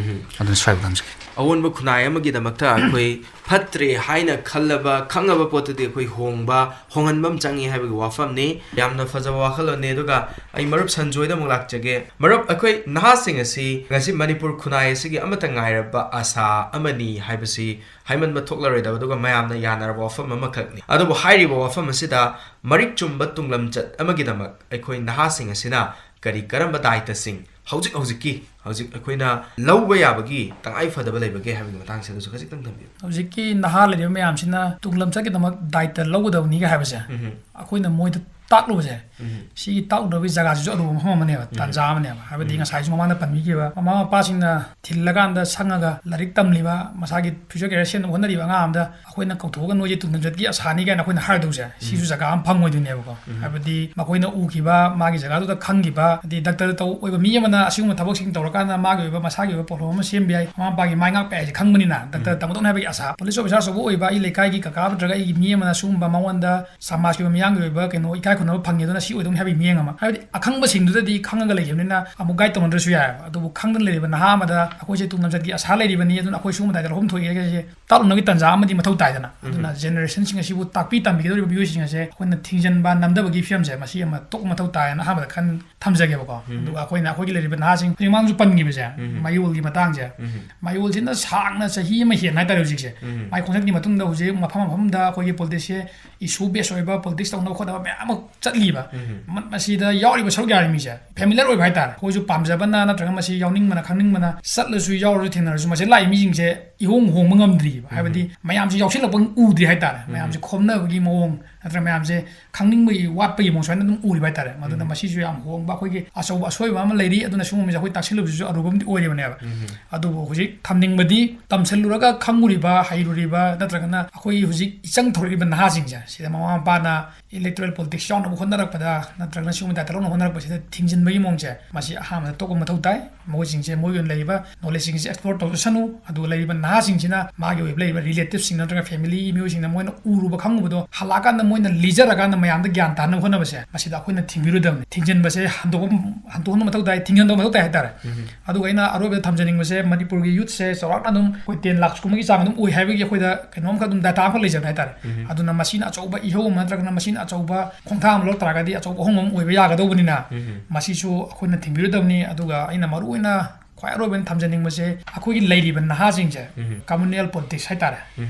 ꯑꯗꯨꯅ ꯁ꯭ꯋꯥꯏꯕꯨ ꯊꯝꯖꯒꯦ꯫ ꯑꯑꯣꯟꯕ ꯈꯨꯟꯅꯥꯏ ꯑꯃꯒꯤꯗꯃꯛꯇ ꯑꯩꯈꯣꯏ ꯐꯠꯇ꯭ꯔꯦ ꯍꯥꯏꯅ ꯈꯜꯂꯕ, ꯈꯪꯉꯕ ꯄꯣꯠꯇꯨꯗꯤ ꯑꯩꯈꯣꯏ ꯍꯣꯡꯕ, ꯍꯣꯡꯍꯟꯕ ꯑꯃ ꯆꯪꯉꯤ ꯍꯥꯏꯕꯒꯤ ꯋꯥꯐꯝꯅꯤ꯫ ꯌꯥꯝꯅ ꯐꯖꯕ ꯋꯥꯈꯜꯂꯣꯟꯅꯤ꯫ ꯑꯗꯨꯒ ꯑꯩ ꯃꯔꯨꯞ ꯁꯟꯖꯣꯏꯗ ꯑꯃꯨꯛ ꯂꯥꯛꯆꯒꯦ꯫ ꯃꯔꯨꯞ, ꯑꯩꯈꯣꯏ ꯅꯍꯥꯁꯤꯡ ꯑꯁꯤ ꯉꯁꯤ ꯃꯅꯤꯄꯨꯔ ꯈꯨꯟꯅꯥꯏ ꯑꯁꯤꯒꯤ ꯑꯃꯠꯇ ꯉꯥꯏꯔꯕ ꯑꯥꯁꯥ ꯑꯃꯅꯤ ꯍꯥꯏꯕꯁꯤ ꯍꯥꯏꯃꯟꯕ ꯊꯣꯛꯂꯔꯣꯏꯗꯕ, ꯑꯗꯨꯒ ꯃꯌꯥꯝꯅ ꯌꯥꯅꯔꯕ ꯋꯥꯐꯝ ꯑꯃꯈꯛꯅꯤ꯫ ꯑꯗꯨꯕꯨ ꯍꯥꯏꯔꯤꯕ ꯋꯥꯐꯝ ꯑꯁꯤꯗ ꯃꯔꯤꯛ ꯆꯨꯝꯕ ꯇꯨꯡꯂꯝꯆꯠ ꯑꯃꯒꯤꯗꯃꯛ ꯑꯩꯈꯣꯏ ꯅꯍꯥꯁꯤꯡ ꯑꯁꯤꯅ ꯀꯔꯤ ꯀꯔꯝꯕ ꯗꯥꯏꯇꯁꯤꯡ ꯍꯧꯖꯤꯛ ꯍꯧꯖꯤꯛꯀꯤ, ꯍꯧꯖꯤꯛ ꯑꯩꯈꯣꯏꯅ ꯂꯧꯕ ꯌꯥꯕꯒꯤ ꯇꯉꯥꯏ ꯐꯗꯕ ꯂꯩꯕꯒꯦ ꯍꯥꯏꯕꯒꯤ ꯃꯇꯥꯡꯁꯤꯗꯁꯨ ꯈꯖꯤꯛꯇꯪ ꯊꯝꯕꯤꯌꯨ꯫ ꯍꯧꯖꯤꯛꯀꯤ ꯅꯍꯥ ꯂꯩꯔꯤꯕ ꯃꯌꯥꯝꯁꯤꯅ ꯇꯨꯡ ꯂꯝꯆꯠꯀꯤꯗꯃꯛ ꯗꯥꯏꯇ ꯂꯧꯒꯗꯕꯅꯤꯒ ꯍꯥꯏꯕꯁꯦ, ꯎꯝꯍꯨꯝ꯫ ꯑꯩꯈꯣꯏꯅ ꯃꯣꯏꯗ ꯇꯥꯛꯂꯨꯕꯁꯦ, ꯎꯝꯍꯨꯝ꯫ ꯁꯤꯒꯤ ꯇꯥꯛꯂꯨꯗꯕꯒꯤ ꯖꯒꯥꯁꯤꯁꯨ ꯑꯔꯨꯕ ꯃꯐꯝ ꯑꯃꯅꯦꯕ, ꯎꯝꯍꯨꯝ꯫ ꯇꯥꯟꯖꯥ ꯑꯃꯅꯦꯕ꯫ ꯍꯥꯏꯕꯗꯤ ꯎꯝꯍꯨꯝ꯫ ꯉꯁꯥꯏꯁꯨ ꯃꯃꯥꯡꯗ ꯄꯟꯕꯤꯈꯤꯕ, ꯃꯃꯥ ꯃꯄꯥꯁꯤꯡꯅ ꯊꯤꯜꯂꯀꯥꯟꯗ ꯁꯪꯉꯒ ꯂꯥꯏꯔꯤꯛ ꯇꯝꯂꯤꯕ, ꯃꯁꯥꯒꯤ future career ꯁꯦꯝꯅꯕ ꯍꯣꯠꯅꯔꯤꯕ ꯑꯉꯥꯡ ꯑꯃꯗ ꯑꯩꯈꯣꯏꯅ ꯀꯧꯊꯣꯛꯑꯒ "ꯅꯣꯏꯁꯦ ꯇꯨꯡ ꯂꯝꯆꯠꯀꯤ ꯑꯁꯥꯅꯤ" ꯀꯥꯏꯅ ꯑꯩꯈꯣꯏꯅ ꯍꯥꯏꯔꯗꯧꯁꯦ, ꯁꯤꯁꯨ ꯎꯝ꯫ ꯖꯒꯥ ꯑꯃ ꯐꯪꯉꯣꯏꯗꯣꯏꯅꯦꯕꯀꯣ꯫ ꯎꯝ꯫ ꯍꯥꯏꯕꯗꯤ ꯃꯈꯣꯏꯅ ꯎꯈꯤꯕ, ꯃꯥꯒꯤ ꯖꯒꯥꯗꯨꯗ ꯈꯪꯈꯤꯕ, ꯍꯥꯏꯗꯤ ꯗꯥꯛꯇꯔ ꯇꯧ-, ꯑꯣꯏꯕ ꯃꯤ ꯑꯃꯅ ꯑꯁꯤꯒꯨꯝꯕ ꯊꯕꯛꯁꯤꯡ ꯇꯧꯔꯀꯥꯟꯗ ꯃꯥꯒꯤ ꯑꯣꯏꯕ, ꯃꯁꯥꯒꯤ ꯑꯣꯏꯕ ꯄꯣꯠꯐꯝ ꯑꯃ ꯁꯦꯝꯕ ꯌꯥꯏ, ꯃꯃꯥ ꯃꯄꯥꯒꯤ ꯃꯥꯏ ꯉꯥꯛꯄ ꯌꯥꯏ ꯍꯥꯏꯁꯦ ꯈꯪꯕꯅꯤꯅ, ꯗꯥꯛꯇꯔ ꯎꯝ꯫ ꯇꯝꯒꯗꯧꯅꯦ ꯍꯥꯏꯕꯒꯤ ꯑꯁꯥ, ꯄꯨꯂꯤꯁ ꯑꯣꯐꯤꯁꯥꯔ ꯑꯆꯧꯕ ꯑꯣꯏꯕ, ꯑꯩ ꯂꯩꯀꯥꯏꯒꯤ ꯀꯀꯥ ꯅꯠꯇ꯭ꯔꯒ ꯑꯩꯒꯤ ꯃꯤ ꯑꯃꯅ ꯁꯤꯒꯨꯝꯕ ꯃꯉꯣꯟꯗ ꯁꯃꯥꯖꯀꯤ ꯑꯣꯏꯕ, ꯃꯤꯌꯥꯝꯒꯤ ꯑꯣꯏꯕ ꯀꯩꯅꯣ, ꯏꯀꯥꯏ ꯈꯨꯝꯅꯕ ꯐꯪꯉꯦ, ꯑꯗꯨꯅ ꯁꯤ ꯑꯣꯏꯗꯧꯅꯤ ꯍꯥꯏꯕꯒꯤ ꯃꯤꯠꯌꯦꯡ ꯑꯃ꯫ ꯍꯥꯏꯕꯗꯤ ꯑꯈꯪꯕꯁꯤꯡꯗꯨꯗꯗꯤ ꯈꯪꯉꯒ ꯂꯩꯈꯤꯕꯅꯤꯅ ꯑꯃꯨꯛ ꯒꯥꯏꯗ ꯇꯧꯅꯗ꯭ꯔꯁꯨ ꯌꯥꯏꯑꯕ꯫ ꯑꯗꯨꯕꯨ ꯈꯪꯗꯅ ꯂꯩꯔꯤꯕ ꯅꯍꯥ ꯑꯃꯗ ꯑꯩꯈꯣꯏꯁꯦ ꯇꯨꯡ ꯂꯝꯆꯠꯀꯤ ꯑꯁꯥ ꯂꯩꯔꯤꯕꯅꯤ, ꯑꯗꯨꯅ ꯑꯩꯈꯣꯏ ꯁꯤꯒꯨꯝꯕ ꯗꯥꯏꯇ ꯂꯧꯐꯝ ꯊꯣꯛꯑꯦ ꯍꯥꯏꯁꯦ ꯇꯥꯛꯂꯨꯅꯕꯒꯤ ꯇꯥꯟꯖꯥ ꯑꯃꯗꯤ ꯃꯊꯧ ꯇꯥꯏꯗꯅ꯫ ꯎꯝ꯫ ꯑꯗꯨꯅ generationꯁꯤꯡ ꯑꯁꯤꯕꯨ ꯇꯥꯛꯄꯤ ꯇꯝꯕꯤꯒꯗꯧꯔꯤꯕ ꯃꯤꯑꯣꯏꯁꯤꯡ ꯑꯁꯦ ꯑꯩꯈꯣꯏꯅ ꯊꯤꯡꯖꯤꯟꯕ ꯅꯝꯊꯕꯒꯤ ꯐꯤꯕꯝꯁꯦ ꯃꯁꯤ ꯑꯃ ꯇꯣꯛꯄ ꯃꯊꯧ ꯇꯥꯏꯌꯦꯅ ꯑꯍꯥꯟꯕꯗ ꯈꯟ-, ꯊꯝꯖꯒꯦꯕꯀꯣ꯫ ꯎꯝ꯫ ꯑꯗꯨꯒ ꯑꯩꯈꯣꯏꯅ ꯑꯩꯈꯣꯏꯒꯤ ꯂꯩꯔꯤꯕ ꯅꯍꯥꯁꯤꯡ, ꯍꯧꯖꯤꯛ ꯃꯃꯥꯡꯁꯨ ꯄꯟꯈꯤꯕꯁꯦ, ꯎꯝ꯫ ꯃꯌꯣꯜꯒꯤ ꯃꯇꯥꯡꯁꯦ, ꯎꯝ꯫ ꯃꯌꯣꯜꯁꯤꯅ ꯁꯥꯡꯅ ꯆꯍꯤ ꯑꯃ ꯍꯦꯟꯅ ꯍꯥꯏꯇꯥꯔꯦ ꯍꯧꯖꯤꯛꯁꯦ꯫ ꯎꯝ꯫ ꯃꯥꯏ ꯈꯣꯡꯆꯠꯀꯤ ꯃꯇꯨꯡꯗ ꯍꯧꯖꯤꯛ ꯃꯐꯝ ꯃꯐꯝꯗ ꯑꯩꯈꯣꯏꯒꯤ ꯄꯣꯂꯤꯇꯤꯛꯁꯁꯦ issue base ꯑꯣꯏꯕ ꯄꯣꯂꯤꯇꯤꯛꯁ ꯇꯧꯅꯕ ꯈꯣꯠꯅꯕ ꯃꯌꯥꯝ ꯑꯃ ꯆꯠꯂꯤꯕ꯫ ꯎꯝ꯫ ꯃ-, ꯃꯁꯤꯗ ꯌꯥꯎꯔꯤꯕ ꯁꯔꯨꯛ ꯌꯥꯔꯤꯕ ꯃꯤꯁꯦ familiar ꯑꯣꯏꯕ ꯍꯥꯏꯇꯥꯔꯦ꯫ ꯑꯩꯈꯣꯏꯁꯨ ꯄꯥꯝꯖꯕꯅ ꯅꯠꯇ꯭ꯔꯒ ꯃꯁꯤ ꯌꯥꯎꯅꯤꯡꯕꯅ ꯈꯪꯅꯤꯡꯕꯅ ꯆꯠꯂꯁꯨ ꯌꯥꯎꯔꯁꯨ ꯊꯦꯡꯅꯔꯁꯨ ꯃꯁꯤ ꯂꯥꯛꯏ ꯃꯤꯁꯤꯡꯁꯦ ꯏꯍꯣꯡ ꯍꯣꯡꯕ ꯉꯝꯗ꯭ꯔꯤꯕ꯫ ꯎꯝ꯫ ꯍꯥꯏꯕꯗꯤ ꯃꯌꯥꯝꯁꯦ ꯌꯥꯎꯁꯤꯜꯂꯛꯄ ꯎꯗ꯭ꯔꯤ ꯍꯥꯏꯇꯥꯔꯦ꯫ ꯎꯝ꯫ ꯃꯌꯥꯝꯁꯦ ꯈꯣꯝꯅꯕꯒꯤ ꯃꯑꯣꯡ ꯅꯠꯇ꯭ꯔꯒ ꯃꯌꯥꯝꯁꯦ ꯈꯪꯅꯤꯡꯕꯒꯤ ꯋꯥꯠꯄꯒꯤ ꯃꯑꯣꯡ ꯁꯨꯃꯥꯏꯅ ꯑꯗꯨꯝ ꯎꯔꯤꯕ ꯍꯥꯏꯇꯥꯔꯦ꯫ ꯃꯗꯨꯅ ꯎꯝ꯫ ꯃꯁꯤꯁꯨ ꯌꯥꯝ ꯍꯣꯡꯕ ꯑꯩꯈꯣꯏꯒꯤ ꯑꯆꯧꯕ ꯑꯁꯣꯏꯕ ꯑꯃ ꯂꯩꯔꯤ꯫ ꯑꯗꯨꯅ ꯁꯤꯒꯨꯝꯕꯁꯦ ꯑꯩꯈꯣꯏ ꯇꯥꯛꯁꯤꯜꯂꯨꯕꯁꯤꯁꯨ ꯑꯔꯨꯕ ꯑꯃꯗꯤ ꯑꯣꯏꯔꯤꯕꯅꯦꯕ꯫ ꯎꯝ꯫ ꯑꯗꯨꯕꯨ ꯍꯧꯖꯤꯛ ꯊꯝꯅꯤꯡꯕꯗꯤ ꯇꯝꯁꯤꯜꯂꯨꯔꯒ ꯈꯪꯉꯨꯔꯤꯕ, ꯍꯩꯔꯨꯔꯤꯕ ꯅꯠꯇ꯭ꯔꯒꯅ ꯑꯩꯈꯣꯏ ꯍꯧꯖꯤꯛ ꯏꯆꯪ ꯊꯣꯔꯛꯂꯤꯕ ꯅꯍꯥꯁꯤꯡꯁꯦ ꯁꯤꯗ ꯃꯃꯥ ꯃꯄꯥꯅ electoral politics ꯌꯥꯎꯅꯕ ꯍꯣꯠꯅꯔꯛꯄꯗ ꯅꯠꯇ꯭ꯔꯒꯅ ꯁꯤꯒꯨꯝꯕ ꯗꯥꯏꯇ ꯂꯧꯅꯕ ꯍꯣꯠꯅꯔꯛꯄꯁꯤꯗ ꯊꯤꯡꯖꯤꯟꯕꯒꯤ ꯃꯑꯣꯡꯁꯦ ꯃꯁꯤ ꯑꯍꯥꯟꯕꯗ ꯇꯣꯛꯄ ꯃꯊꯧ ꯇꯥꯏ꯫ ꯃꯈꯣꯏꯁꯤꯡꯁꯦ ꯃꯣꯏꯒꯤ ꯑꯣꯏꯅ ꯂꯩꯔꯤꯕ knowledgeꯁꯤꯡꯁꯦ explore ꯇꯧꯖꯁꯅꯨ꯫ ꯑꯗꯨꯒ ꯂꯩꯔꯤꯕ ꯅꯍꯥꯁꯤꯡꯁꯤꯅ ꯃꯥꯒꯤ ꯑꯣꯏꯕ ꯂꯩꯔꯤꯕ relative ꯁꯤꯡ ꯅꯠꯇ꯭ꯔꯒ family ꯃꯤꯑꯣꯏꯁꯤꯡꯅ ꯃꯣꯏꯅ ꯎꯔꯨꯕ ꯈꯪꯉꯨꯕꯗꯣ ꯍꯜꯂꯛꯑꯀꯥꯟꯗ ꯃꯣꯏꯅ ꯂꯤꯖꯔꯀꯥꯟꯗ ꯃꯌꯥꯝꯗ ꯒ꯭ꯌꯥꯟ ꯇꯥꯅꯕ ꯍꯣꯠꯅꯕꯁꯦ ꯃꯁꯤꯗ ꯑꯩꯈꯣꯏꯅ ꯊꯤꯡꯕꯤꯔꯨꯗꯕꯅꯤ꯫ ꯊꯤꯡꯖꯤꯟꯕꯁꯦ ꯍꯟꯗꯣꯛꯄ, ꯍꯟꯗꯣꯛꯍꯟꯕ ꯃꯊꯧ ꯇꯥꯏ, ꯊꯤꯡꯖꯤꯟꯗꯕ ꯃꯊꯧ ꯇꯥꯏ ꯍꯥꯏꯇꯥꯔꯦ꯫ ꯎꯝ꯫ ꯑꯗꯨꯒ ꯑꯩꯅ ꯑꯔꯣꯏꯕꯗ ꯊꯝꯖꯅꯤꯡꯕꯁꯦ ꯃꯅꯤꯄꯨꯔꯒꯤ youthꯁꯦ ꯆꯥꯎꯔꯥꯛꯅ ꯑꯗꯨꯝ ꯑꯩꯈꯣꯏ ten lakhꯀꯨꯝꯕꯒꯤ ꯆꯥꯡ ꯑꯗꯨꯝ ꯑꯣꯏ ꯍꯥꯏꯕꯒꯤ ꯑꯩꯈꯣꯏꯗ ꯀꯩꯅꯣꯝꯈꯛ ꯑꯗꯨꯝ data ꯑꯃꯈꯛ ꯂꯩꯖꯕ ꯍꯥꯏꯇꯥꯔꯦ꯫ ꯎꯝ꯫ ꯑꯗꯨꯅ ꯃꯁꯤꯅ ꯑꯆꯧꯕ ꯏꯍꯧ ꯑꯃ ꯅꯠꯇ꯭ꯔꯒꯅ ꯃꯁꯤꯅ ꯑꯆꯧꯕ ꯈꯣꯡꯊꯥꯡ ꯑꯃ ꯂꯧꯔꯛ ꯇꯥꯔꯒꯗꯤ ꯑꯆꯧꯕ ꯑꯍꯣꯡꯕ ꯑꯃ ꯑꯣꯏꯕ ꯌꯥꯒꯗꯧꯕꯅꯤꯅ ꯎꯝ꯫ ꯃꯁꯤꯁꯨ ꯑꯩꯈꯣꯏꯅ ꯊꯤꯡꯕꯤꯔꯨꯗꯕꯅꯤ꯫ ꯑꯗꯨꯒ ꯑꯩꯅ ꯃꯔꯨꯑꯣꯏꯅ ꯈ꯭ꯋꯥꯏ ꯑꯔꯣꯏꯕ ꯑꯣꯏꯅ ꯊꯝꯖꯅꯤꯡꯕꯁꯦ, ꯑꯩꯈꯣꯏꯒꯤ ꯂꯩꯔꯤꯕ ꯅꯍꯥꯁꯤꯡꯁꯦ, communal politics ꯍꯥꯏꯇꯥꯔꯦ,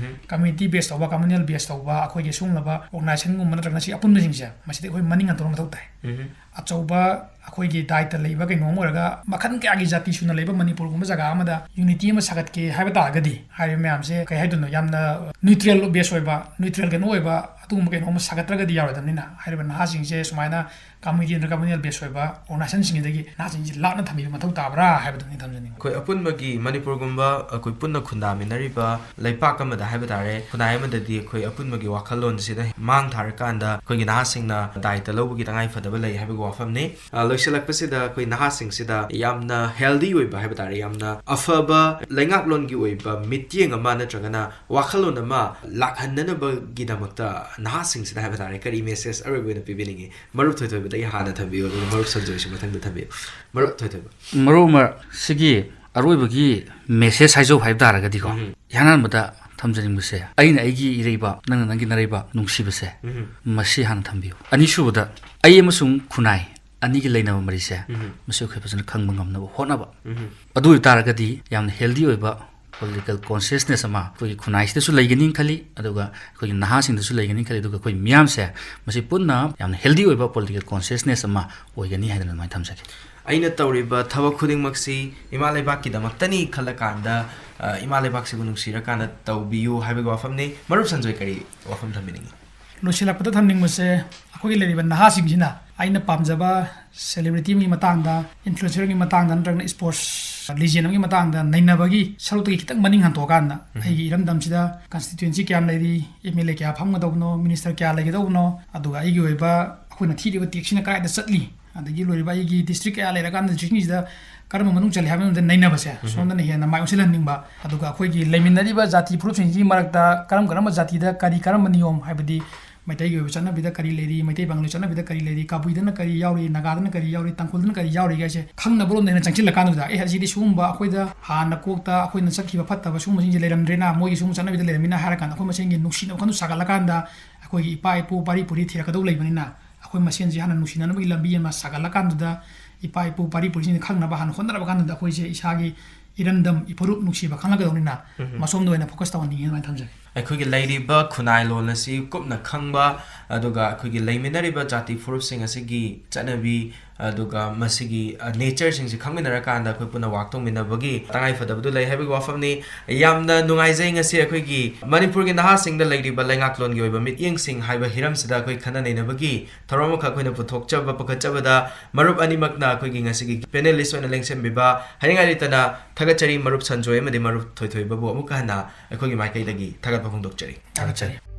community base ꯇꯧꯕ, communal base ꯇꯧꯕ, ꯑꯩꯈꯣꯏꯒꯤ ꯁꯤꯒꯨꯝꯂꯕ organization ꯒꯨꯝꯕ ꯅꯠꯇ꯭ꯔꯒꯅ ꯁꯤ ꯑꯄꯨꯟꯕꯁꯤꯡꯁꯦ, ꯃꯁꯤꯗꯤ ꯑꯩꯈꯣꯏ ꯃꯅꯤꯡ ꯍꯟꯗꯣꯛꯅ ꯃꯊꯧ ꯇꯥꯏ꯫ ꯑꯆꯧꯕ ꯑꯩꯈꯣꯏꯒꯤ ꯗꯥꯏꯇ ꯂꯩꯕ ꯀꯩꯅꯣ ꯑꯃ ꯑꯣꯏꯔꯒ, ꯃꯈꯜ ꯀꯌꯥꯒꯤ ꯖꯥꯇꯤ ꯁꯨꯅ ꯂꯩꯕ ꯃꯅꯤꯄꯨꯔꯒꯨꯝꯕ ꯖꯒꯥ ꯑꯃꯗ unity ꯑꯃ ꯁꯥꯒꯠꯀꯦ ꯍꯥꯏꯕ ꯇꯥꯔꯒꯗꯤ, ꯍꯥꯏꯔꯤꯕ ꯃꯌꯥꯝꯁꯦ, ꯀꯩ ꯍꯥꯏꯗꯣꯏꯅꯣ, ꯌꯥꯝꯅ neutral base ꯑꯣꯏꯕ, neutral ꯀꯩꯅꯣ ꯑꯣꯏꯕ, ꯑꯗꯨꯒꯨꯝꯕ ꯀꯩꯅꯣ ꯑꯃ ꯁꯥꯒꯠꯇ꯭ꯔꯒꯗꯤ ꯌꯥꯔꯣꯏꯗꯕꯅꯤꯅ, ꯍꯥꯏꯔꯤꯕ ꯅꯍꯥꯁꯤꯡꯁꯦ ꯁꯨꯃꯥꯏꯅ community ꯅꯠꯇ꯭ꯔꯒ communal base ꯑꯣꯏꯕ organization ꯁꯤꯡꯁꯤꯗꯒꯤ ꯅꯍꯥꯁꯤꯡꯁꯤ ꯂꯥꯞꯅ ꯊꯝꯕꯤꯕ ꯃꯊꯧ ꯇꯥꯕ꯭ꯔꯥ ꯍꯥꯏꯕꯗꯨꯅꯤ ꯊꯝꯖꯅꯤꯡꯕ꯫ ꯑꯩꯈꯣꯏ ꯑꯄꯨꯟꯕꯒꯤ ꯃꯅꯤꯄꯨꯔꯒꯨꯝꯕ ꯑꯩꯈꯣꯏ ꯄꯨꯟꯅ ꯈꯨꯟꯗꯥꯃꯤꯟꯅꯔꯤꯕ ꯂꯩꯄꯥꯛ ꯑꯃꯗ ꯍꯥꯏꯕ ꯇꯥꯔꯦ, ꯈꯨꯟꯅꯥꯏ ꯑꯃꯗꯗꯤ ꯑꯩꯈꯣꯏ ꯑꯄꯨꯟꯕꯒꯤ ꯋꯥꯈꯜꯂꯣꯟꯁꯤꯗ ꯃꯥꯡ ꯊꯥꯔꯀꯥꯟꯗ ꯑꯩꯈꯣꯏꯒꯤ ꯅꯍꯥꯁꯤꯡꯅ ꯗꯥꯏꯇ ꯂꯧꯕꯒꯤ ꯇꯉꯥꯏ ꯐꯗꯕ ꯂꯩ ꯍꯥꯏꯕꯒꯤ ꯋꯥꯐꯝꯅꯤ꯫ ꯑ, ꯂꯣꯏꯁꯤꯜꯂꯛꯄꯁꯤꯗ ꯑꯩꯈꯣꯏ ꯅꯍꯥꯁꯤꯡꯁꯤꯗ ꯌꯥꯝꯅ healthy ꯑꯣꯏꯕ ꯍꯥꯏꯕ ꯇꯥꯔꯦ, ꯌꯥꯝꯅ ꯑꯐꯕ ꯂꯩꯉꯥꯛꯂꯣꯟꯒꯤ ꯑꯣꯏꯕ ꯃꯤꯠꯌꯦꯡ ꯑꯃ ꯅꯠꯇ꯭ꯔꯒꯅ ꯋꯥꯈꯜꯂꯣꯟ ꯑꯃ ꯂꯥꯛꯍꯟꯅꯅꯕꯒꯤꯗꯃꯛꯇ ꯅꯍꯥꯁꯤꯡꯁꯤꯗ ꯍꯥꯏꯕ ꯇꯥꯔꯦ, ꯀꯔꯤ message ꯑꯔꯣꯏꯕ ꯑꯣꯏꯅ ꯄꯤꯕꯤꯅꯤꯡꯉꯤ? ꯃꯔꯨꯞ ꯊꯣꯏꯊꯣꯏꯕꯗꯒꯤ ꯍꯥꯟꯅ ꯊꯝꯕꯤꯌꯨ, ꯑꯗꯨꯒ ꯃꯔꯨꯞ ꯁꯟꯖꯣꯏꯁꯨ ꯃꯊꯪꯗ ꯊꯝꯕꯤꯌꯨ꯫ ꯃꯔꯨꯞ ꯊꯣꯏꯊꯣꯏꯕ꯫ ꯃꯔꯨꯞ ꯑꯃ, ꯁꯤꯒꯤ ꯑꯔꯣꯏꯕꯒꯤ message ꯍꯥꯏꯖꯧ ꯍꯥꯏꯕ ꯇꯥꯔꯒꯗꯤꯀꯣ, ꯎꯝ꯫ ꯏꯍꯥꯟ ꯍꯥꯟꯕꯗ ꯊꯝꯖꯅꯤꯡꯕꯁꯦ, ꯑꯩꯅ ꯑꯩꯒꯤ ꯏꯔꯩꯕꯥꯛ, ꯅꯪꯅ ꯅꯪꯒꯤ ꯅꯔꯩꯕꯥꯛ ꯅꯨꯡꯁꯤꯕꯁꯦ, ꯎꯝ꯫ ꯃꯁꯤ ꯍꯥꯟꯅ ꯊꯝꯕꯤꯌꯨ꯫ ꯑꯅꯤꯁꯨꯕꯗ, ꯑꯩ ꯑꯃꯁꯨꯡ ꯈꯨꯟꯅꯥꯏ ꯑꯅꯤꯒꯤ ꯂꯩꯅꯕ ꯃꯔꯤꯁꯦ, ꯎꯝ꯫ ꯃꯁꯤ ꯑꯩꯈꯣꯏ ꯐꯖꯅ ꯈꯪꯕ ꯉꯝꯅꯕ ꯍꯣꯠꯅꯕ꯫ ꯎꯝ꯫ ꯑꯗꯨ ꯑꯣꯏꯇꯥꯔꯒꯗꯤ ꯌꯥꯝꯅ healthy ꯑꯣꯏꯕ political consciousness ꯑꯃ ꯑꯩꯈꯣꯏꯒꯤ ꯈꯨꯟꯅꯥꯏꯁꯤꯗꯁꯨ ꯂꯩꯒꯅꯤ ꯈꯜꯂꯤ, ꯑꯗꯨꯒ ꯑꯩꯈꯣꯏꯒꯤ ꯅꯍꯥꯁꯤꯡꯗꯁꯨ ꯂꯩꯒꯅꯤ ꯈꯜꯂꯤ, ꯑꯗꯨꯒ ꯑꯩꯈꯣꯏ ꯃꯤꯌꯥꯝꯁꯦ ꯃꯁꯤ ꯄꯨꯟꯅ ꯌꯥꯝꯅ healthy ꯑꯣꯏꯕ political consciousness ꯑꯃ ꯑꯣꯏꯒꯅꯤ ꯍꯥꯏꯗꯅ ꯑꯗꯨꯃꯥꯏꯅ ꯊꯝꯖꯒꯦ꯫ ꯑꯩꯅ ꯇꯧꯔꯤꯕ ꯊꯕꯛ ꯈꯨꯗꯤꯡꯃꯛꯁꯤ ꯏꯃꯥ ꯂꯩꯕꯥꯛꯀꯤꯗꯃꯛꯇꯅꯤ ꯈꯜꯂꯀꯥꯟꯗ, ꯑ, ꯏꯃꯥ ꯂꯩꯕꯥꯛꯁꯤꯕꯨ ꯅꯨꯡꯁꯤꯔꯀꯥꯟꯗ ꯇꯧꯕꯤꯌꯨ ꯍꯥꯏꯕꯒꯤ ꯋꯥꯐꯝꯅꯤ꯫ ꯃꯔꯨꯞ ꯁꯟꯖꯣꯏ, ꯀꯔꯤ ꯋꯥꯐꯝ ꯊꯝꯕꯤꯅꯤꯡꯉꯤ? ꯂꯣꯏꯁꯤꯜꯂꯛꯄꯗ ꯊꯝꯅꯤꯡꯕꯁꯦ, ꯑꯩꯈꯣꯏꯒꯤ ꯂꯩꯔꯤꯕ ꯅꯍꯥꯁꯤꯡꯁꯤꯅ ꯑꯩꯅ ꯄꯥꯝꯖꯕ celebrity ꯑꯃꯒꯤ ꯃꯇꯥꯡꯗ, influencer ꯑꯃꯒꯤ ꯃꯇꯥꯡꯗ, ꯅꯠꯇ꯭ꯔꯒꯅ sports legend ꯑꯃꯒꯤ ꯃꯇꯥꯡꯗ ꯅꯩꯅꯕꯒꯤ ꯁꯔꯨꯛꯇꯒꯤ ꯈꯤꯇꯪ ꯃꯅꯤꯡ ꯍꯟꯗꯣꯛꯑꯀꯥꯟꯗ, ꯎꯝ꯫ ꯑꯩꯒꯤ ꯏꯔꯝꯗꯝꯁꯤꯗ constituency ꯀꯌꯥꯝ ꯂꯩꯔꯤ, M L A ꯀꯌꯥ ꯐꯝꯒꯗꯧꯕꯅꯣ, minister ꯀꯌꯥ ꯂꯩꯒꯗꯧꯕꯅꯣ, ꯑꯗꯨꯒ ꯑꯩꯒꯤ ꯑꯣꯏꯕ ꯑꯩꯈꯣꯏꯅ ꯊꯤꯔꯤꯕ tax ꯁꯤꯅ ꯀꯗꯥꯏꯗ ꯆꯠꯂꯤ, ꯑꯗꯒꯤ ꯂꯣꯏꯔꯤꯕ ꯑꯩꯒꯤ district ꯀꯌꯥ ꯂꯩꯔꯀꯥꯟꯗ district ꯁꯤꯡꯁꯤꯗ ꯀꯔꯝꯕ ꯃꯅꯨꯡ ꯆꯜꯂꯤ ꯍꯥꯏꯕ ꯑꯃꯗ ꯅꯩꯅꯕꯁꯦ, ꯎꯝ꯫ ꯁꯣꯝꯗꯅ ꯍꯦꯟꯅ ꯃꯥꯏ ꯑꯣꯟꯁꯤꯜꯍꯟꯅꯤꯡꯕ꯫ ꯑꯗꯨꯒ ꯑꯩꯈꯣꯏꯒꯤ ꯂꯩꯃꯤꯟꯅꯔꯤꯕ ꯖꯥꯇꯤ ꯐꯨꯔꯨꯞꯁꯤꯡꯁꯤꯒꯤ ꯃꯔꯛꯇ ꯀꯔꯝ ꯀꯔꯝꯕ ꯖꯥꯇꯤꯗ ꯀꯔꯤ ꯀꯔꯝꯕ ꯅꯤꯌꯣꯝ, ꯍꯥꯏꯕꯗꯤ ꯃꯩꯇꯩꯒꯤ ꯑꯣꯏꯕ ꯆꯠꯅꯕꯤꯗ ꯀꯔꯤ ꯂꯩꯔꯤ, ꯃꯩꯇꯩ ꯄꯥꯉꯜꯒꯤ ꯆꯠꯅꯕꯤꯗ ꯀꯔꯤ ꯂꯩꯔꯤ, ꯀꯕꯨꯏꯗꯅ ꯀꯔꯤ ꯌꯥꯎꯔꯤ, ꯅꯥꯒꯥꯗꯅ ꯀꯔꯤ ꯌꯥꯎꯔꯤ, ꯇꯥꯡꯈꯨꯜꯗꯅ ꯀꯔꯤ ꯌꯥꯎꯔꯤ ꯍꯥꯏꯁꯦ ꯈꯪꯅꯕ ꯔꯣꯝꯗ ꯍꯦꯟꯅ ꯆꯪꯁꯤꯜꯂꯀꯥꯟꯗꯨꯗ, "ꯑꯦ, ꯑꯁꯤꯗꯤ ꯁꯤꯒꯨꯝꯕ ꯑꯩꯈꯣꯏꯗ ꯍꯥꯟꯅ ꯀꯣꯛꯇ ꯑꯩꯈꯣꯏꯅ ꯆꯠꯈꯤꯕ ꯐꯠꯇꯕ ꯁꯤꯒꯨꯝꯕꯁꯤꯡꯁꯦ ꯂꯩꯔꯝꯗ꯭ꯔꯦꯅ, ꯃꯣꯏꯒꯤ ꯁꯤꯒꯨꯝꯕ ꯆꯠꯅꯕꯤꯗ ꯂꯩꯔꯝꯃꯤꯅ" ꯍꯥꯏꯔꯀꯥꯟꯗ ꯑꯩꯈꯣꯏ ꯃꯁꯦꯟꯒꯤ ꯅꯨꯡꯁꯤꯅꯕ ꯋꯥꯈꯜꯗꯨ ꯁꯥꯒꯠꯂꯀꯥꯟꯗ ꯑꯩꯈꯣꯏꯒꯤ ꯏꯄꯥ ꯏꯄꯨ ꯄꯥꯔꯤ ꯄꯨꯔꯤ ꯊꯤꯔꯛꯀꯗꯧ ꯂꯩꯕꯅꯤꯅ, ꯑꯩꯈꯣꯏ ꯃꯁꯦꯟꯁꯦ ꯍꯥꯟꯅ ꯅꯨꯡꯁꯤꯅꯅꯕꯒꯤ ꯂꯝꯕꯤ ꯑꯃ ꯁꯥꯒꯠꯂꯀꯥꯟꯗꯨꯗ, ꯏꯄꯥ ꯏꯄꯨ ꯄꯥꯔꯤ ꯄꯨꯔꯤꯁꯤꯡꯅ ꯈꯪꯅꯕ ꯍꯥꯟꯅ ꯍꯣꯠꯅꯔꯕ ꯀꯥꯟꯗ ꯑꯩꯈꯣꯏꯁꯦ ꯏꯁꯥꯒꯤ ꯏꯔꯝꯗꯝ ꯏꯐꯨꯔꯨꯞ ꯅꯨꯡꯁꯤꯕ ꯈꯪꯂꯛꯀꯗꯧꯅꯤꯅ, ꯃꯁꯣꯝꯗ ꯑꯣꯏꯅ ꯐꯣꯀꯁ ꯇꯧꯍꯟꯅꯤꯡꯉꯤ ꯑꯗꯨꯃꯥꯏꯅ ꯊꯝꯖꯒꯦ꯫ ꯑꯩꯈꯣꯏꯒꯤ ꯂꯩꯔꯤꯕ ꯈꯨꯟꯅꯥꯏ ꯂꯣꯟ ꯑꯁꯤ ꯀꯨꯞꯅ ꯈꯪꯕ, ꯑꯗꯨꯒ ꯑꯩꯈꯣꯏꯒꯤ ꯂꯩꯃꯤꯟꯅꯔꯤꯕ ꯖꯥꯇꯤ ꯐꯨꯔꯨꯞꯁꯤꯡ ꯑꯁꯤꯒꯤ ꯆꯠꯅꯕꯤ, ꯑꯗꯨꯒ ꯃꯁꯤꯒꯤ ꯅꯦꯆꯔꯁꯤꯡꯁꯤ ꯈꯪꯃꯤꯟꯅꯔꯀꯥꯟꯗ ꯑꯩꯈꯣꯏ ꯄꯨꯟꯅ ꯋꯥꯛ ꯇꯧꯃꯤꯟꯅꯕꯒꯤ ꯇꯉꯥꯏ ꯐꯗꯕꯗꯨ ꯂꯩ ꯍꯥꯏꯕꯒꯤ ꯋꯥꯐꯝꯅꯤ꯫ ꯌꯥꯝꯅ ꯅꯨꯡꯉꯥꯏꯖꯩ ꯉꯁꯤ ꯑꯩꯈꯣꯏꯒꯤ ꯃꯅꯤꯄꯨꯔꯒꯤ ꯅꯍꯥꯁꯤꯡꯗ ꯂꯩꯔꯤꯕ ꯂꯩꯉꯥꯛꯂꯣꯟꯒꯤ ꯑꯣꯏꯕ ꯃꯤꯠꯌꯦꯡꯁꯤꯡ ꯍꯥꯏꯕ ꯍꯤꯔꯝꯁꯤꯗ ꯑꯩꯈꯣꯏ ꯈꯟꯅ ꯅꯩꯅꯕꯒꯤ ꯊꯧꯔꯝ ꯑꯃꯈꯛ ꯑꯩꯈꯣꯏꯅ ꯄꯨꯊꯣꯛꯆꯕ ꯄꯨꯈꯠꯆꯕꯗ ꯃꯔꯨꯞ ꯑꯅꯤꯃꯛꯅ ꯑꯩꯈꯣꯏꯒꯤ ꯉꯁꯤꯒꯤ ꯄꯦꯅꯦꯂꯤꯁ ꯑꯣꯏꯅ ꯂꯦꯡꯁꯤꯟꯕꯤꯕ ꯍꯥꯏꯅꯤꯡꯉꯥꯏ ꯂꯩꯇꯅ ꯊꯥꯒꯠꯆꯔꯤ꯫ ꯃꯔꯨꯞ ꯁꯟꯖꯣꯏ ꯑꯃꯗꯤ ꯃꯔꯨꯞ ꯊꯣꯏꯊꯣꯏꯕꯕꯨ ꯑꯃꯨꯛꯀ ꯍꯟꯅ ꯑꯩꯈꯣꯏꯒꯤ ꯃꯥꯏꯀꯩꯗꯒꯤ ꯊꯥꯒꯠꯄ ꯐꯣꯡꯗꯣꯛꯆꯔꯤ꯫ ꯊꯥꯒꯠꯆꯔꯤ꯫